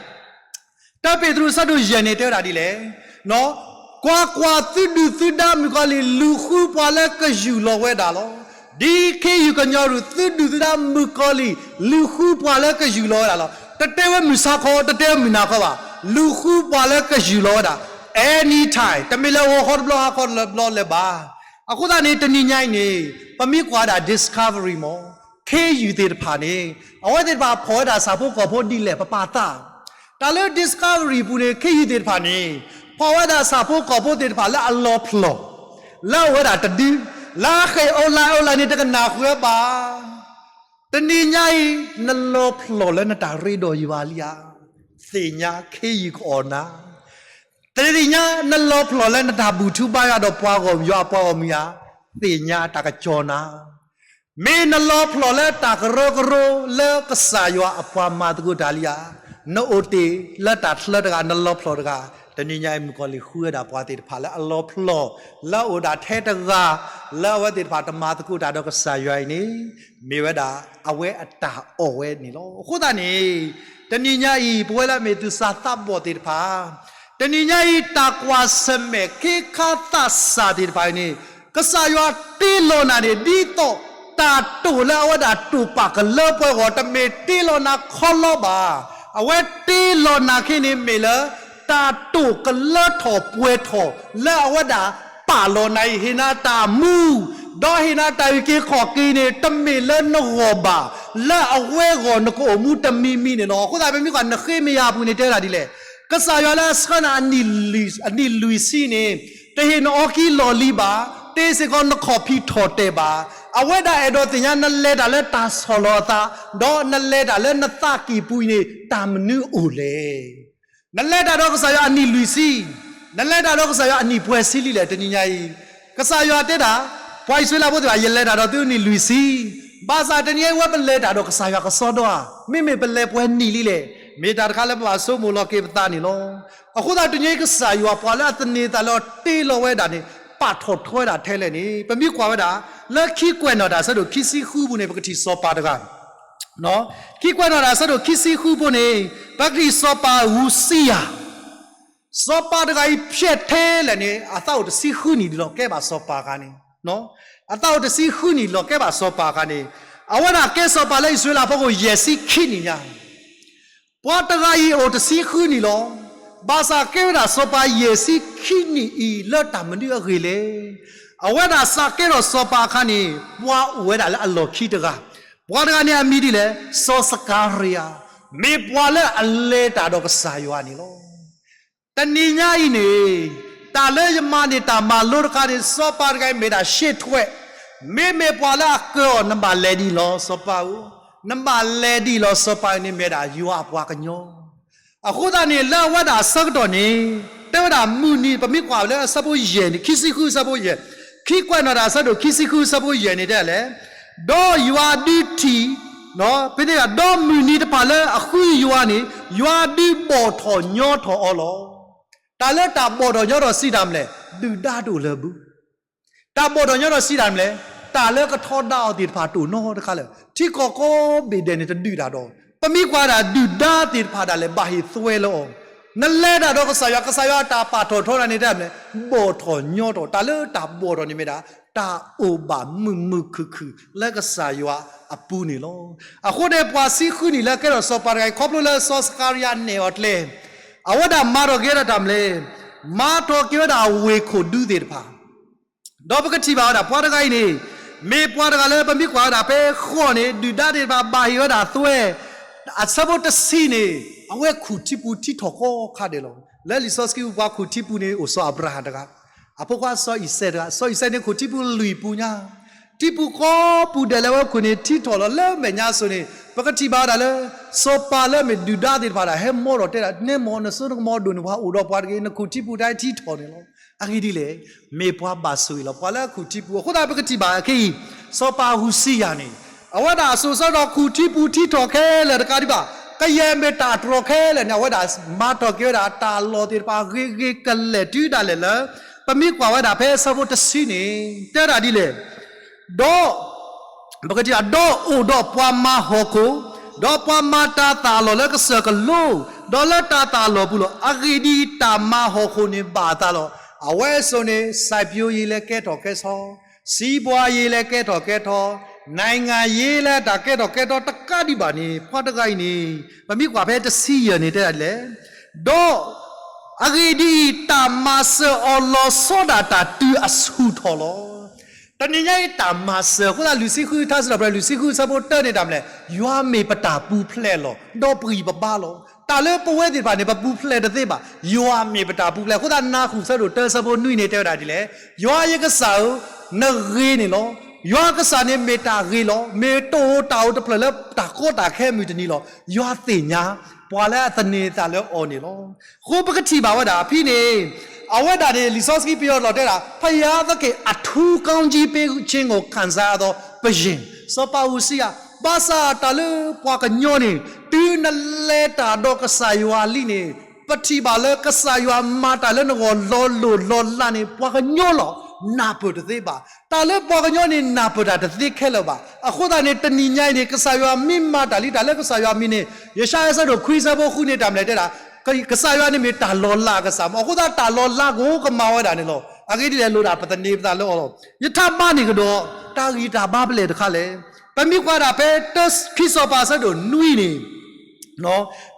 တၢပ့းတရူးဆၢဒိၣ်ယဲၢ်န့ၣ် တဲဝဲဒၣ်ဒ်လဲၣ်. ကွၢ်ကွၢ်, သုဒုၣ်သုဒါမုၣ်ကီၤလံၢ် လူၤဃုပှၤလၢကယူၢ်လီၤဝဲဒၣ်လီၤ. ဒ်ခ့ယုၢ်ကညီရူၢ် သုဒုၣ်သုဒါမုၣ်ကီၤလံၢ် လူၤဃုပှၤလၢကယူၢ်လီၤဝဲဒၣ်လီၤ. တတဲဝဲမုၢ်ဆါခီ, တတဲဝဲမုၢ်နၤခီဘၣ်, လူၤဃုပှၤလၢကယူၢ်လီၤဝဲဒၣ် anytime, တမ့ၢ်လၢဂီၤခီတဘျီ ဟါခီတဘျီလၢၤဘၣ်. အဃိသတးန့ၣ် တနံၤညါအံၤန့ၣ် ပမ့ၢ်ကွၢ်ဒၣ် Discovery မ့ၢ် ခ့ယုၢ်သ့ၣ်တဖၣ်န့ၣ် အဝဲသ့ၣ်တဖၣ်ဖီၣ်ဝဲဒၣ်ဆၣ်ဖိကီၢ်ဖိဒ်လဲၣ် ပပာ်သး. တၢ်လၢ Discovery ပူၤန့ၣ် ခ့ယုၢ်သ့ၣ်တဖၣ်န့ၣ် ဖီၣ်ဝဲဒၣ်ဆၣ်ဖိကီၢ်ဖိသ့ၣ်တဖၣ်လၢအလီၤဖျိး လၢအအိၣ်ဝဲဒၣ်တဒု, လၢအဃ့ၢ် online online န့ၣ် တကနၣ်ဃုာ်ဝဲဘၣ်. တနံၤညါအံၤ နလီၤဖျိးလၢနတၢ်ရ့ဒီးယွၤလံဧါ, သ့ၣ်ညါ ခ့ယုၢ်ကအီၣ်နၤ. တနံၤညါ နလီၤဖျိးလၢနတၢ်ဘူၣ်ထီၣ်ဘါယွၤဒီးပှၤဂီၢ်မုၢ် ယွၤအပှၤဂီၢ်မုၢ်ဧါ, သ့ၣ်ညါ တၢ်ကစီၣ်နၤ. မ့ၢ်နလီၤဖျိးလၢတၢ်ကရၢကရိလၢကစၢ်ယွၤအပှၤမၤသကိးတၢ်လံဧါ, နအိၣ်တ့ၢ်လၢတၢ်ချၢတဂၤ နလီၤဖျိးတဂၤ, တနံၤညါအံၤ မုၣ်ကီၤလံၢ်ဃုဝဲဒၣ်ပှၤသ့ၣ်တဖၣ်လၢအလီၤဖျိး လၢအအိၣ်ဒၣ်ထဲတဂၤ လၢအဝဲသ့ၣ်တဖၣ်တမၤသကိးတၢ်ဒီးကစၢ်ယွၤအံၤန့ၣ် မ့ၢ်ဝဲဒၣ်အဝဲအတၢ်အီၣ်ဝဲန့ၣ်လီၤ. အဃိသတးန့ၣ် တနံၤညါအံၤ ပဝဲလၢအမ့ၢ်သူၣ်စၢ်သးဘီၣ်သ့ၣ်တဖၣ်, တနံၤညါအံၤ တၢ်ကွၢ်ဆၢၣ်မဲာ်ခ့ခါသးစၢ်သ့ၣ်တဖၣ်အံၤန့ၣ်, ကစၢ်ယွၤတ့လီၤနၤန့ၣ် ဒ်သိးတၢ်တိာ်လၢအဝဲဒၣ်တိာ်ပာ်ကလၢပှဲၤအဂီၢ် တမ့ၢ်တ့လီၤနၤခီလီဘၣ်. အဝဲတ့လီၤနၤခဲအံၤန့ၣ်မ့ၢ်လၢ တၢ်တိာ်ကလၢထီၣ်ပှဲၤထီၣ်လၢအဝဲဒၣ်ပာ်လီၤနၤအံၤ ဟ့ၣ်နၤတၢ်မူ, ဒီးဟ့ၣ်နၤတၢ်အုၣ်က့ၤခီၣ်က့ၤန့ၣ် တမ့ၢ်လၢနဂီၢ်ဘၣ်, လၢအဝဲအဂီၢ်နကအိၣ်မူတမံၤမံၤန့ၣ်လီၤ. အဃိသတး ပမ့ၢ်ကွၢ် နဃ့မယၤအပူၤန့ၣ် တဲဝဲဒၣ်ဒ်လဲၣ်, ကစၢ်ယွၤလၢအဆှၢနၤအနံၣ်လွံၢ်ဆံန့ၣ် တဟ့ၣ်နအီကံလီၢ်လံၤဘၣ်, တဟ့ၣ်စ့ၢ်ကီးနခီၣ်ဖံးထီၣ်တဲာ်ဘၣ်. အဝဲဒၣ်အဲၣ်ဒိးသ့ၣ်ညါ နလဲၤတၢ်လၢတၢ်ဆီၣ်လီၤအသး, ဒီးနလဲၤတၢ်လၢနသးကံၢ်ပူၤအံၤန့ၣ် တၢ်မနုၤအိၣ်လဲၣ်. နလဲၤတၢ်ဒီးကစၢ်ယွၤအနံၣ်လွံၢ်ဆံ, နလဲၤတၢ်ဒီးကစၢ်ယွၤအနံၣ်ပှဲၤဆံလံလဲၣ်. တနံၤညါအံၤ ကစၢ်ယွၤတဲဒၣ် ပှၤအံၣ်စရ့လးဖိသ့ၣ်တဖၣ် ယလဲၤတၢ်ဒီးသုအနံၣ်လွံၢ်ဆံ, ဘၣ်ဆၣ်တနံၤညါအံၤ ဝဲပလဲၤတၢ်ဒီးကစၢ်ယွၤကစီဒီဧါ, မ့မ့ၢ်ပလဲၤပှဲၤနံၣ်လံလဲၣ်, မ့ၢ်တၢ်တခါလၢပဘၣ်ဆိကမိၣ်လီၤက့ၤပသးန့ၣ်လီၤ. အဃိသတး တနံၤညါအံၤ ကစၢ်ယွၤပှၤလၢအသန့ၤသးလၢအတ့လီၤဝဲဒၣ်န့ၣ် ပာ်ထီၣ်ထီဝဲဒၣ်ထဲလဲၣ်န့ၣ် ပမ့ၢ်ကွၢ်ဝဲဒၣ် လၢခံကွဲးနီၣ်တၢ်အဆၢဒိၣ်ခံဆံဃုပူၤန့ၣ် ပကထံၣ်စီၤပၤတဂၤ ခံကွဲးနီၣ်တၢ်အဆၢဒိၣ်ခံဆံဃုဖိန့ၣ် ပကထံၣ်စီၤပၤအူစံယၤ, စီၤပၤတဂၤအံၤဖျဲၣ်ထဲလဲၣ်န့ၣ် အသးအိၣ်တဆံဃုနံၣ်ဒံးလီၤ ကဲဘၣ်စီၤပၤအခါန့ၣ်, အသးအိၣ်တဆံဃုနံၣ်လီၤ ကဲဘၣ်စီၤပၤအခါန့ၣ်, အဝဲဒၣ်ကဲစီၤပၤလၢအံၣ်စရ့လးဖိအယဲၢ်ဆံခံနံၣ်ညါ, ပှၤတဂၤအံၤအိၣ်တဆံဃုနံၣ်လီၤ. ဘၣ်ဆၣ်ကဲဝဲဒၣ်စီၤပၤယဲၢ်ဆံခံနံၣ်အံၤ လၢတၢ်မနုၤအဂ့ၢ်လဲၣ်. အဝဲဒၣ်စးကဲထီၣ်စီၤပၤအခါန့ၣ် ပှၤအိၣ်ဝဲဒၣ်လၢအလီၢ်ခံတဂၤ, ပှၤတဂၤန့ၣ်အမံၤဒ်လဲၣ်, စီၤစကၤရယၤ, မ့ၢ်ပှၤလၢအလဲၤတၢ်ဒီးကစၢ်ယွၤန့ၣ်လီၤ. တနံၤညါအံၤန့ၣ် တၢ်လၢယမၤန့ၢ်တၢ်မၤလိတခါန့ၣ် စီၤပၤတဂၤအံၤမ့ၢ်ဒၣ်ရှဲထွဲး, မ့မ့ၢ်ပှၤလၢအကၢအီၤ နဘၣ်လဲၤဒ်အံၤလီၤ စီၤပၤဧၢ, နဘၣ်လဲၤဒ်အံၤလီၤ စီၤပၤအံၤန့ၣ် မ့ၢ်ဒၣ်ယွၤအပှၤကညီ အဃိသတးန့ၣ် လၢအဝဲဒၣ်အဆၢကတီၢ်န့ၣ် တဲဝဲဒၣ်မုၢ်နံၤ ပမ့ၢ်ကွၢ်လၢအဆၢဖိယဲၢ်န့ၣ် ခံဆံဃုအဆၢဖိယဲၢ်, ခံကွဲးနီၣ်တၢ်အဆၢဒိၣ်ခံဆံဃုအဆၢဖိယဲၢ်န့ၣ် တဲလဲၣ်, ဒီးယွၤဒုးထံၣ်, ဖဲန့ၣ် ဒီးမုၢ်နံၤတဖၣ်လၢအဃုယွၤန့ၣ် ယွၤဒုးဘီၣ်ထီၣ်ညီထီၣ်အီၤလီၤ. တၢ်လၢတၢ်ဘီၣ်ထီၣ်ညီထီၣ်စံးတၢ်မနုၤလဲၣ်, ဒုၣ်ဒါတအိၣ်လၢၤဘၣ် တၢ်ဘီၣ်ထီၣ်ညီထီၣ်စံးတၢ်မနုၤလဲၣ်, တၢ်လၢကထီဒါအီၤသ့ၣ်တဖၣ်တအိၣ်နီတခါလၢၤ, ထံကီၢ်ကိးဘ့ၣ်ဒဲးန့ၣ်တဒုးတၢ်ဒီး, ပမ့ၢ်ကွၢ်ဒၣ်ဒုၣ်ဒါသ့ၣ်တဖၣ်ဒၣ်လဲာ် ဘၣ်ဟ့ၣ်သွဲလၢအီၤ, နလဲၤတၢ်ဒီးကစၢ်ယွၤ ကစၢ်ယွၤအတၢ်ပာ်ထီၣ်ထီနၤန့ၣ် တဲမနုၤလဲၣ်, ဘီၣ်ထီၣ်ညီထီၣ်, တၢ်လၢတၢ်ဘီၣ်ထီၣ်န့ၣ်မ့ၢ်ဒၣ် တၢ်အိၣ်ဘၣ်မုာ်မုာ်ခုၣ်ခုၣ်လၢကစၢ်ယွၤအပူၤန့ၣ်လီၤ. အဃိန့ၣ် ပှၤဆံဃုနံၣ်လၢကဲထီၣ်စီၤပၤတဂၤအံၤ ခီဖျိလၢစီၤစကၤရယၤနဲၣ်အီၤကျဲ အဝဲဒၣ်မၤထီၣ်က့ၤဝဲဒၣ်တၢ်မနုၤလဲၣ်, မၤထီၣ်က့ၤဝဲဒၣ်အဝ့ၢ်ခိၣ်ဒူသ့ၣ်တဖၣ်, ဒီးပကထံၣ်ဘၣ်ဝဲဒၣ် ပှၤတဂၤအံၤန့ၣ် မ့ၢ်ပှၤတဂၤလၢပမ့ၢ်ကွၢ်ဝဲဒၣ်ဖဲဃီန့ၣ် ဒုၣ်ဒါသ့ၣ်တဖၣ်ဘၣ်ဟ့ၣ်ဝဲဒၣ်သွဲ, အဆၢဖိတဆံန့ၣ် အဝဲခူၣ်ထံပူၤထံထီၣ်ကိးခါဒဲးလီၤ. လၢလံာ်စီဆှံပူၤ ပှၤခူၣ်ထံပူၤန့ၣ် အိၣ်စီၤအၤဘြၤဟၣ်တဂၤ, အဖိခွါစီၤအံၤစဲးတဂၤ, စီၤအံၤစဲးန့ၣ်ခူၣ်ထံပူၤလွံၢ်ပူၤညါ ထံပူၤကိးပူၤဒဲးလၢအဝဲခူၣ်န့ၣ် ထံထီၣ်လီၤ. လၢမဲာ်ညါစိၤန့ၣ် ပကထံၣ်ဘၣ်ဝဲဒၣ်လၢ စီၤပၤလၢအမ့ၢ်ဒုၣ်ဒါသ့ၣ်တဖၣ်ဒၣ် ဟဲမီထီၣ်တဲဒၣ် နဲမီၢ် နစိနကမီၤဒိၣ်န့ၣ် ပှၤအိၣ်ဒီးပှၤတဂ့ၤ, နခူၣ်ထံပူၤတၢ်ထံထီၣ်န့ၣ်လီၤ. အဂ့ၢ်ဒ်လဲၣ်, မ့ၢ်ပှၤဘၣ်ဆိၣ်ဂ့ၤလီၤ. ပှၤလၢခူၣ်ထံပူၤ အဃိသတးပကထံၣ်ဘၣ်အခဲအံၤ စီၤပၤအူစံယၤန့ၣ် အဝဲဒၣ်အစိၤဆၢကတီၢ်ခူၣ်ထံပူၤထံထီၣ်ခဲလၢာ်တကးဒံးဘၣ်, ကယဲၢ်မ့ၢ်တၢ်တြီၤခဲလၢာ်န့ၣ် အဝဲဒၣ်မၤထီၣ်က့ၤဝဲဒၣ်တၢ်လီၢ်သ့ၣ်တဖၣ်ဂ့ၤဂ့ၤကလဲာ်တုၤဒၣ်လဲာ်လၢ ပမ့ၢ်ကွၢ်ဝဲဒၣ်ဖဲအဆၢဖိတဆံန့ၣ် တဲဒၣ်ဒ်လဲၣ်, ဒီး ပကထံၣ်ဘၣ် ဒီးအိၣ်ဒီးပှၤမၤဟီၣ်ခိၣ်, ဒီးပှၤမၤတၤသၣ်အလီၢ်လၢကစၢၢ်ကလိ, ဒီးလၢတၤသၣ်အလီၢ်ပူၤလီၤ. အဂ့ၢ်ဒ်အံၤ, တၢ်မၤဟီၣ်ခိၣ်န့ၣ်ဘၣ်အသးလီၤ. အဝဲအစိၤန့ၣ် စိုက်ပျိုးရေး လၢကဲထီၣ်ကဲထီ, စီးပွားရေး လၢကဲထီၣ်ကဲထီ, နိုင်ငံရေး လၢတၢ်ကဲထီၣ်ကဲထီတကးဒံးဘၣ်န့ၣ် ပှၤတဂၤအံၤန့ၣ် ပမ့ၢ်ကွၢ်ဖဲတဆံယဲၢ်န့ၣ် တဲဒၣ်ဒ်လဲၣ်, ဒီး အဂ့ၢ်ဒ်အံၤ, တၢ်မၤစၢၤအီၤလီၤဆီဒၣ်တၢ်တုၤအဆူၣ်ထီၣ်လီၤ. တနံၤညါအံၤတၢ်မၤစၢၤ အဃိသတး လွံၢ်ဆံဃု ထါစံးထီၣ်ပတြၢၤ လွံၢ်ဆံဃု အဆၢဖိတၢန့ၣ် တၢ်မနုၤလဲၣ်, ယွၤမ့ၢ်ပတၢ်ပူၤဖျဲးလီၤ. ဒီးပဂံၢ်ပဘါလီၤ. တၢ်လၢပဝဲသ့ၣ်တဖၣ်န့ၣ် ပပူၤဖျဲးတသ့ဘၣ်. ယွၤမ့ၢ်ပတၢ်ပူၤဖျဲး အဃိသတး နၢ်ဟူအဆၢဒိၣ်တၢ အဆၢဖိနွံန့ၣ် တဲဝဲဒၣ်ဒ်လဲၣ်, ယွၤယကစၢ်ဧၢ, နဂ့ၤန့ၣ်လီၤ. ယွၤကစၢ်န့ၣ်မ့ၢ်တၢ်ဂ့ၤလီၤ. မ့ၢ်တအိၣ်တၢ်အိၣ်တဖျၢၣ်လၢတၢ်ကီတၢ်ခဲမုၢ်တနံၤလီၤ. ယွၤသ့ၣ်ညါ ပှၤလၢအသန့ၤသးလၢအီၤန့ၣ်လီၤ. အဃိပကထံၣ်ဘၣ်ဝဲဒၣ် ဖဲန့ၣ် အဝဲဒၣ်န့ၣ် လံာ်စီဆှံပယီၤလီၤတဲဒၣ် ဘုရားသခင်အထူးကောင်းကြီးပေးခြင်းကို ခံစားရသော ဘုရင်, စီၤပၤအူစံယၤ, ဘၣ်ဆၣ်တၢ်လၢပှၤကညီန့ၣ် တုၤနလဲၤတၢ်ဒီးကစၢ်ယွၤလံန့ၣ် ပထံၣ်ဘၣ်လၢကစၢ်ယွၤမၤတၢ်လၢနဂီၢ်လီၤလိၢ်လီၤလးန့ၣ် ပှၤကညီလီၤ. နၢ်ပၢၢ်တသ့ဘၣ်. တၢ်လၢပှၤကညီန့ၣ် နၢ်ပၢၢ်တၢ်တသ့ခဲလၢာ်ဘၣ်. အဃိသတးန့ၣ် တနံၤညါအံၤန့ၣ် ကစၢ်ယွၤမ့ၢ်မၤတၢ်လံ တၢ်လၢကစၢ်ယွၤအမံၤန့ၣ် ယၡါယၤဆၢဒိၣ်ခွံဆၢဖိဃုန့ၣ် တၢ်မနုၤလဲၣ်တဲဒၣ်, ကစၢ်ယွၤန့ၣ်မ့ၢ်တၢ်လီၤလးအကစၢ်မး, အဃိသတးတၢ်လီၤလးကအိၣ်ကမၤဝဲဒၣ်န့ၣ်လီၤ. အဂ့ၢ်ဒ်လဲၣ် လိၣ်ဒၣ်ပသန့ၤပသးလၢအီၤလီၤ. ယထးဘၣ်န့ၣ်ကဒီး တၢ်ဂံၢ်တၢ်ဘါဖဲလဲၣ်တခါလဲၣ်. ပမ့ၢ်ကွၢ်ဒၣ်ဖဲ တၢ ခံစီၤပၤဆၢဒိၣ်နွံန့ၣ်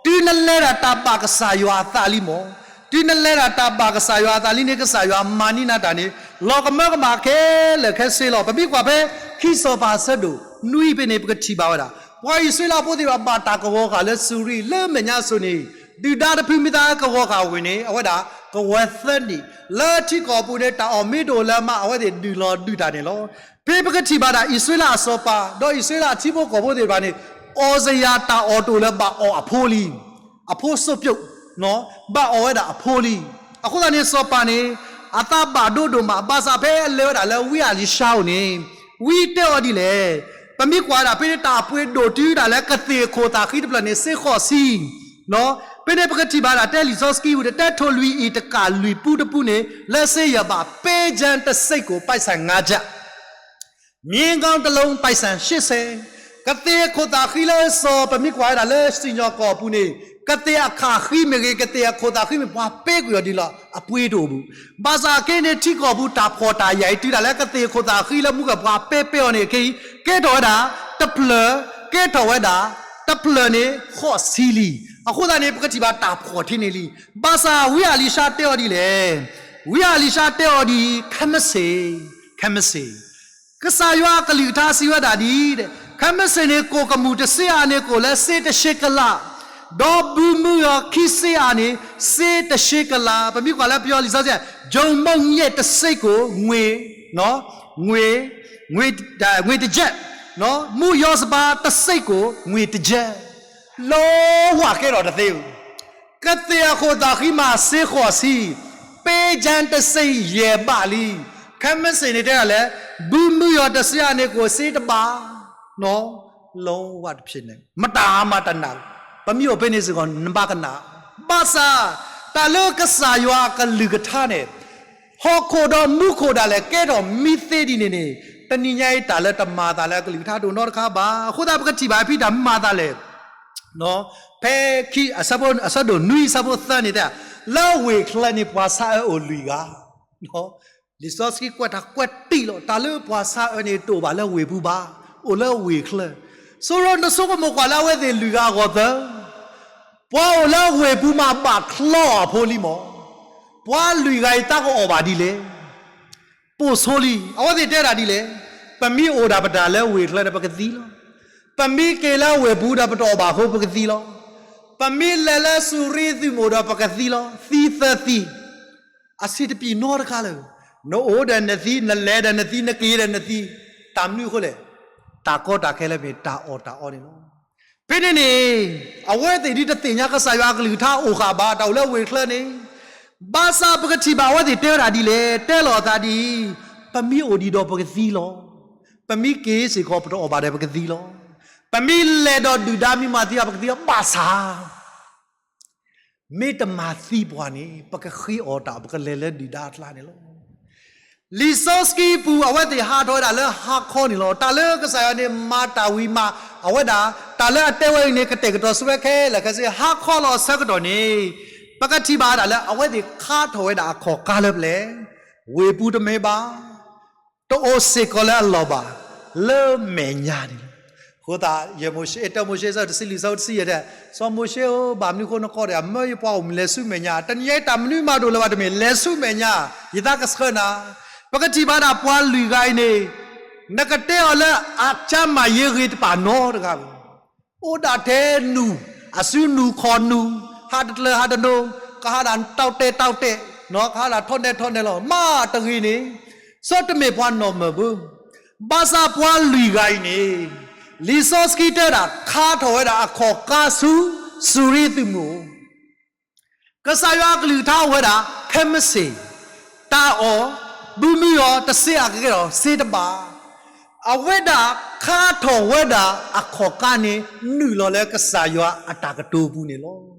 တုၤနလဲၤဒၣ်တၢ်ဘၣ်ကစၢ်ယွၤအသးလံမး, တုၤနလဲၤဒၣ်တၢ်ဘၣ်ကစၢ်ယွၤအသးလံန့ၣ် ကစၢ်ယွၤမၤန့ၢ်နၤတၢ်န့ၣ် လီၤကမၢကမၣ်ခဲလၢာ်ခဲဆ့လီၤ. ပမ့ၢ်ကွၢ်ဖဲ ခံစီၤပၤဆၢဒိၣ်နွံဖဲန့ၣ် ပကထံၣ်ဘၣ်ဝဲဒၣ် ပှၤအံၣ်စရ့လးဖိသ့ၣ်တဖၣ် ဘၣ်တၢ်ကဝီၤဃာ်လၢစူၤရံ လၢမဲာ်ညါစိၤန့ၣ် ဒုၣ်ဒါတဖုမ့ၢ်သးကဝီၤဃာ်ဝဲန့ၣ် အဝဲဒၣ်ကဝီၤသၢနံၣ်, လၢထံကီၢ်ပူၤန့ၣ် တၢ်အီၣ်မ့ၢ်တအိၣ်လၢၤမး အဝဲသ့ၣ်ဒုးလီၤဒုးတၢ်န့ၣ်လီၤ. ဖဲပကထံၣ်ဘၣ်ဒၣ်အံၣ်စရ့လးအစီၤပၤ ဒီးအံၣ်စရ့လးထံဖိကီၢ်ဖိသ့ၣ်တဖၣ်န့ၣ် အီၣ်စယၤတၢ်အီၣ်တအိၣ်လၢၤ ဘၣ်အီၣ်အဖိလံ, အဖိစိးပျိး, ဘၣ်အီၣ်ဝဲဒၣ်အဖိလံ. အဃိသတးန့ၣ် စီၤပၤန့ၣ် အသးဘၣ်ဒိဒိၣ်မး, ဘၣ်ဆၣ်ဖဲအလဲၤဝဲဒၣ်လၢဝံအလံၤၡါအအိၣ်န့ၣ် ဝံတဲအီၤဒ်လဲၣ်. ပမ့ၢ်ကွၢ်ဝဲဒၣ်ဖဲန့ၣ် တၢ်အပှ့ၤဒိၣ်တုၤဒၣ်လၢကသ့ၣ်အခိၣ်သၣ်ဃံတဖျၢၣ်န့ၣ် စ့ဃိးဆံ ဖဲန့ၣ်ပကထံၣ်ဘၣ်ဒၣ် တဲလံာ်စီဆှံဝံၤဒီး တဲထိၣ်လွံၢ်အံၤတကးလွံၢ်ပူတပူန့ၣ် လၢစ့ယဲၢ်ဘၣ် ပဲကၠၢတစ့ၢ်ကီး ပိုက်ဆံငါးကျပ်, မြေကောင်းတစ်လုံး ပိုက်ဆံရှစ်ဆယ်, ကသ့ၣ်အခိၣ်သၣ်ဃံလၢစီၤ ပမ့ၢ်ကွၢ်ဝဲဒၣ်လၢစံၣ်ညီၣ်ကွီၢ်ပူၤန့ၣ် ကသ့ၣ်အခၣ်ဃံမ့ၢ်ဂ့ၤ ကသ့ၣ်အခိၣ်သၣ်ဃံမ့ၢ် ပှၤပဲကွံာ်အီၤဒ်လီၤ အပှ့ၤတအိၣ်ဘူး. ဘၣ်ဆၣ်က့န့ၣ် ထံကီၢ်ပူၤတၢ်ဖှီၣ်တၢ်ယာ်အံၤ တုၤဒၣ်လၢကသ့ၣ်အခိၣ်သၣ်ဃံလၢမူကပှၤပဲပဲအီၤန့ၣ် ကဲအံၤ ကဲထီၣ်ဝဲဒၣ် တဖျၢၣ်, ကဲထီၣ်ဝဲဒၣ် တဖျၢၣ်န့ၣ် ဃိးဆံလံ. အဃိသတးန့ၣ် ပကထံၣ်ဘၣ်တၢ်ဖှီၣ်ထံန့ၣ်လံ. ဘၣ်ဆၣ်ဝံအလံၤၡါတဲအီၤဒ်လဲၣ်. ဝံအလံၤၡါတဲအီၤဒ်အံၤ, ခဲမုၢ်ဆ့ၣ်, ခဲမုၢ်ဆ့ၣ် ကစၢ်ယွၤအကလုၢ်ကထါစံးဝဲဒၣ်ဒ်အံၤ, ခဲမုၢ်ဆ့ၣ်န့ၣ် ကိၣ်ကမူၣ်တစ့အါန့ၣ် ကိၣ်လၢစ့တၢ်ရှဲကလး, ဒီးဘုမုၢ်ဂီၤခံစ့အါန့ၣ် စ့တၢ်ရှဲကလး, ပမ့ၢ်ကွၢ်လၢပယီၤလံာ်စီဆှံ, ယိၤမိၣ်ညဲၣ်တစ့ၢ်ကီး ငွေ, ငွေ, ငွေတကဲၢ်, မူယီၤစပၤတစ့ၢ်ကီး ငွေတကဲၢ်, လီဝၢ်ကဲထီၣ်တသ့ဘူး. ကသ့ၣ်အခိၣ်သၣ်ဃံမးစ့ဃိးဆံ, ပဲကၠၢတစ့ၢ်ယဲၢ်ဘးလံ. ခဲမုၢ်ဆ့ၣ်န့ၣ်တဲဒ်လဲၣ်, ဘုမုၢ်ဂီၤတစ့အါန့ၣ် ကိၣ်စ့တဘး, လီဝၢ်တဖျၢၣ်န့ၣ် မတၤမၤတနာ်, ပမ့ၢ်အိၣ်ဖဲန့ၣ်စ့ၢ်ကီး နဘၣ်ကနၣ်. ဘၣ်ဆၣ် တၢ်လၢကစၢ်ယွၤအကလုၢ်ကထါန့ၣ် ဟီၣ်ခိၣ်ဒီးမူခိၣ်ဒၣ်လဲာ် ကဲထီၣ်မံသ့ဒ်န့ၣ်န့ၣ်, တနံၤညါအံၤ တၢ်လၢတမၤသးလၢအကလုၢ်ကထါတအိၣ်နီတခါဘၣ်. အဃိသတး ပကထံၣ်ဘၣ်ဖဲတၢ်မၤသးလဲၣ်, ဖဲခံ အဆၢဒိၣ်နွံအဆၢဖိသၢန့ၣ်တဲ, လၢဝ့ၢ်ချၢန့ၣ် ပှၤဆါအၢအိၣ်လွံၢ်ဂၤ လံာ်စီဆှံကွဲးတၢ်ကွဲးတံၢ်လီၤ. တၢ်လၢပှၤဆါအၢန့ၣ် တအိၣ်ဘၣ်လၢဝ့ၢ်ပူၤဘၣ်, အိၣ်လၢဝ့ၢ်ချၢ. ဆိရိနဆိကမိၣ်ကွၢ်လၢအဝဲသ့ၣ်လွံၢ်ဂၤအဂီၢ်သၢ, ပှၤအိၣ်လၢဝ့ၢ်ပူၤမးဘၣ်ချီအဖိလံမး, ပှၤလွံၢ်ဂၤအံၤတၢ်ကအီၣ်ဘၣ်ဒ်လဲၣ်. ပိာ်ဆိလံ, အဝဲသ့ၣ်တဲဒၣ်ဒ်လဲၣ်, ပမ့ၢ်အိၣ်ဒၣ်ပတၢ်လၢဝ့ၢ်ချၢဒီးပကသံလီၤ. ပမ့ၢ်က့ၤလၢဝ့ၢ်ပူၤဒီးပတအီၣ်ဘၣ်အဃိပကသံလီၤ. ပမ့ၢ်လဲၤလၢစူၤရ့သုးမုၢ်ဒီးပကသံလီၤ. သံသၢသံ အဆံးတပျံၤနီတခါလၢၤ. နအိၣ်ဒီးနသံ, နလဲၤဒီးနသံ, နက့ၤဒီးနသံ, တၢ်မနုၤအဃိလဲၣ်. တၢ်ကီတၢ်ခဲလၢမ့ၢ်တၢ်အီၣ်တၢ်အီန့ၣ်လီၤ. ဖဲန့ၣ်န့ၣ် အဝဲသ့ၣ်ဒ်တသ့ၣ်ညါကစၢ်ယွၤအကလုၢ်ကထါအိၣ်ဃာ်ဘၣ် တၢ်အိၣ်လၢဝ့ၢ်ချၢန့ၣ်, ဘၣ်ဆၣ်ပကထံၣ်ဘၣ်အဝဲသ့ၣ်တဲဝဲဒၣ်ဒ်လဲၣ်, တဲလီၤအသးဒ်အံၤ, ပမ့ၢ်အိၣ်ဒံးဒီးပကသံလီၤ. ပမ့ၢ်က့ၤစ့ၢ်ကီးပတအီၣ်ဘၣ်ဒီးပကသံလီၤ. ပမ့ၢ်လဲၤဒီးဒုၣ်ဒါမ့ၢ်မၤသံအီၤပကသံလီၤ. ဘၣ်ဆၣ် မ့ၢ်တမၤသံပှၤန့ၣ် ပကဃ့အီၣ်တၢ် ပကလဲၤလၢဒုၣ်ဒါအကျါန့ၣ်လီၤ. လံာ်စီဆှံပူၤ အဝဲသ့ၣ်ဟးထီၣ်ဝဲဒၣ်လၢဟါခီန့ၣ်လီၤ. တၢ်လၢကစၢ်ယွၤန့ၣ် မၤတၢ်ဝံၤမး အဝဲဒၣ် တၢ်လၢအတဲဝဲအံၤန့ၣ် ကတဲာ်ကတီၤဆိဝဲခဲလၢာ်ခဲဆ့ ဟါခီလီၤအဆၢကတီၢ်န့ၣ် ပကထံၣ်ဘၣ်ဒၣ်လၢအဝဲသ့ၣ်ခါထီၣ်ဝဲဒၣ်အခီၣ်ကါလၢပျဲၢ်, ဝ့ၢ်ပူၤတမ့ၢ်ဘၣ် တအိၣ်စ့ၢ်ကီးလၢအလီၢ်ဘၣ်, လၢမဲာ်ညါန့ၣ်လီၤ. အဃိသတး ယဲၢ်မိၤၡ့ တၢမိၤၡ့ အဆၢတဆံလွံၢ် အဆၢတဆံယဲၢ်တဲ, စီၤမိၤၡ့ဧၢ, ဘၣ်မနုၤအဃိနကီၢ်ဒီး အမၢယပှၤအိၣ်မုာ်လဲၤဆူမဲာ်ညါ, တနံၤအံၤတၢ်မနုၤမးတအိၣ်လၢၤဘၣ်တမ့ၢ် လဲၤဆူမဲာ်ညါ, ယသးကဆှၢနၤ. ပကထံၣ်ဘၣ်ဒၣ်ပှၤလွံၢ်ဂၤအံၤန့ၣ်, နကတဲအီၤလၢအကၢမၤယ့ဂ့ၤ တပာ်နီတဂၤဘၣ် အိၣ်ဒၣ်ထဲနူၢ်, အစုနူၢ်ခီၣ်နူၢ်, ဟးတကျၢၤဟးတနိ, ကဟးဒၣ်တီတဲာ်တီတဲာ်, ကဟးဒၣ်ထီၣ်နဲၣ်ထီၣ်နဲၣ်လီၤ. မ့ၢ်တဂ့ၤန့ၣ်, စီၤတမ့ၢ်ပှၤနီၢ်မၢၢ်ဘၣ်. ဘၣ်ဆၣ်ပှၤလွံၢ်ဂၤအံၤန့ၣ်, လံာ်စီဆှံတဲဒၣ် ခါထီၣ်ဝဲဒၣ်အခီၣ်ကါဆူ စူၤရ့သုးမုၢ် ကစၢ်ယွၤအကလုၢ်ကထါအိၣ်ဝဲဒၣ် ခဲမုၢ်ဆ့ၣ်, တၢ်အီၣ်, ဘုမုၢ်အီၤတစ့အကကဲထီၣ်စ့တဘး, အဝဲဒၣ်ခါထီၣ်ဝဲဒၣ်အခီၣ်ကါန့ၣ် နုာ်လီၤလၢကစၢ်ယွၤအတၢ်ကတိၤပူၤန့ၣ်လီၤ.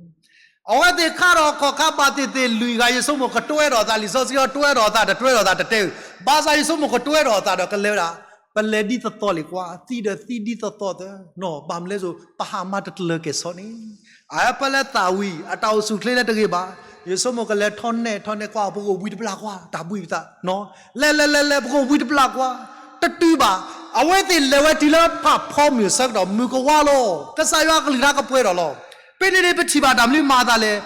အဝဲသ့ၣ်ခါထီၣ်ခီၣ်ခါဘၣ်သ့ၣ်သ့ၣ်လွံၢ်ဂၤ ယဆိကမိၣ်ကတွဲထီၣ်အသး, လံာ်စီဆှံအီၤတွဲထီၣ်အသး တတွဲထီၣ်အသးတတဲဧၢ, ဘၣ်ဆၣ်ယဆိကမိၣ်ကတွဲထီၣ်အသးဒီးကလဲၤဝဲဒၣ်, ပလဲၤဒ်သိးသိးလံၤကွၢ်, သံဒီးသံဒ်သိးသိးသၢ, နီၢ် ဘၣ်မနုၤလဲၣ်စိၤ ပဟးမၤတတလၢၤကဲၣ်ဆိးန့ၣ်, အဝဲပလဲၤသးဝံၤ အတၢ်အိၣ်ဆူၣ်အိၣ်ချ့လၢတဂ့ၤဘၣ်, ယဆိကမိၣ်ကလဲၤထီၣ်နဲၣ်ထီၣ်နဲၣ်ကွၢ် ပကအိၣ်ဘှံးတဘျီကွၢ် တၢ်ဘှံးပသး, လဲၤလဲၤလဲၤလဲၤ ပကအိၣ်ဘှံးတဘျီကွၢ်, တတုၤဘၣ်, အဝဲသ့ၣ်လဲၤဝဲတုၤလၢဖးဖီမုၢ်အဆၢကတီၢ် မုၢ်ကဝါလီၤ, ကစၢ်ယွၤအကလုၢ်ကထါကပှဲၤထီၣ်လီၤ. ဖဲန့ၣ်န့ၣ်ပထံၣ်ဘၣ်တၢ်မနုၤမၤအသးလဲၣ်,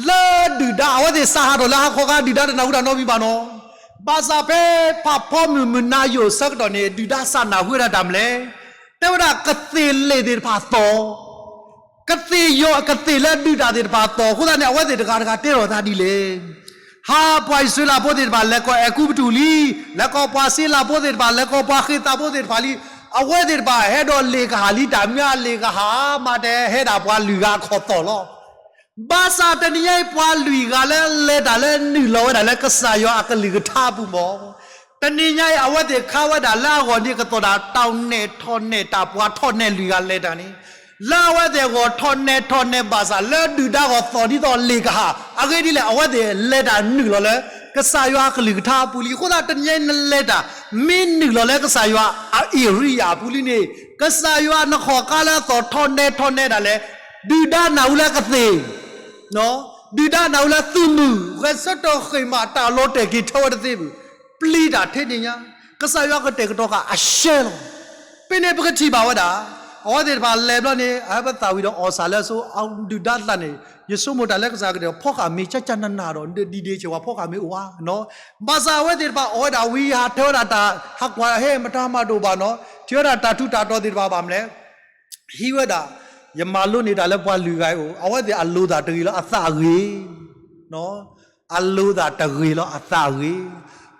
လၢဒုၣ်ဒါအဝဲသ့ၣ်စးဟးထီၣ်လၢဟါခီခါ ဒုၣ်ဒါတနၢ်ဟူတၢ်နီတမံၤဘၣ်နီၢ်, ဘၣ်ဆၣ်ဖဲဖးဖီမုၢ်မုၢ်နၤယိာ်အဆၢကတီၢ်န့ၣ် ဒုၣ်ဒါစးနၢ်ဟူဝဲဒၣ်တၢ်မနုၤလဲၣ်, တဲဝဲဒၣ်ကသ့ၣ်လ့ၣ်သ့ၣ်တဖၣ်သီၣ် ကသ့ၣ်ယီၤ ကသ့ၣ်လၢဒုးတၢ်သ့ၣ်တဖၣ်သီၣ်အဃိသတးန့ၣ် အဝဲသ့ၣ်တဂၤတဂၤတဲထီၣ်သးဒ်လဲၣ်. ဟါပှၤအံၣ်စရ့လးဖိသ့ၣ်တဖၣ်လဲၤကီၢ်အဲၤကူပတူးလံ, လဲၤကီၢ်ပှၤစ့လးဖိသ့ၣ်တဖၣ် လဲၤကီၢ်ပှၤဃ့ၢ်သးဖိသ့ၣ်တဖၣ်လံ, အဝဲသ့ၣ်တဖၣ်ဟဲဒီးလ့ၣ်ကဟၣ်လံ တၢ်မနုၤအလ့ၣ်ကဟၣ်မး တဲဟဲဒၣ်ပှၤလွံၢ်ဂၤအခီၣ်သီၣ်လီၤ. ဘၣ်ဆၣ်တနံၤညါအံၤ ပှၤလွံၢ်ဂၤလၢလဲၤတၢ်လၢနုာ်လီၤဝဲဒၣ်လၢကစၢ်ယွၤအကလုၢ်ကထါအပူၤမး တနံၤညါအံၤ အဝဲသ့ၣ်ခါဝဲဒၣ်လၢအဂီၢ်န့ၣ် ကသိၣ်တၢ်တီၣ်နဲၣ်ထီၣ်နဲၣ် တၢ်ပှၤထီၣ်နဲၣ်လွံၢ်ဂၤလဲၤတၢ်န့ၣ်, လၢအဝဲသ့ၣ်အဂီၢ်ထီၣ်နဲၣ်ထီၣ်နဲၣ်ဘၣ်ဆၣ် လၢဒုၣ်ဒါဂီၢ်သီၣ်ဒ်သိးလ့ၣ်ကဟၣ်, အဂ့ၢ်ဒ်လဲၣ် အဝဲသ့ၣ်လဲၤတၢ်နုာ်လီၤလၢ ကစၢ်ယွၤအကလုၢ်ကထါအပူၤလံ. အဃိသတးတနံၤညါအံၤနလဲၤတၢ် မ့ၢ်နုာ်လီၤလၢကစၢ်ယွၤအ area အပူၤလံန့ၣ် ကစၢ်ယွၤနခီၣ်ခါလၢအသီၣ်ထီၣ်နဲၣ်ထီၣ်နဲၣ်ဒၣ်လဲာ် ဒုၣ်ဒါနၢ်ဟူလၢကသ့ၣ် ဒုၣ်ဒါနၢ်ဟူလၢသုးမုၢ် ဂဲၤဆၢထၢၣ်ဃ့ၢ်မး တၢ်လီၤတဲာ်က့ၤထၢဝဲတသ့ဘၣ်, ပျံၤတၢ်ထဲန့ၣ်ညါ, ကစၢ်ယွၤကတဲာ်ကတီၤဃာ်အရှဲလီၤ. ဖဲန့ၣ်ပကထံၣ်ဘၣ်ဝဲဒၣ် အဝဲသ့ၣ်တဖၣ်လဲၤဘျီန့ၣ် အဟဲပသးဝံၤဒီးအီၣ်စၢ်လၢအဆိ အဒုၣ်ဒါသးန့ၣ် ယဆိကမိၣ်တၢ်လၢကစၢ်ကတဲာ် ဖီဃာ်မ့ၢ်ကၠၢ်ကၠၢ်နးနးဒီး ဒ်ဒ့ဆဲးဝဲဖီဃာ်မ့ၢ်အိၣ်ဧါနီၤ, ဘၣ်ဆၣ်အဝဲသ့ၣ်တဖၣ်အီၣ်ဝဲဒၣ်ဝံၤ ဟးထၢဝဲဒၣ်တၢ် ဟးကွၢ်ဟဲမတၤမၤဒိၣ်ဘၣ်နီၤ, ထံၣ်ဝဲဒၣ်တၢ်ထူးတၢ်တီၤသ့ၣ်တဖၣ်ဘၣ်မနုၤလဲၣ် ဟံးဝဲဒၣ်, ယမၤလိန့ၢ်တၢ်လၢပှၤလွံၢ်ဂၤအံၤအိၣ် အဝဲသ့ၣ်အလိၤသးတဂ့ၤလၢအသးအဂ့ၤ, အလိၤသးတဂ့ၤလၢအသးအဂ့ၤ,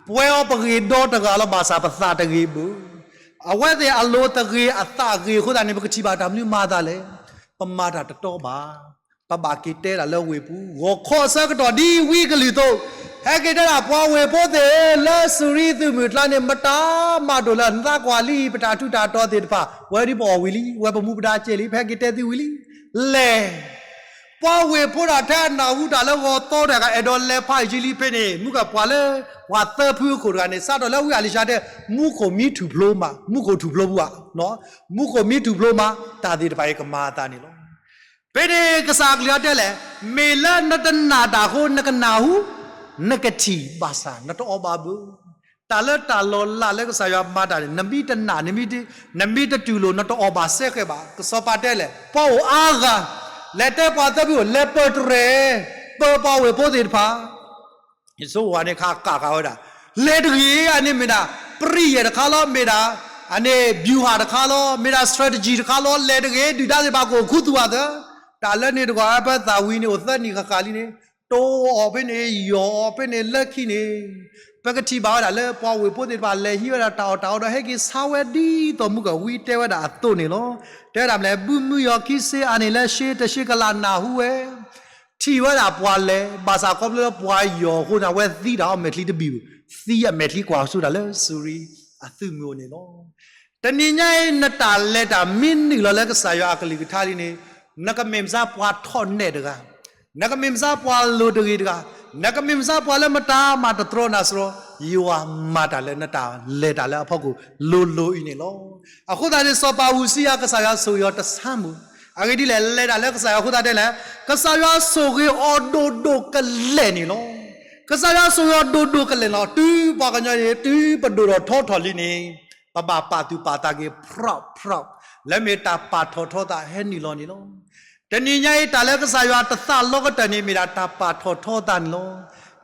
ပှဲၤအီၤပဂ့ၤဒီတဂၤလီၤ ဘၣ်ဆၣ်ပသးတဂ့ၤဘၣ်, အဝဲသ့ၣ်အလိၤတဂ့ၤအသးအဂ့ၤအဃိသတးန့ၣ် ပကထံၣ်ဘၣ်တၢ်မနုၤမၤအသးလဲၣ်, ပမၤတၢ်တတီဘၣ်, ပဘၣ်က့ၤတဲဒၣ်လၢဝ့ၢ်ပူၤ ဂီၤခီအဆၢကတီၢ်ဒ်ဝံကလုၢ်အသိး, ဟဲက့ၤတဲဒၣ်ပှၤဝ့ၢ်ဖိသ့ၣ်ဧၢ လၢစူၤရံသုးမုၢ်အကျါန့ၣ် မတၤမၤဒိၣ်လၢၤ နသးကွၢ်လံ ပတၢ်ထူးတၢ်တီၤသ့ၣ်တဖၣ် ဝဲဒ်ပအီၣ်ဝံၤလံ ဝဲပမူပဒါကဲလံ ပဟဲက့ၤတဲသုဝံၤလံ, လဲၤ ပှၤဝ့ၢ်ဖိဒၣ်ထဲအနၢ်ဟူတၢ်လၢဂီၤသီတဂၤ အဲၣ်ဒိးလဲၤဖးယံာ်လံဖဲန့ၣ် မုၢ်ကပှၤလၢ ပှၤသၢဖုအခိၣ်တဂၤန့ၣ် စးထီၣ်လၢဝံအလံၤၡါတဲ မူခိၣ်မံထူၣ်ဖျိမး မူခိၣ်ထူၣ်ဖျိပူၤဧါ, မူခိၣ်မံထူၣ်ဖျိမး တၢ်သ့ၣ်တဖၣ်အံၤကမၤအသးန့ၣ်လီၤ. ဖဲန့ၣ်ကစၢ်အကလုၢ်ကထါတဲလဲၣ်, မ့ၢ်လၢနတနာ်တၢ်အဃိ နကနၢ်ဟူ, နကထံၣ် ဘၣ်ဆၣ်နတအီၣ်ဘၣ်ဘၣ်. တၢ်လၢတၢ်လီၤလးလၢကစၢ်ယွၤမၤတၢ်န့ၣ် နမ့ၢ်တနာ် နမ့ၢ်တတူၢ်လိာ် နတအီၣ်ဘၣ်စဲဃဲၤဘၣ်. ကစီၤပၤတဲလဲၣ်, ပှၤအိၣ်အါဂၤ လဲၤတဲပှၤသၢဖုအိၣ် လဲၤပၢၢ်တြဲၤ, ပၢၢ်ပှၤဝ့ၢ်ဖိသ့ၣ်တဖၣ် ယဆိကမိၣ်န့ၣ် ခးကးဃာ်ဝဲဒၣ်, လဲၤတဂ့ၤ အန့ၣ်မ့ၢ်ဒၣ် ပရိယာယ်တခါလီၤ, မ့ၢ်ဒၣ် အန့ၣ် ဗျူဟာတခါလီၤ, မ့ၢ်ဒၣ် strategy တခါလီၤ, လဲၤတဂ့ၤ ဒုၣ်ဒါသ့ၣ်တဖၣ်ကအိၣ်ခူသူၣ်အသး, တၢ်လၢန့ၣ်တဂီၢ် အပၢသးဝံၤန့ၣ် အိၣ်သၢနံၣ်ဃၣ်ဃၣ်လံန့ၣ်, တိၢ်အီၣ်ဖဲန့ၣ် ယီၢ်အီၣ်ဖဲန့ၣ် လၢခံန့ၣ်, ပကထံၣ်ဘၣ်ဝဲဒၣ်လၢပှၤဝ့ၢ်ဖိသ့ၣ်တဖၣ် လဲၤဟံးဝဲဒၣ်တၢ်အီၣ်တၢ်အီဒီး ဟဲက့ၤဆါဝဲဒ်သိးမုၢ်ကဝံတဲဝဲဒၣ်အသိးန့ၣ်လီၤ. တဲဝဲဒၣ်မနုၤလဲၣ်, ဘုမုယီၤခံဆ့အါန့ၣ်လၢရှ့တရှ့ကလးနၢ်ဟူဝဲ ထံၣ်ဝဲဒၣ်ပှၤလဲၤ ဘၣ်ဆၣ်ခီဖျိလၢပှၤယီၢ်အဃိန့ၣ် အဝဲသံတၢ်အီၣ်မဲာ်ချံတဘံၣ်ဘၣ်, သံအမဲာ်ချံကွၢ်ဆူတၢ်လၢစူၤရံအသုးမုၢ်အိၣ်န့ၣ်လီၤ. တနံၤညါအံၤ နတၢ်လဲၤတၢ်မ့ၢ်နုာ်လီၤလၢကစၢ်ယွၤအကလုၢ်ကထါလံန့ၣ်, နကမ့ၢ်မစါပှၤထီၣ်နဲၣ်တဂၤ, နကမ့ၢ်မစါပှၤလိၤတဂ့ၤတဂၤ, နကမ့ၢ်မစါပှၤလၢမတၤမၤတတြီနၤစရီ, ယွၤမၤတၢ်လၢနတၢ်လဲၤတၢ်လၢအဖီခိၣ်လိၤလိၤအံၤန့ၣ်လီၤ. အဃိသတးန့ၣ် စီၤပၤအူစံယၤ ကစၢ်ယွၤဆိၣ်ဂ့ၤအီၤတဆါမုၢ်, အဂ့ၢ်ဒ်လဲၣ် လဲၤတၢ်လၢကစၢ်ယွၤအဃိသတးတဲလဲၣ်, ကစၢ်ယွၤဆိၣ်ဂ့ၤအီၤဒိၣ်ဒိၣ်ကလဲာ်န့ၣ်လီၤ. ကစၢ်ယွၤဆိၣ်ဂ့ၤအီၤဒိၣ်ဒိၣ်ကလဲာ်လီၤ. တုၤပှၤကညီန့ၣ် တုၤပဒိၣ်ထီၣ်ထီထီၣ်လံန့ၣ်, ပဘၣ်ပာ်သူၣ်ပာ်သးက့ၤ proud proud လၢမ့ၢ်တၢ်ပာ်ထီၣ်ထီသးဟဲနုာ်လီၤန့ၣ်လီၤ. တနံၤညါအံၤ တၢ်လၢကစၢ်ယွၤတသးလီကတၢၢ်န့ၣ် မ့ၢ်ဒၣ်တၢ်ပာ်ထီၣ်ထီသးန့ၣ်လီၤ.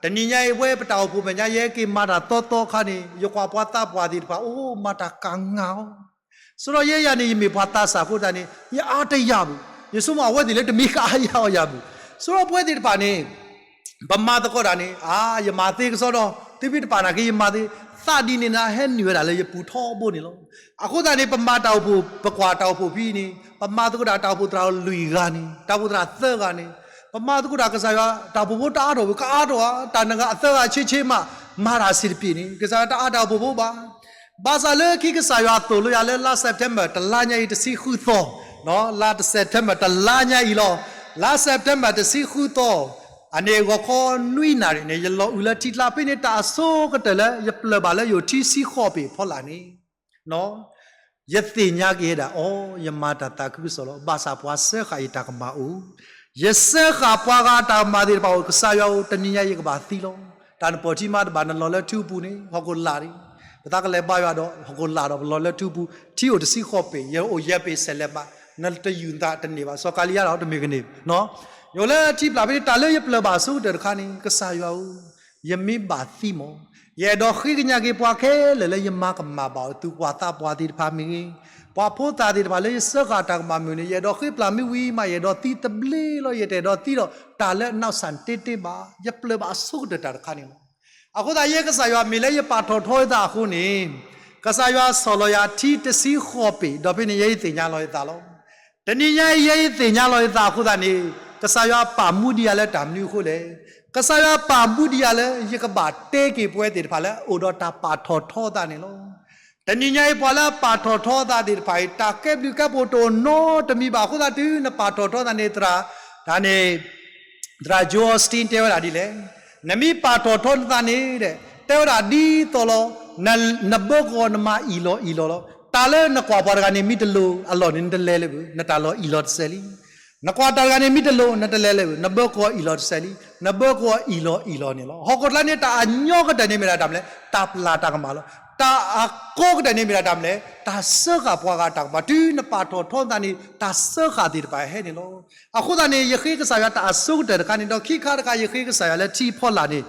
တနံၤညါအံၤ ပဝဲပတၢ်အိၣ်ဖှိၣ်မဲာ်ညါ ယဟဲက့ၤမၤတၢ်သီသီအခါန့ၣ် ယကွၢ်ပှၤသးပှၢ်သ့ၣ်တဖၣ် အိၣ်မၤတၢ်ကးနါအီၤ စရီယဲယၤန့ၣ် ယမ့ၢ်ပှၤသးစၢ်အဃိသတးန့ၣ် ယအါတယၢ်ဘၣ်. ယဆိကမိၣ်အဝဲသ့ၣ်လၢတမ့ၢ်ကအါယၤအီၣ်ယၤဘၣ်. စရီပဝဲသ့ၣ်တဖၣ်န့ၣ် ပမၤသကိးတၢ်န့ၣ် အါ ယမၤသ့ကစီဒီ, သုမ့ၢ်တပာ်နာ်က့ ယမၤသ့, သးဒ်န့ၣ်နၤဟဲနုာ်ဝဲဒၣ်လၢယပူၤထီဘိန့ၣ်လီၤ. အဃိသတးန့ၣ် ပမၤတၢ်အိၣ်ဖှိၣ် ပကွၢ်တၢ်အိၣ်ဖှိၣ်ဖဲန့ၣ် ပမၤသကိးတၢ်တၢ်အိၣ်ဖှိၣ်သရၣ်လွံၢ်ဂၤန့ၣ် တၢ်အိၣ်ဖှိၣ်သရၣ်သၢဂၤန့ၣ် ပမၤသကိးတၢ်ကစၢ်ယွၤ တၢ်အိၣ်ဖှိၣ်ဖိတအါထီၣ်ဘၣ် ကအါထီၣ်ဧါ, တၢ်နဂၤအသၢဂၤဆ့ဆ့မး မၤတၢ်စံးတပ့ၢ်န့ၣ် ကစၢ်ယွၤတအါတၢ်အိၣ်ဖှိၣ်ဖိဘၣ်. ဘၣ်ဆၣ်လၢခံကစၢ်ယွၤသိၣ်လိယၤလၢလါ September တလါညါအံၤ တဆံဃုသီ, လါ September တလါညါအံၤလီၤ. လါစဲးပထ့ဘၢၣ်တဆံဃုသီ, အန့ၣ်ဂီၤခီနွံနၣ်ရံၣ်န့ၣ် ယလီၤအုးလၢထံကျါဖဲန့ၣ် တၢ်အဆိကတၢၢ်လၢယပျၢၢ်ဘၣ်လၢယအိၣ်ထံဆံဃိးပ့ၤဖီလာ်န့ၣ် ယသ့ၣ်ညါက့ၤဝဲဒၣ် အိ ယမၤတၢ်သးခုကစီၣ်လီၤ. ဘၣ်ဆၣ်ပှၤစၢဃာ်ယတၢ်ကမၣ်အိၣ်, ယစၢဃာ်ပှၤဂၤတၢ်ကမၣ်သ့ၣ်တဖၣ်အိၣ်, ကစၢ်ယွၤအိၣ် တနံၤညါယကဘၣ်သံလီၤ. တၢ်နပိာ်ထံမးတဘၣ် နလီၤလၢထူပူၤန့ၣ် ဟီၣ်ခိၣ်လာ်ဒံး, ပသးကလဲၤဘါယွၤဒီး ဟီၣ်ခိၣ်လာ်ဒီး ပလီၤလၢထူပူၤ, ထံအိၣ်တဆံဃိးပ့ၤ, ယအိၣ်ယဲၢ်ပ့ၤ စဲးလဲးမး, နတယူာ်နသးတန့ၢ်ဘၣ်. စီၤကၤလံယါဒီး တမ့ၢ်ကန့ၣ်, ယအိၣ်လၢထံပျၢ်ဖဲန့ၣ် တၢ်လၢယပျၢၢ်ဘၣ်အဆိကတၢၢ်တခါန့ၣ် ကစၢ်ယွၤဧၢ, ယမ့ၢ်ဘၣ်သံမး, ယအဲၣ်ဒိးဃ့ကညးက့ၤပှၤခဲလၢာ်လၢယမၤကမၣ်ဘၣ်အီၤ သူၣ်ကွၢ်သးပှၢ်သ့ၣ်တဖၣ်မ့ၢ်ဂ့ၤ, ပှၤဖိသၣ်သ့ၣ်တဖၣ်လၢယစၢဃာ်တၢ်ကမၣ်မ့ၢ်ဂ့ၤန့ၣ် ယအဲၣ်ဒိးဃ့ပျၢ်မ့ၢ်ဝံၤမး ယအဲၣ်ဒိးသံတဘျ့လီၤ. ယတအဲၣ်ဒိးသံဒီး တၢ်လၢအနီၢ်ဆၣ်တ့တ့ဘၣ်. ယပျၢၢ်ဘၣ်အဆိကတၢၢ်တၢ်တခါန့ၣ်လီၤ. အဃိသတး ယဲကစၢ်ယွၤမ့ၢ်လၢယပာ်ထီၣ်ထီယသးအဃိန့ၣ်, ကစၢ်ယွၤဆီၣ်လီၤယၤထံတဆံဃိးပ့ၤ, ဒီးဖဲန့ၣ် ယဲယသ့ၣ်ညါလီၤယသးလီၤ. တနံၤညါအံၤ ယဲယသ့ၣ်ညါလီၤယသးအဃိသတးန့ၣ် ကစၢ်ယွၤပာ်မူဒံးယၤလၢတၢ်မနုၤအဃိလဲၣ်. ကစၢ်ယွၤပာ်မူဒံးယၤလၢယကဘၣ်တဲက့ၤပဝဲသ့ၣ်တဖၣ်လၢအအိၣ်ဒီးတၢ်ပာ်ထီၣ်ထီသးန့ၣ်လီၤ. တနံၤညါအံၤ ပှၤလၢအပာ်ထီၣ်ထီသးသ့ၣ်တဖၣ်အံၤ တၢ်ကဲဘျုးကဲဖှိၣ်တအိၣ်နီတမံၤဘၣ်. အဃိသတးတုၤနပာ်ထီၣ်ထီသးန့ၣ် သရၣ်, တၢ်န့ၣ် သရၣ် Joel Osteen တဲဝဲဒၣ်ဒ်လဲၣ်, နမ့ၢ်ပာ်ထီၣ်ထီနသးန့ၣ် တဲဝဲဒၣ်ဒ်သိးလီၤ, နဘၢကီၢ်နမၤအံၣ်လီၤအံၣ်လီၤလီၤ. တၢ်လၢနကွၢ်ပှၤတဂၤန့ၣ် မ့ၢ်တလိၤအလီၢ်န့ၣ် နတလဲၤလၢၤဘၣ်, နတၢ်လီၤအံၣ်လီၤတစဲးလံ. နကွၢ်တၢ်တဂၤန့ၣ် မ့ၢ်တလိၤ နတလဲၤလၢၤဘၣ်, နဘၢကီၢ်အံၣ်လီၤတစဲးလံ, နဘၢကီၢ်အံၣ်လီၤအံၣ်လီၤန့ၣ်လီၤ. ဟီၣ်ခိၣ်ချၢန့ၣ် တၢ်အညီကတၢၢ်န့ၣ်မ့ၢ်ဒၣ်တၢ်မနုၤလဲၣ်, တၢ်ပျၢ်တၢ်ကမၣ်လီၤ. တၢ်အကိးကတၢၢ်န့ၣ်မ့ၢ်ဒၣ်တၢ်မနုၤလဲၣ်, တၢ်စၢဃာ်ပှၤဂၤတၢ်ကမၣ်. တုၤနပာ်ထီၣ်ထီနသးန့ၣ် တၢ်စၢဃာ်သ့ၣ်တဖၣ်ဟဲန့ၣ်လီၤ. အဃိသတးန့ၣ် ယဃ့ကစၢ်ယွၤတၢ်အဆိကတၢၢ်တခါန့ၣ်, ဒီးခံခါတခါ ယဃ့ကစၢ်ယွၤလၢထံဖီလာ်န့ၣ်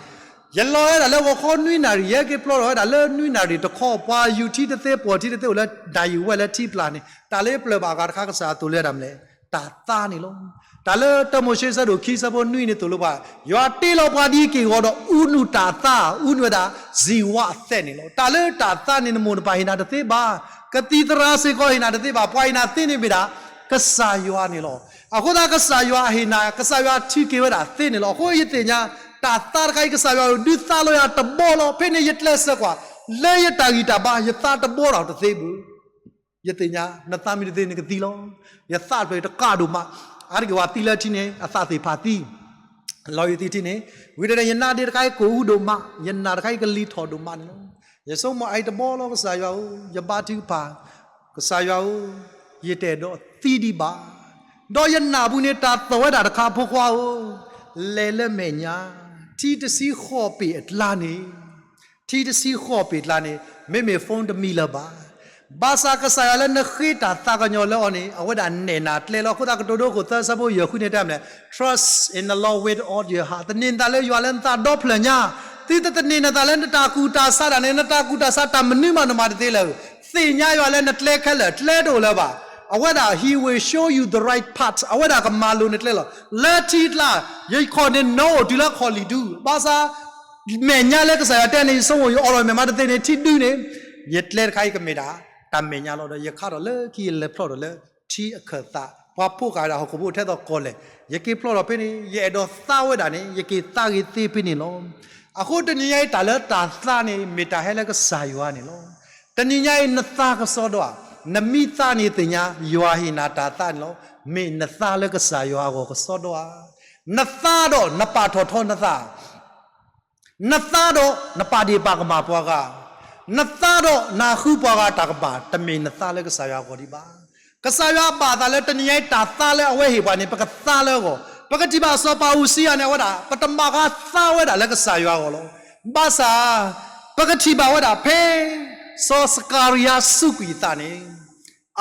ယလီၤဝဲဒၣ်လၢဂီၤခီနွံနၣ်ရံၣ်, ယဟဲက့ၤပျီထီၣ်ဝဲဒၣ်လၢနွံနၣ်ရံၣ်တခီ, ပှၤယူၤထံတသ့ ပိာ်ထံတသ့ အိၣ်လၢနၣ်ရံၣ်ဝဲလၢထံပျၢ်န့ၣ်, တၢ်လၢယပျၢၢ်ဘၣ်အဂၤတခါ ကစၢ်ယွၤသိၣ်လိဝဲဒၣ်မနုၤလဲၣ်, တၢ်သါန့ၣ်လီၤ. တၢ်လၢတၢမိၤၡ့ဆၢဒိၣ်ခံဆၢဖိနွံန့ၣ်သိၣ်လိပှၤ, ယွၤတ့လီၤပှၤဒ်က့ၢ်ဂီၤဒီး အူနုာ်တၢ်သါ, အူနုာ်ဝဲဒၣ် ဇံဝဲအသဲန့ၣ်လီၤ. တၢ်လၢတၢ်သါန့ၣ် နမိၢ်နပၢ်ဟ့ၣ်နၤတသ့ဘၣ်, ကသံၣ်သရၣ်စ့ၢ်ကီးဟ့ၣ်နၤတသ့ဘၣ်, ပှၤဟ့ၣ်နၤသ့န့ၣ်မ့ၢ်ဒၣ် ကစၢ်ယွၤန့ၣ်လီၤ. အဃိသတး ကစၢ်ယွၤဟ့ၣ်နၤ, ကစၢ်ယွၤထုးက့ၤဝဲဒၣ်သ့န့ၣ်လီၤ. အဃိယသ့ၣ်ညါ တၢ်သါတခါအံၤ ကစၢ်ယွၤဒုးသါလီၤယၤတဘီလီၤ. ဖဲန့ၣ်ယကျဲးစၢးကွၢ်, လၢယတၢ်ဂံၢ်တၢ်ဘါ ယသါတဘီဒီးတသ့ဘၣ်. ယသ့ၣ်ညါ နသါမ့ၢ်တသ့န့ၣ် နကသံလီၤ. ယသးတဖျၢၣ်တကးဒိၣ်မး, အါတက့ၢ်ပှၤသံလၢထံန့ၣ် အသးသ့ၣ်ဖးသံ လီၤယသံထံန့ၣ်, ဝံၤဒီးယနါဒ့တခါအံၤကိၣ်အူဒိၣ်မး, ယနၢ်တခါအံၤကလံၤထီၣ်ဒိၣ်မးန့ၣ်လီၤ. ယဆိကမိၣ်အအံၤတဘီလီၤ ကစၢ်ယွၤဧၢ, ယဘါထုကဖၣ်, ကစၢ်ယွၤဧၢ, ယတအဲၣ်ဒိးသံဒံးဘၣ်. ဒီးယနၢ်ပူၤန့ၣ် တၢ်သီၣ်ဝဲဒၣ်တခါ ဖိခွါဧၢ, လဲၤလၢမဲာ်ညါ, ထံတဆံဃိးပ့ၤအကျါန့ၣ် ထံတဆံဃိးပ့ၤအကျါန့ၣ် မ့မ့ၢ် phone တမံလၢၤဘၣ်. ဘၣ်ဆၣ်ကစၢ်ယွၤလၢနဃ့တၢ်သးကညီၤလၢအီၤန့ၣ် အဝဲဒၣ်နဲၣ်နၤကျဲလီၤ. အဃိသတး ကတိၤဒိခိၣ်သၢ ဆၢဖိယဲၢ်ဃုန့ၣ်တဲမနုၤလဲၣ်, Trust in the Lord with all your heart, သန့ၤနသးလၢယွၤလၢနသးဒီဖျၢၣ်ညါ, သုတသန့ၤနသးလၢနတၢ်ကူၣ်တၢ်ဆးဒၣ်န့ၣ်, နတၢ်ကူၣ်တၢ်ဆးတၢ်မနုၤမးနမၤတသ့လၢၤ, သ့ၣ်ညါယွၤလၢနကျဲခဲလၢာ်, ကျဲတအိၣ်လၢၤဘၣ်. အဝဲဒၣ် He will show you the right path, အဝဲဒၣ်ကမၤလိၤနကျဲလီၤ. လၢထံကျါ, ယခီၣ်န့ၣ် နအိၣ်တုၤလၢခီၣ်လံၣ်ဒူ, ဘၣ်ဆၣ် မဲာ်ညါလၢကစၢ်ယွၤတဲန့ၣ် ယဆိကမိၣ် ယအိးထီၣ်မဲာ်မးတသ့န့ၣ် ထံဒူန့ၣ်, ယကျဲတခါအံၤကမ့ၢ်ဒၣ် တၢ်မဲာ်ညါလီၤ. ဒီးယခါထီၣ်လၢခံ ယလဲၤဖျီၣ်ထီၣ်လၢထံအခၢၣ်သး, ပှၤဖီၣ်ဃာ်ဝဲဒၣ်ဟီၣ်ခိၣ်ဖိထဲသိးကီၢ်လဲၢ်, ယက့ၤဖျီၣ်ထီၣ်ဖဲန့ၣ် ယအဲၣ်ဒိးသါဝဲဒၣ်န့ၣ် ယက့ၤသါဂ့ၤသ့ဖဲန့ၣ်လီၤ. အဃိတနံၤညါအံၤ တၢ်လၢတၢ်သါန့ၣ် မ့ၢ်တၢ်ဟဲလၢကစၢ်ယွၤန့ၣ်လီၤ. တနံၤညါအံၤ နသါကစီဒီဧါ, နမ့ၢ်သါန့ၣ်သ့ၣ်ညါ ယွၤဟ့ၣ်နၤတၢ်သါန့ၣ်လီၤ. မ့ၢ်နသါလၢကစၢ်ယွၤအဂီၢ်ကစီဒီဧါ, နသါဒီးနပာ်ထီၣ်ထီနသး နသါဒီးနပာ်ဒ့ၣ်ပာ်ကမၣ်ပှၤဂၤ, နသါဒီးနဃုပှၤဂၤတၢ်ကမၣ်, တမ့ၢ်နသါလၢကစၢ်ယွၤအဂီၢ်ဒံးဘၣ်. ကစၢ်ယွၤဘၣ်သးလၢတနံၤညါအံၤ တၢ်သါလၢအဝဲဟ့ၣ်ပှၤန့ၣ် ပကသါလၢအဂီၢ်, ပကထံၣ်ဘၣ်စီၤပၤအူစံယၤန့ၣ် အဝဲဒၣ် ပတၢ်မၤဃါသါဝဲဒၣ်လၢကစၢ်ယွၤအဂီၢ်လီၤ. ဘၣ်ဆၣ် ပကထံၣ်ဘၣ်ဝဲဒၣ်ဖဲ စီၤစကၤရယၤစူးကွံာ်အသးန့ၣ်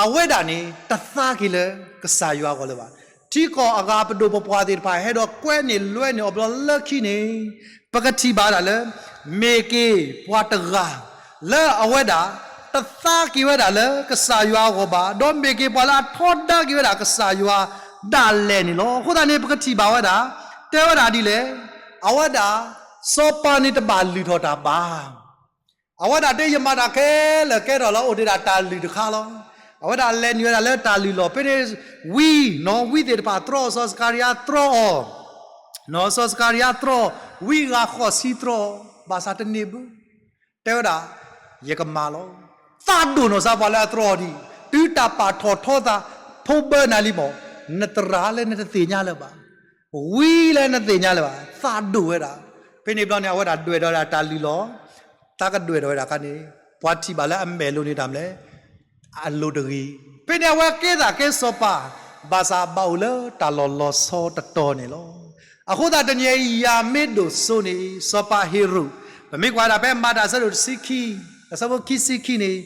အဝဲဒၣ်န့ၣ် တသါက့ၤလၢကစၢ်ယွၤအဂီၢ်လၢၤဘၣ်. ထံကီၢ်အဂၤပဒိၣ်ပပှၢ်သ့ၣ်တဖၣ် ဟဲဒီးကွဲန့ၢ်လွဲန့ၢ်အီၤဘျီလၢခံန့ၣ် ပကထံၣ်ဘၣ်ဝဲဒၣ်လၢ မ့ၢ်က့ၤပှၤတဂၤ လၢအဝဲဒၣ် တသါက့ၤဝဲဒၣ်လၢကစၢ်ယွၤအဂီၢ်ဘၣ်, ဒီးမ့ၢ်က့ၤပှၤလၢအထီဒါက့ၤဝဲဒၣ်ကစၢ်ယွၤဒၣ်လဲာ်န့ၣ်လီၤ. အဃိသတးန့ၣ် ပကထံၣ်ဘၣ်ဝဲဒၣ် တဲဝဲဒၣ်ဒ်လဲၣ်, အဝဲဒၣ် စီၤပၤန့ၣ်တဘၣ်လုၢ်ထီၣ်တၢ်ဘၣ်. အဝဲဒၣ်တဲ ယမၤတၢ်ခဲလၢာ်ကဲထီၣ်လၢ အိၣ်ဒံးဒၣ်တၢ်လုၢ်တခါလီၤ. အဝဲဒၣ်လဲၤနုာ်ဝဲဒၣ်လၢတၢ်လုၢ်လီၢ်ဖဲန့ၣ်, ဝံ, နီၢ်ဝံသ့ၣ်တဖၣ်တြီအီၤ, စီၤစကၤရယၤတြီအီၤ, နီၢ်စီၤစကၤရယၤတြီအီၤ, ဝံဂၤဃိးဆံတြီအီၤ, ဘၣ်ဆၣ်တန့ၢ်ဘၣ်. တဲဝဲဒၣ်, ယကမၤလီၤ. သးဒိၣ်နီၢ်စၢ်ပှၤလၢအတြီအီၤဒံး, တုၤတၢ်ပာ်ထီၣ်ထီသး, ဖိဘၢနၤလံမး, နသရၣ်လၢနတသ့ၣ်ညါလၢၤဘၣ်. ဝံၤလၢနသ့ၣ်ညါလၢၤဘၣ်, သးဒိၣ်ဝဲဒၣ်. ဖဲန့ၣ်ဘျီန့ၣ် အဝဲဒၣ်ဒွဲၣ်ဒီးဒၣ်တၢ်လုၢ်လီၢ်, သးကဒွဲၣ်ဒီးဝဲဒၣ်အခါန့ၣ်, ပှၤထံၣ်ဘၣ်လၢအမဲာ်လိၤန့ၣ်တၢ်မနုၤလဲၣ်, အလိၤတဂ့ၤ. ဖဲန့ၣ်အဝဲကဲသးကဲစီၤပၤ, ဘၣ်ဆၣ်ဘၣ်အိၣ်လၢတၢ်လီၢ်လီၤဆီတတီၤန့ၣ်လီၤ. အဃိသတးတနံၤအံၤ ယၤမ့ၢ်ဒိၣ်စိန့ၣ် စီၤပၤဟ့ၤရိာ်, ပမ့ၢ်ကွၢ်ဒၣ်ဖဲမၤတၢ်အဆၢဒိၣ်တဆံခံ, အဆၢဖိခံဆံခံန့ၣ်,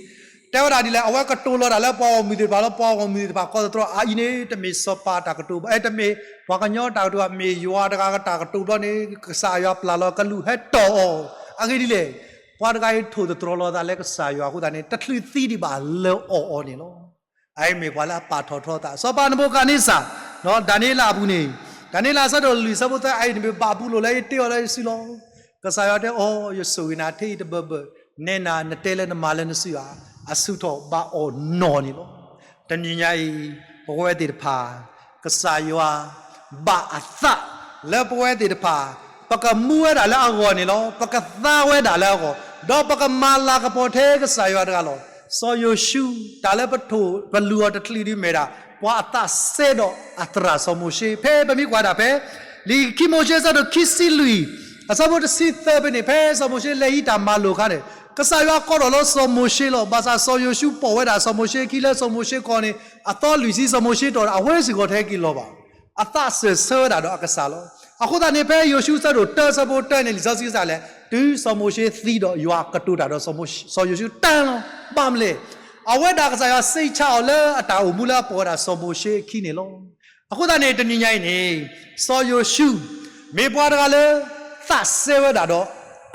တဲဝဲဒၣ်ဒ်လဲၣ်, အဝဲကတိၤလီၤတၢ်လၢပှၤဂီၢ်မုၢ်သ့ၣ်တဖၣ်လၢ ပှၤဂီၢ်မုၢ်သ့ၣ်တဖၣ်ကီသတြီၤ အအံၤန့ၣ် တမ့ၢ်စီၤပၤတၢ်ကတိၤဘၣ်, အဲ တမ့ၢ်ပှၤကညီတၢ်ကတိၤဘၣ်, မ့ၢ်ယွၤတဂၤတၢ်ကတိၤဘျီန့ၣ် ကစၢ်ယွၤပျၢ်လီၤကလူးဟဲတီၢ်အီၤ. အဂ့ၢ်ဒ်လဲၣ်, ပှၤတဂၤအံၤထိၣ်သတြီၤလီၤသးလၢကစၢ်ယွၤအဃိသတးန့ၣ် တချုးသံဒံးဘၣ်လၢအီၤအီၤန့ၣ်လီၤ. အအံၤမ့ၢ်ပှၤလၢအပာ်ထီၣ်ထီသး, စီၤပၤနဘူၤခၣ်နံစၢ်, ဒၤနံးယ့လးအပူၤန့ၣ်, ဒၤနံးယ့လးအဆၢဒိၣ်လွံၢ်အဆၢဖိသၢ, အအံၤန့ၣ်မ့ၢ်ဘၣ်အပူၤလိာ်လၢယတ့အီၤလၢယစုလီၤ. ကစၢ်ယွၤတဲအီၤ, ယဆိၣ်ဂ့ၤနၤထဲအံၤတဘၢၣ်ဘၢၣ်, နဲနၤနတဲလၢနမၤလၢနစုဧါ, အဆူၣ်ထီၣ်ဘၣ်အီၣ်နီၢ်န့ၣ်လီၤ. တနံၤညါအံၤ, ပဝဲသ့ၣ်တဖၣ်, ကစၢ်ယွၤ ဘၣ်အသးလၢပဝဲသ့ၣ်တဖၣ်, ပကမူဝဲဒၣ်လၢအဂီၢ်န့ၣ်လီၤ. ပကသါဝဲဒၣ်လၢအဂီၢ်, ဒီးပကမၤလၤကပီၤထဲကစၢ်ယွၤတဂၤလီၤ. စီၤယိၤၡူး တၢ်လၢပထိၣ်ပလူၤအီၤတချုးဒုးမ့ၢ်ဒၣ် ပှၤအသးစဲဒီးအသရၣ်စီၤမိၤၡ့, ဖဲပမ့ၢ်ကွၢ်ဒၣ်ဖဲ လံာ်ခံမိၤၡ့အဆၢဒိၣ်ခံဆံလွံၢ်, အဆၢဖိတဆံသၢဖဲန့ၣ်, ဖဲစီၤမိၤၡ့လဲၤဟံးတၢ်မၤလိာ်အခါန့ၣ်, ကစၢ်ယွၤကိးထီၣ်လီၤစီၤမိၤၡ့လီၤ. ဘၣ်ဆၣ်စီၤယိၤၡူးပိာ်ဝဲဒၣ်စီၤမိၤၡ့အခံလၢစီၤမိၤၡ့ကိးန့ၣ်, အသီလွံၢ်ဆံစီၤမိၤၡ့တီၢ်ဒီး အဝဲစ့ၢ်ကီးတဟဲက့ၤလီၤဘၣ်. အသးစၢၢ်ဆၢဝဲဒၣ်ဒီးအကစၢ်လီၤ. အဃိသတးန့ၣ် ဖဲယိၤၡူးအဆၢဒိၣ်တၢအဆၢဖိတၢန့ၣ် လံာ်စီဆှံကစၢ်လဲၣ်, တုၤစီၤမိၤၡ့သံဒီးယွၤကတိၤတၢ်ဒီးစီၤမိၤၡ့, စီၤယိၤၡူးတၢ်လီၤ. ဘၣ်မနုၤလဲၣ်, အဝဲဒၣ်ကစၢ်ယွၤစံးဆၣ်အီၤလၢအတၢ်အိၣ်မူလၢအပိာ်ဝဲဒၣ်စီၤမိၤၡ့အခံန့ၣ်လီၤ. အဃိသတးန့ၣ် တနံၤညါအံၤန့ၣ်, စီၤယိၤၡူး မ့ၢ်ပှၤတဂၤလၢ သးစဲဝဲဒၣ်ဒီး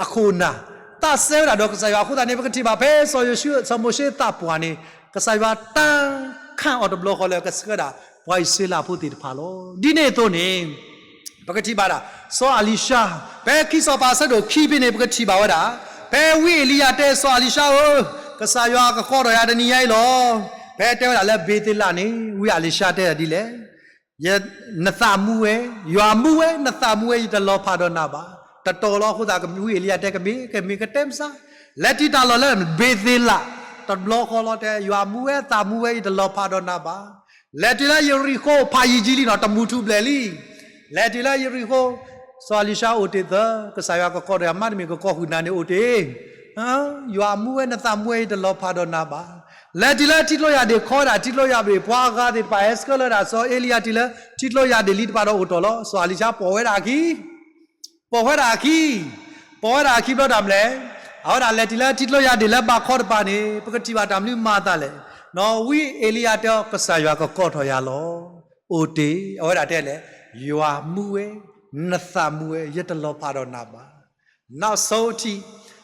အခိၣ်အနၢ်, သးစဲဝဲဒၣ်ဒီးကစၢ်ယွၤအဃိသတးန့ၣ် ပကထံၣ်ဘၣ်ဖဲစီၤယိၤၡူး စီၤမိၤၡ့သးပှၢ်န့ၣ်, ကစၢ်ယွၤတၢ်ခၣ်အီၤတဘျီဃီလၢကဆှၢဒၣ် ပှၤအံၣ်စရ့လးဖိသ့ၣ်တဖၣ်လီၤ. ဒ်န့ၣ်အသိးန့ၣ် ပကထံၣ်ဘၣ်ဒၣ် စီၤအလံၤၡါ, ဖဲခံစီၤပၤအဆၢဒိၣ်ခံဖဲန့ၣ် ပကထံၣ်ဘၣ်ဝဲဒၣ်, ဖဲဝံအ့လံယၤတဲစီၤအလံၤၡါဧၢ, ကစၢ်ယွၤကကိးထီၣ်ယၤတနံၤညါအံၤလီၤ. ဖဲတဲဝဲဒၣ်လၢဘ့ၤသ့လးန့ၣ် ဝံအလံၤၡါတဲဒၣ်ဒ်လဲၣ်, နသးမူဝဲ, ယွၤမူဝဲ, နသးမူဝဲ ယတလီၤဖးဒီးနၤဘၣ်. တတီၤလီၤအဃိသတး ဝံအ့လံယၤတဲကမ့ၢ်, ကမ့ၢ်ကတဲမစါ, လဲၤတုၤတၢ်လီၢ်လၢဘ့ၤသ့လး, တဘျီဃီလီၤတဲ ယွၤမူဝဲ, သးမူဝဲ ယတလီၤဖးဒီးနၤဘၣ်. လဲၤတုၤလၢယရံၣ်ဃိး ဖးယံာ်ကံလံနီၤ, တမူထူဘျဲၣ်လံ. လဲၤတုၤလၢယရံၣ်ဃိး, စီၤအလံၤၡါအိၣ်တ့ၢ်သၢ, ကစၢ်ယွၤကကိးထီၣ်ယၤ မ့တမ့ၢ်ကကိးဃုာ်နၤန့ၣ်အိၣ်တ့ၢ် ယွၤမူဝဲ နသးမူဝဲ ယတလီၤဖးဒီးနၤဘၣ်. လဲၤတုၤလၢထံကျိယၢ်ဒ့ၣ် ခီဝဲဒၣ်ထံကျိယၢ်ဒ့ၣ်, ပှၤအဂၤသ့ၣ်တဖၣ်ဟဲဆှၢလီၤဝဲဒၣ် စီၤအ့လံယၤတုၤလၢထံကျိယၢ်ဒ့ၣ်လံတဖၣ်ဒီးအိၣ်တ့ၢ်လီၤ. စီၤအလံၤၡါပိာ်ဝဲဒၣ်အခံ, ပိာ်ဝဲဒၣ်အခံ, ပိာ်ဝဲဒၣ်အခံဘျီတၢ်မနုၤလဲၣ်, အဝဲဒၣ်လဲၤတုၤလၢထံကျိယၢ်ဒ့ၣ်လၢဘးခီတဖၣ်န့ၣ် ပကထံၣ်ဘၣ်တၢ်မနုၤမၤအသးလဲၣ်. ဝံအ့လံယၤတဲအီၤ ကစၢ်ယွၤကကိးထီၣ်ယၤလီၤ. အိၣ်တ့ၢ်, အဝဲဒၣ်တဲလဲၣ်, ယွၤမူဝဲ, နသးမူဝဲ, ယတလီၤဖးဒီးနၤဘၣ်. နီၢ်ဆိထံး,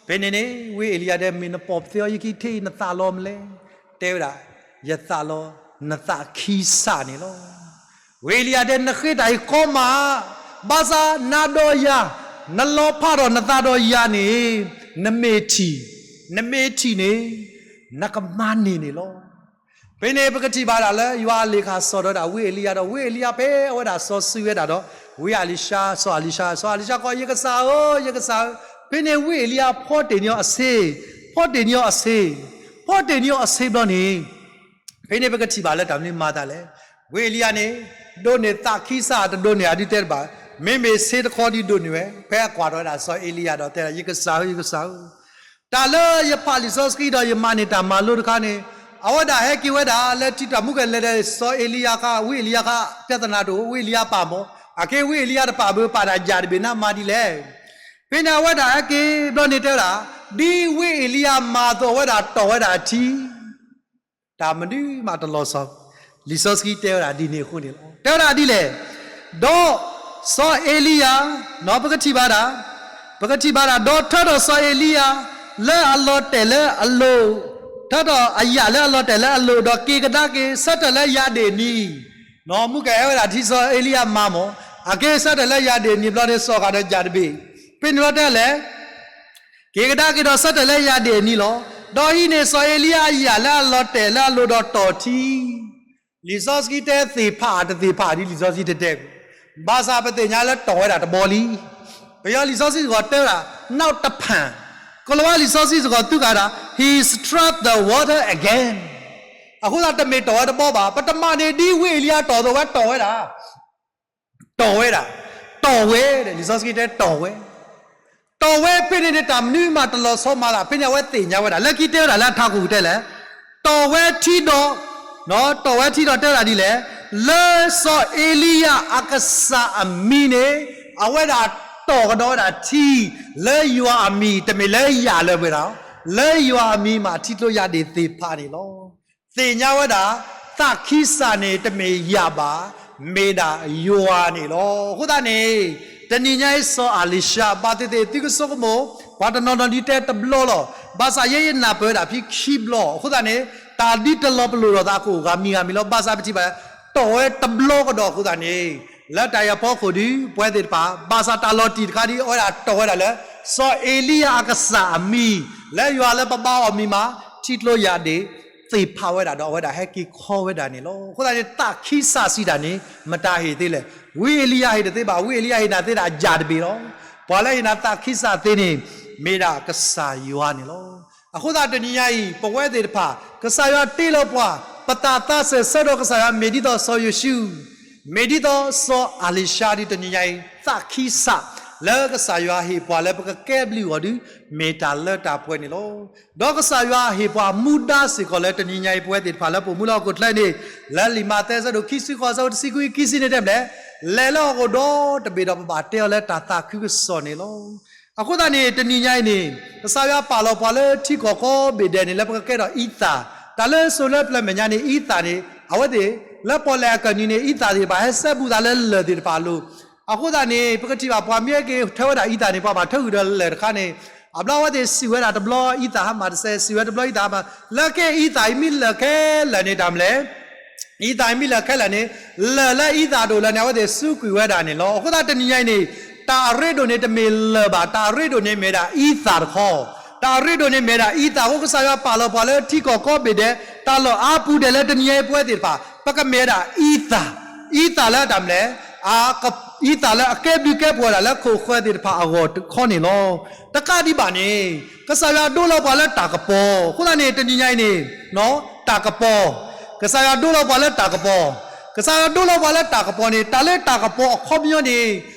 ဖဲန့ၣ်န့ၣ် ဝံအ့လံယၤတဲ မ့ၢ်နပိာ်ပသ့အီၤယခံထံၣ် နသးလီၤမနုၤလဲၣ်. တဲဝဲဒၣ်, ယသးလီၤ, နသးခံစးန့ၣ်လီၤ. ဝံအ့လံယၤတဲ နဃ့တၢ်အံၤကီမး, ဘၣ်ဆၣ်နၤဒီးယၤ, နလီၤဖးဒီးနသးဒီးယၤန့ၣ်, နမ့ၢ်ထံၣ်, နမ့ၢ်ထံၣ်န့ၣ်, နကမၤန့ၢ်န့ၣ်လီၤ. ဖဲန့ၣ်ပကထံၣ်ဘၣ်ဒၣ်လၢ ယွၤအလ့ၣ်ခၣ်စီၣ်ဒီးဒၣ်ဝံအ့လံယၤဒီး ဝံအ့လံယၤဖဲအဝဲဒၣ်စီၤစုၤဝဲဒၣ်ဒီး ဝံအလံၤၡါ, စီၤအလံၤၡါ, စီၤအလံၤၡါကိး ယကစၢ်ဧၢ, ယကစၢ်ဧၢ. ဖဲန့ၣ်ဝံအ့လံယၤဖီတ့ၢ်န့ၢ်အီၤအဆ့, ဖီတ့ၢ်န့ၢ်အီၤအဆ့, ဖီတ့ၢ်န့ၢ်အီၤအဆ့ဘျီန့ၣ် ဖဲန့ၣ်ပကထံၣ်ဘၣ်လၢတၢ်မနုၤမၤသးလဲၣ်. ဝံအ့လံယၤန့ၣ် ဒိးန့ၢ်သးခံစး တဒိးန့ၢ်အဒုးတဲတဘၣ်, မ့မ့ၢ်ဆ့တခီဒုးဒိးန့ၢ်ဝဲ, ဖဲအကွၢ်ထီၣ်ဝဲဒၣ်စီၤအ့လံယၤဒီးတဲဒၣ် ယကစၢ်ဧၢ, ယကစၢ်ဧၢ. တၢ်လၢယဖးလံာ်စီဆှံဒီးယမၤန့ၢ်တၢ်မၤလိတခါန့ၣ်, အဝဲဒၣ်ဟဲက့ၤဝဲဒၣ်လၢထံတၢ်မူကလဲၤဒီးစီၤအ့လံယၤခါ, ဝံအ့လံယၤခါ, ပြဿနာတအိၣ်, ဝံအ့လံယၤပာ်မီၢ်, အက့ဝံအ့လံယၤတပာ်ဘၣ် ပာ်ဒၣ်ယၢ်တဘ့ၣ်န့ၣ်မၤဒ်လဲၣ်. ဖဲန့ၣ်အဝဲဒၣ်ဟဲက့ၤဘျီန့ၣ်တဲဝဲဒၣ်, ဒ်ဝံအ့လံယၤမၤအသိး အဝဲဒၣ်တီၢ်ဝဲဒၣ်အထံ တၢ်မနုၤမးတလီၤဆီ, လံာ်စီဆှံတဲဝဲဒၣ်ဒ်န့ၣ်အဃိန့ၣ်လီၤ. တဲဝဲဒၣ်ဒ်လဲၣ်, ဒီးစီၤအ့လံယၤ, ပကထံၣ်ဘၣ်ဒၣ်, ပကထံၣ်ဘၣ်ဒၣ်, ဒီးထၢထီၣ်စီၤအ့လံယၤ လၢအလီၤတဲာ်လၢအလိၤ, ထၢထီၣ်အယၣ်လၢအလီၤတဲာ်လၢအလိၤ, ဒီးက့ၤကဒါက့ၤ ဆၢထၢၣ်လၢယၢ်ဒ့ၣ်နံၤ, မူကဲဝဲဒၣ်ထံစီၤအ့လံယၤမၤမီၢ်, အက့ၤဆၢထၢၣ်လၢယၢ်ဒ့ၣ်နံၤဘျီန့ၣ် စိာ်ဃာ်ဒီးယၢ်တဘ့ၣ်, ဖဲန့ၣ်ဘျီတဲလဲၣ် က့ၤကဒါက့ၤဒီးဆၢထၢၣ်လၢယၢ်ဒ့ၣ်အနံၤလီၤ. ဒီးဟံးန့ၢ်စီၤအ့လံယၤအယၣ်လၢအလီၤတဲာ်လၢအလိၤဒီးတီၢ်ထံ, လံာ်စီဆှံတဲသ့ၣ်ဖးတသ့ၣ်ဖးဒ်လံာ်စီဆှံတဲတဲ, ဘၣ်ဆၣ်ပသ့ၣ်ညါလၢတီၢ်ဝဲဒၣ်တဘျီလံ. ပယီၤလံာ်စီဆှံစ့ၢ်ကီးတဲဝဲဒၣ် နောက်တဖန်, ကိၤလၤဝါလံာ်စီဆှံစ့ၢ်ကီးသူကၤဒၣ် he struck the water again. အဃိသတးတမ့ၢ်တီၢ်ဝဲတဘျီဘၣ်, ပတမၤန့ၢ်ဒ်ဝံအ့လံယၤတီၢ်အသိးဝဲတီၢ်ဝဲဒၣ် တီၢ်ဝဲဒၣ်, တီၢ်ဝဲဒၣ်, လံာ်စီဆှံတဲတီၢ်ဝဲ, တီၢ်ဝဲဖဲန့ၣ်န့ၣ် တၢ်မနုၤမးတလီၤဆီမၤသး ဖဲန့ၣ်အဝဲသ့ၣ်ညါဝဲဒၣ် လၢခံတဲဝဲဒၣ်လၢအထးခိၣ်ကတဲလဲၣ်, တီၢ်ဝဲထံဒီး, တီၢ်ဝဲထံဒီးတဲဝဲဒၣ်ဒ်လဲၣ်, လၢစီၤအ့လံယၤအကစၢ်အမံၤန့ၣ်, အဝဲဒၣ်တီၢ်ကဒီးဝဲဒၣ်ထံ, လၢယွၤအမံၤ တမ့ၢ်လၢယၤလၢပှဲၤဒၣ်, လၢယွၤအမံၤမး ထံကျိယၢ်ဒ့ၣ်သ့ၣ်ဖးန့ၣ်လီၤ. သ့ၣ်ညါဝဲဒၣ်, သးခံစၢ်န့ၣ် တမ့ၢ်ယၤဘၣ်, မ့ၢ်ဒၣ်ယွၤန့ၣ်လီၤ. အဃိသတးန့ၣ်, တနံၤညါအံၤစီၤအၤလံၤၡါ ဘၣ်သ့ၣ်သ့ၣ်သုကဆိကမိၣ်, ပှၤတနီၤနီၤဒ်တဲတဘျီလီၤ. ဘၣ်ဆၣ်ယဲယနၢ်ပၢၢ်ဝဲဒၣ်ဖဲခံဘျီ, အဃိသတးန့ၣ်, တၢ်ဒ်တလီၤပလိာ်ဒီးသးအခိၣ်ဂၤမံၤဂၤမံၤလီၤ. ဘၣ်ဆၣ်ပထံၣ်ဘၣ်, တီၢ်ဝဲတဘျီကဒီးအဃိသတးန့ၣ်, လၢတၢ်အံၤအဖီခိၣ်ဒီး ပဝဲသ့ၣ်တဖၣ်, ဘၣ်ဆၣ်တၢ်လီၤတံၢ်တခါဒ်အဝဲဒၣ်တီၢ်ဝဲဒၣ်လၢ, စီၤအ့လံယၤအကစၢ်အမံၤ, လၢယွၤလၢပဘါအီၤမံၤမး, ထံကျိယၢ်ဒ့ၣ်, သ့ၣ်ဖးဝဲဒၣ်ဒီးအဝဲဒၣ်ဟဲက့ၤခီဝဲဒၣ်န့ၣ်လီၤ. အဃိသတးန့ၣ် သးခံစၢ်စံးတၢ်န့ၣ် မတၤဟ့ၣ်သ့လဲၣ်. ဝံအ့လံယၤဟ့ၣ်တသ့ဘၣ်. ဝံအ့လံယၤဟ့ၣ်နၤသ့ဒၣ်ယၢ်တဘ့ၣ်လီၤ. ပှၤလၢဟ့ၣ်နၤသးခံစၢ်သ့န့ၣ်, မ့ၢ်ဒၣ်ကစၢ်ယွၤန့ၣ်လီၤ. အဃိသတးတနံၤညါအံၤ ပဝဲသ့ၣ်တဖၣ် ကစၢ်ယွၤတ့လီၤပှၤ, ပတၢ်သးစၢၢ်ဆၢဒီးကစၢ်ယွၤ မ့ၢ်ဒ်သိးစီၤယိၤၡူ, မ့ၢ်ဒ်သိးစီၤအၤလံၤၡါဒ်တနံၤညါအံၤ သးခံစၢ်, လၢကစၢ်ယွၤဟ့ၣ်ပှၤလၢပကကဲဘျုးအီၤဒီး, မ့ၢ်တၢ်လၢတၢ်ပှဲၤန့ၣ်လီၤ. ဒီးကစၢ်ယွၤဟ့ၣ်ပှၤမူဒါစ့ၢ်ကီးလၢတနံၤညါအံၤ ပဝဲသ့ၣ်တဖၣ်လၢပအိၣ်မူလၢဟီၣ်ခိၣ်ချၢန့ၣ်, လၢလံာ်မးသဲအဆၢဒိၣ်ခံဆံဃိး အဆၢဖိတဆံခွံခံဆံန့ၣ်တဲမ့ၢ်လဲၣ်, လဲၤလၢဟီၣ်ခိၣ်ဒီတဘ့ၣ်ဒီး ပဘၣ်တဲအီၤလၢတၢ်သးခုကစီၣ်န့ၣ်လီၤ. အဃိသတးန့ၣ် တနံၤညါအံၤန့ၣ်, ကစၢ်ယွၤပာ်လီၤပှၤလၢထံကီၢ်ကိးဘ့ၣ်ဒဲးန့ၣ် လၢပကကဲထီၣ်အံသၣ်, တၢ်လၢစိၤလၢပျၢၤမဲာ်ညါန့ၣ် အံသၣ်န့ၣ် အဝဲသ့ၣ်, လၢပီၣ်လဲၣ်အကၢၢ်နံၤန့ၣ် အံသၣ်သ့ၣ်တဖၣ် ဟဲစဲဘူးသးလၢလၢၢ်သ့ၣ်တဖၣ်အလိၤ. အဃိသတးန့ၣ် ပကထံၣ်ဘၣ်ပှၤမ့ၢ်ဟဲက့ၤထၢဝဲဒၣ်အံသၣ်န့ၣ် ပှၤဘၣ်ထၢဃုာ်ဒီးလၢၢ်တခါန့ၣ်, အဘျီအဝဲသ့ၣ်စံၣ်ဝဲဒၣ်တဘျီအံသၣ်ဟါမၢ်တစဲး, စံၣ်ဝဲတဘျီအံသၣ်ဟါမၢ်, လၢက့အံသၣ်အံၤမ့ၢ်လၢာ်ခဲလၢာ်န့ၣ် တၢ်မနုၤလဲၣ် အံသၣ်အံၤမ့ၢ်လၢာ်ခဲလၢာ်န့ၣ်, လၢၢ်လၢအံသၣ်တအိၣ်လၢၤန့ၣ် အဝဲသ့ၣ်စူးကွံာ်ဝဲဒၣ်န့ၣ်လီၤ. အဃိသတးတနံၤညါအံၤန့ၣ်, တၢ်အရ့ဒိၣ်န့ၣ်တမ့ၢ်လၢၢ်ဘၣ်, တၢ်အရ့ဒိၣ်န့ၣ်မ့ၢ်ဒၣ်အံသၣ်တခီ, တၢ်အရ့ဒိၣ်န့ၣ်မ့ၢ်ဒၣ်အံသၣ်အဃိ ကစၢ်ယွၤပာ်လီၤပှၤလၢထံကီၢ်ကိးဘ့ၣ်ဒဲး, တၢ်လီၢ်အါပူၤဒဲးလၢတနံၤညါအံၤပဝဲသ့ၣ်တဖၣ် ပကမ့ၢ်ဝဲဒၣ်အံသၣ်, အံသၣ်လၢတၢ်မနုၤလဲၣ် အံသၣ်လၢအကဲဘျုးကဲဖှိၣ်ဝဲဒၣ်လၢခိၣ်ဃၢၤသ့ၣ်တဖၣ်အဂီၢ်တခီန့ၣ်လီၤ. တကးဒံးဘၣ်န့ၣ်, ကစၢ်ယွၤဒိလီၤပှၤလၢတၢ်ကပီၤ, အဃိသတးန့ၣ် တနံၤညါအံၤန့ၣ်, တၢ်ကပီၤ, ကစၢ်ယွၤဒိလီၤပှၤလၢတၢ်ကပီၤ, ကစၢ်ယွၤဒိလီၤပှၤလၢတၢ်ကပီၤန့ၣ် တၢ်လၢတၢ်ကပီၤအခီပညီန့ၣ်,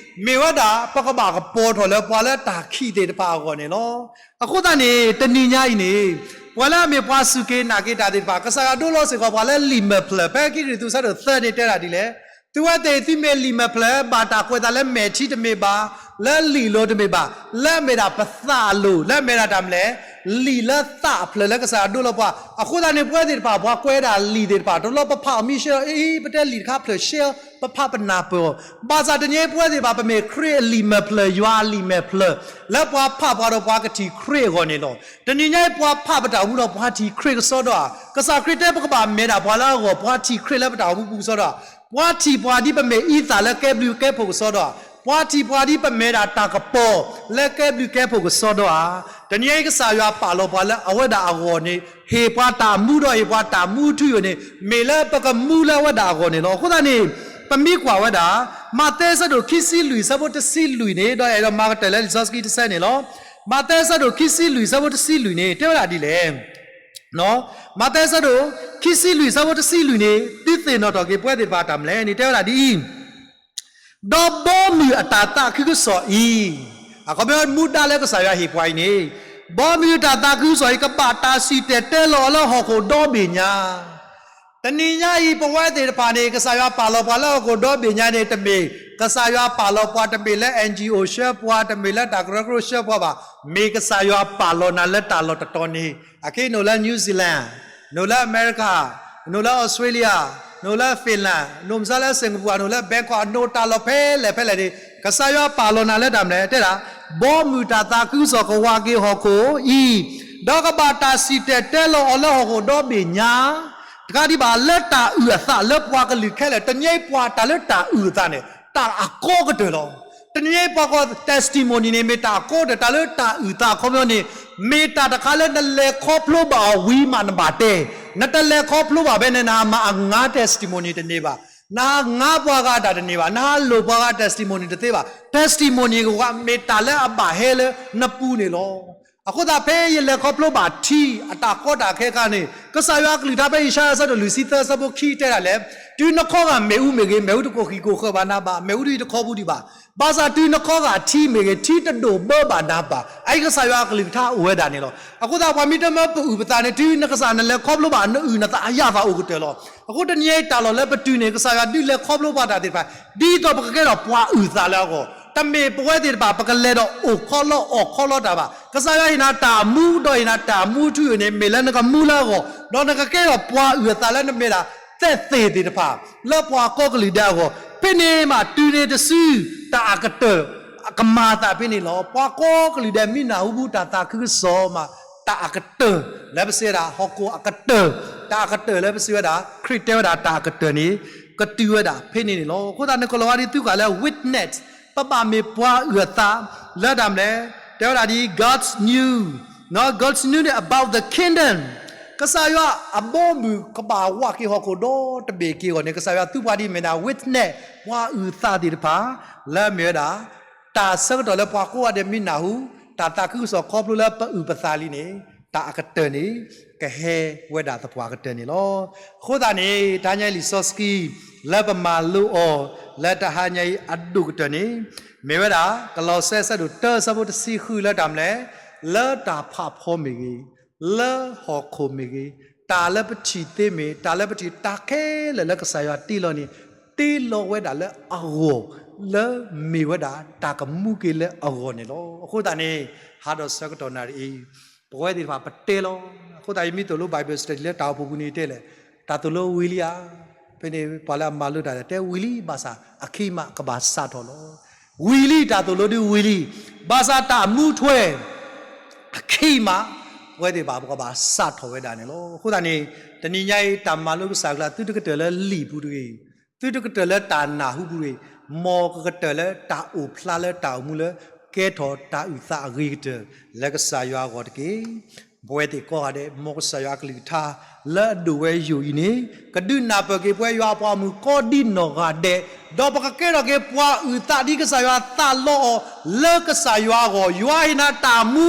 မ့ၢ်ဝဲဒၣ်ပကဘၣ်ကပီၤထီၣ်လၢပှၤလၢတၢ်ခံးသ့ၣ်တဖၣ်အဂီၢ်န့ၣ်လီၤ. အဃိသတးန့ၣ် တနံၤညါအံၤန့ၣ်, ပှၤလၢအမ့ၢ်ပှၤစူၢ်က့ၤနာ်က့ၤတၢ်သ့ၣ်တဖၣ် ကစၢ်ယွၤဒိလီၤစ့ၢ်ကီးပှၤလၢလံာ်မဲာ်ဖျၢၣ်, ဖဲခံကရံၣ်သူးဆၢဒိၣ်သၢန့ၣ်တဲဒၣ်ဒ်လဲၣ်, သုဝဲသ့ၣ်သုမ့ၢ်လံာ်မဲာ်ဖျၢၣ် ဘၣ်တၢ်ကွဲးသးလၢမဲာ်ထံတမ့ၢ်ဘၣ်, လၢလံာ်လိၤတမ့ၢ်ဘၣ်, လၢအမ့ၢ်ဒၣ်ပသးအလိၤ, လၢအမ့ၢ်ဒၣ်တၢ်မနုၤလဲၣ်, လံာ်လၢသးအဖျၢၣ်လၢကစၢ်ယွၤဒိလီၤပှၤ, အဃိသတးန့ၣ် ပဝဲသ့ၣ်တဖၣ် ပှၤကွဲးဒၣ်လံာ်သ့ၣ်တဖၣ် တလီၤပဖးအီၤမံရှဲအီၤ, အ့ ပတဲလံာ်တခါဖျၢၣ်ရှဲအီၤ, ပဖးပနၢ်ပၢၢ်အီၤ, ဘၣ်ဆၣ်တနံၤအံၤပဝဲသ့ၣ်တဖၣ် ပမ့ၢ်ခရံာ်အလံာ်မဲာ်ဖျၢၣ်, ယွၤအလံာ်မဲာ်ဖျၢၣ်, လၢပှၤဖးပှၤဒီးပှၤကထံၣ်ခရံာ်အဂီၢ်န့ၣ်လီၤ. တနံၤညါအံၤပှၤဖးပတၢ်အိၣ်မူဒီးပှၤထံၣ်ခရံာ်ကစီဒီဧါ, ကစၢ်ခရံာ်တဲပကဘၣ်မ့ၢ်ဒၣ်ပှၤလၢအဂီၢ်, ပှၤထံၣ်ခရံာ်လၢပတၢ်အိၣ်မူပူၤကစီဒီဧါ, ပှၤထံၣ်ပှၤဒ်ပမ့ၢ်အံသၣ်လၢကဲဘျုးကဲဖှိၣ်ကစီဒီဧါ, ပှၤထံၣ်ပှၤဒ်ပမ့ၢ်ဒၣ်တၢ်ကပီၤလၢကဲဘျုးကဲဖှိၣ်ကစီဒီဧါ. တနံၤအံၤကစၢ်ယွၤပာ်လီၤပှၤလၢအဝဲဒၣ်အဂီၢ်န့ၣ် ဟ့ၣ်ပှၤတၢ်မူဒီးဟ့ၣ်ပှၤတၢ်မူထူယိာ်န့ၣ် မ့ၢ်လၢပကမူလၢအဝဲဒၣ်အဂီၢ်န့ၣ်လီၤ. အဃိသတးန့ၣ် ပမ့ၢ်ကွၢ်ဝဲဒၣ် မးသဲအဆၢဒိၣ်ခံဆံလွံၢ် အဆၢဖိတဆံလွံၢ်န့ၣ် ဒီးအဲၣ်ဒိးမၤကတၢၢ်လၢလံာ်စီဆှံတဆၢန့ၣ်လီၤ. မးသဲအဆၢဒိၣ်ခံဆံလွံၢ် အဆၢဖိတဆံလွံၢ်န့ၣ် တဲဝဲဒၣ်ဒ်လဲၣ်. မးသဲအဆၢဒိၣ်ခံဆံလွံၢ် အဆၢဖိတဆံလွံၢ်န့ၣ် သုသ့ၣ်နီၣ်ထီၣ်က့ၤပဝဲသ့ၣ်တဖၣ်တၢ်မနုၤလဲၣ်န့ၣ် တဲဝဲဒၣ်ဒ်အံၤ, ဒီးဘီမုၢ်အတၢ်သးခုကစီၣ်အံၤ, အခီပညီမူဒါလၢကစၢ်ယွၤဟ့ၣ်ပှၤအံၤန့ၣ်, ဘီမုၢ်အတၢ်သးခုကစီၣ်အံၤ ကဘၣ်တၢ်စံၣ်တဲၤတဲလီၤအီၤလၢဟီၣ်ခိၣ်ဒီဘ့ၣ်ညါ. တနံၤညါအံၤ ပဝဲသ့ၣ်တဖၣ်န့ၣ် ကစၢ်ယွၤပာ်လီၤပှၤလၢဟီၣ်ခိၣ်ဒီဘ့ၣ်ညါန့ၣ် တမ့ၢ်ကစၢ်ယွၤပာ်လီၤပှၤ တမ့ၢ်လၢ NGO ဆှၢပှၤ, တမ့ၢ်လၢတၢ်ကရၢကရိဆှၢပှၤဘၣ်. မ့ၢ်ကစၢ်ယွၤပာ်လီၤနၤလၢတၢ်လီၢ်တတီၤန့ၣ်, အခဲအံၤနအိၣ်လၢ New Zealand, နအိၣ်လၢ America, နအိၣ်လၢ Australia, နအိၣ်လၢ Finland, နအိၣ်မ့ၢ်လၢ Singapore, နအိၣ်လၢ Bangkok, နအိၣ်တၢ်လီၢ်ဖဲလဲၣ်ဖဲလဲၣ်န့ၣ် ကစၢ်ယွၤပာ်လီၤနၤလၢတၢ်မနုၤလဲၣ် တဲဒၣ်, ဘီမုၢ်တၢ်သးခုကစီၣ်ကဝၤက့ၤဟီၣ်ခိၣ်အံၤ, ဒီးကဘၣ်တၢ်စံၣ်တဲၤတဲလီၤအီၤလၢဟီၣ်ခိၣ်ဒီဘ့ၣ်ညါ. တကးဒံးဘၣ် လၢတၢ်အုၣ်အသးလၢပှၤကလုာ်ခဲလၢာ်, တနံၤအံၤပှၤတၢ်လၢတၢ်အုၣ်အသးန့ၣ် တၢ်အကီကတၢၢ်လီၤ. တနံၤအံၤပှၤကိး testimony န့ၣ် မ့ၢ်တၢ်အကီကတၢၢ်, တၢ်လၢတၢ်အုၣ်သးအခီပညီန့ၣ် မ့ၢ်တၢ်တခါလၢနလဲၤခီဖျိဘၣ်အီၤဝံၤမးနဘၣ်တဲ, နတလဲၤခီဖျိဘၣ်ဖဲန့ၣ် နဟးမၤအငါ testimony တန့ၢ်ဘၣ်, နဟးငါပှၤဂၤတၢ်တန့ၢ်ဘၣ်, နဟးလိာ်ပှၤဂၤ testimony တသ့ဘၣ်. testimony ကဝၤ မ့ၢ်တၢ်လၢအဘၣ်ဟဲလၢနပူၤန့ၣ်လီၤ. အဃိသတးဖဲယလဲၤခီဖျိဘၣ်ထံအတၢ်ကီတၢ်ခဲအခါန့ၣ် ကစၢ်ယွၤအကလုၢ်ကထါဖဲယၡါယၤအဆၢဒိၣ်လွံၢ်ဆံသၢအဆၢဖိခံတဲဒၣ်လဲၣ်, တုၤနခီဂာ်မ့ၣ်အူမ့ၢ်ဂ့ၤ, မ့ၣ်အူတကိၢ်ဃံးကိၢ်ဃၢၤဘၣ်နၤဘၣ်, မ့ၣ်အူတခီပူၤဒံးဘၣ်. ဘၣ်ဆၣ်တုၤနခီဂာ်ထံမ့ၢ်ဂ့ၤ, ထံတဒိၣ်ဘၢဘၣ်နၤဘၣ်. အအံၤကစၢ်ယွၤအကလုၢ်ကထါအိၣ်ဝဲဒၣ်န့ၣ်လီၤ. အဃိသတးပှၤမ့ၢ်တမၢပအုၣ်ပသးန့ၣ် တုၤနကစၢ်နလဲၤခီဖျိဘၣ် နအုၣ်နသးအယၣ်သးအိၣ်ကတၢၢ်လီၤ. အဃိတနံၤအံၤတၢ်လီၢ်လၢပတုၤန့ၣ် ကစၢ်ယွၤဒုးလဲၤခီဖျိပှၤတၢ်သ့ၣ်တဖၣ် ဒ်သိးပကကဲထီၣ်ပှၤအုၣ်သးလၢအဂီၢ်, တမ့ၢ်ပဝဲသ့ၣ်တဖၣ် ပကလဲၤဒီးအိၣ်ခီလီအီၣ်ခီလီတၢ်ဘၣ်. ကစၢ်ယွၤဟ့ၣ်နၤတၢ်မူ ဒီးဟ့ၣ်နၤတၢ်မူထူယိာ်န့ၣ် မ့ၢ်လၢနကမူလၢအဂီၢ်, ဒီးနကကဲထီၣ်ပှၤအုၣ်အသးလၢနမ့ၢ်ဒၣ် သဲးသ့ၣ်သ့ၣ်တဖၣ် လၢပှၤကိးကလုာ်ဒဲးအဂီၢ်, ဖဲန့ၣ်မးတုၤန့ၣ်တစု တၢ်အကတၢၢ် အကမၤအသးဖဲန့ၣ်လီၤ. ပှၤကိးကလုာ်ဒဲးမ့ၢ်နၢ်ဟူပူၤတၢ်သးခုကစီၣ်မး တၢ်အကတၢၢ်လၢပစံးဝဲဒၣ် ဟီၣ်ခိၣ်အကတၢၢ်, တၢ်အကတၢၢ်လၢပစံးဝဲဒၣ် ခရံာ်တဲဝဲဒၣ်တၢ်အကတၢၢ်န့ၣ် ကတုၤဝဲဒၣ်ဖဲန့ၣ်န့ၣ်လီၤ. အဃိသတးန့ၣ် ကလီၤဝါဒ်သုဃာ်လၢ witness ပဘၣ်မ့ၢ်ပှၤအုၣ်အသး လၢတၢ်မနုၤလဲၣ်, တဲဝဲဒၣ်ဒ် God's news, God's news န့ၣ် about the kingdom, ကစၢ်ယွၤအဘီအမုၢ်ကဘၣ်ဝးက့ၤဟီၣ်ခိၣ်ဒီတဘ့ၣ်က့ၤအဂီၢ်န့ၣ် ကစၢ်ယွၤသူပှၤဒ်အမ့ၢ်ဒၣ် witness ပှၤအုၣ်သးသ့ၣ်တဖၣ် လၢအမ့ၢ်ဝဲဒၣ် တၢ်ဆၢကတီၢ်လၢပှၤကိးဂၤဒဲးမ့ၢ်နၢ်ဟူ တၢ်သးခုကစီၣ်ခီဖျိလၢပအုၣ်ပသးလံန့ၣ် တၢ်အကတၢၢ်န့ၣ် ကဟဲဝဲဒၣ်သပှၢ်ကတၢၢ်န့ၣ်လီၤ. အဃိသတးန့ၣ် တဟါညါအံၤလံာ်စီဆှံ လၢပမၤလိအီၤ လၢတဟါညါအံၤအဒိၣ်ကတၢၢ်န့ၣ် မ့ၢ်ဝဲဒၣ် ကလီးစဲအဆၢဒိၣ်တၢအဆၢဖိတဆံဃုလၢတၢ်မနုၤလဲၣ်, လၢတၢ်ဖးဖီမ့ၢ်ဂ့ၤ, လၢဟီၣ်ခိၣ်မ့ၢ်ဂ့ၤ, တၢ်လၢပထံၣ်သ့မ့ၢ်, တၢ်လၢပထံၣ်တၢ်ခဲလၢာ်လၢကစၢ်ယွၤတ့လီၤန့ၣ် တ့လီၤဝဲဒၣ်လၢအဂီၢ် လၢမ့ၢ်ဝဲဒၣ်တၢ်ကမူက့ၤလၢအဂီၢ်န့ၣ်လီၤ. အဃိသတးန့ၣ် ဟါဒီးဆၢကတီၢ်နၣ်ရံၣ်အံၤ ပဝဲသ့ၣ်တဖၣ်ပတဲလီၤ. အဃိသတးယမ့ၢ်သိၣ်လိ Bible study လၢတၢ်အိၣ်ဖှိၣ်ပူၤန့ၣ်တဲလဲၣ်, တၢ်သိၣ်လိဝံၤလံဧါ. ဖဲန့ၣ်ပှၤလၢအမၤလိတၢ်တဲဝံၤလံ ဘၣ်ဆၣ်အခံမးကဘၣ်စးထီၣ်လီၤ. ဝံၤလံ တၢ်သိၣ်လိဒုးဝံၤလံ, ဘၣ်ဆၣ်တၢ်မူထွဲ အခံမး ပဝဲသ့ၣ်တဖၣ်ပကဘၣ်စးထီၣ်ဝဲဒၣ်န့ၣ်လီၤ. အဃိသတးန့ၣ် တနံၤညါအံၤ တၢ်မၤလိကစၢ်အကလုၢ် သုတကတၢၢ်လၢလံာ်ပူၤတဂ့ၤ, သုတကတၢၢ်လၢတၢ်နၢ်ဟူပူၤတဂ့ၤ, မ်ကကတၢၢ်လၢတၢ်အိၣ်ဖျါလၢတၢ်အိၣ်မူလၢ ကဲထီၣ်တၢ်အုၣ်သးအဂ့ၤကတၢၢ် လၢကစၢ်ယွၤအဂီၢ်တက့ၢ်. ပဝဲသ့ၣ်ကိးဂၤဒဲး မ်ကစၢ်ယွၤအကလုၢ်ကထါ လၢအဒိၣ်ဝဲယိာ်အံၤန့ၣ် ကဒုးနၢ်ပၢၢ်က့ၤပဝဲယွၤအပှၤဂီၢ်မုၢ်ကိးဒံနီၢ်ဂၤဒဲး, ဒီးပကကဲထီၣ်က့ၤပှၤအုၣ်သးဒ်ကစၢ်ယွၤသးလီအီၤ လၢကစၢ်ယွၤအဂီၢ်, ယွၤဟ့ၣ်နၤတၢ်မူ,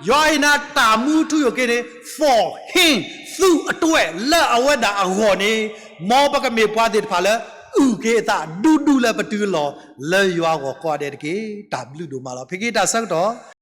ယွၤဟ့ၣ်နၤတၢ်မူထူယိာ်က့ၤန့ၣ် for him, သုးအတွဲၣ်လၢအဝဲဒၣ်အဂီၢ်န့ၣ်, မ်ပကမ့ၢ်ပှၤသ့ၣ်တဖၣ်လၢ အုၣ်က့ၤအသးဒူဒူလၢပတုၤအလီၢ် လၢယွၤအဂီၢ်ကိးဂၤဒဲးတက့ၢ်. တၢ်ဘျုးဒိၣ်မးလီၤ. ဖဲက့ၤတၢ်ဆၢကတီၢ်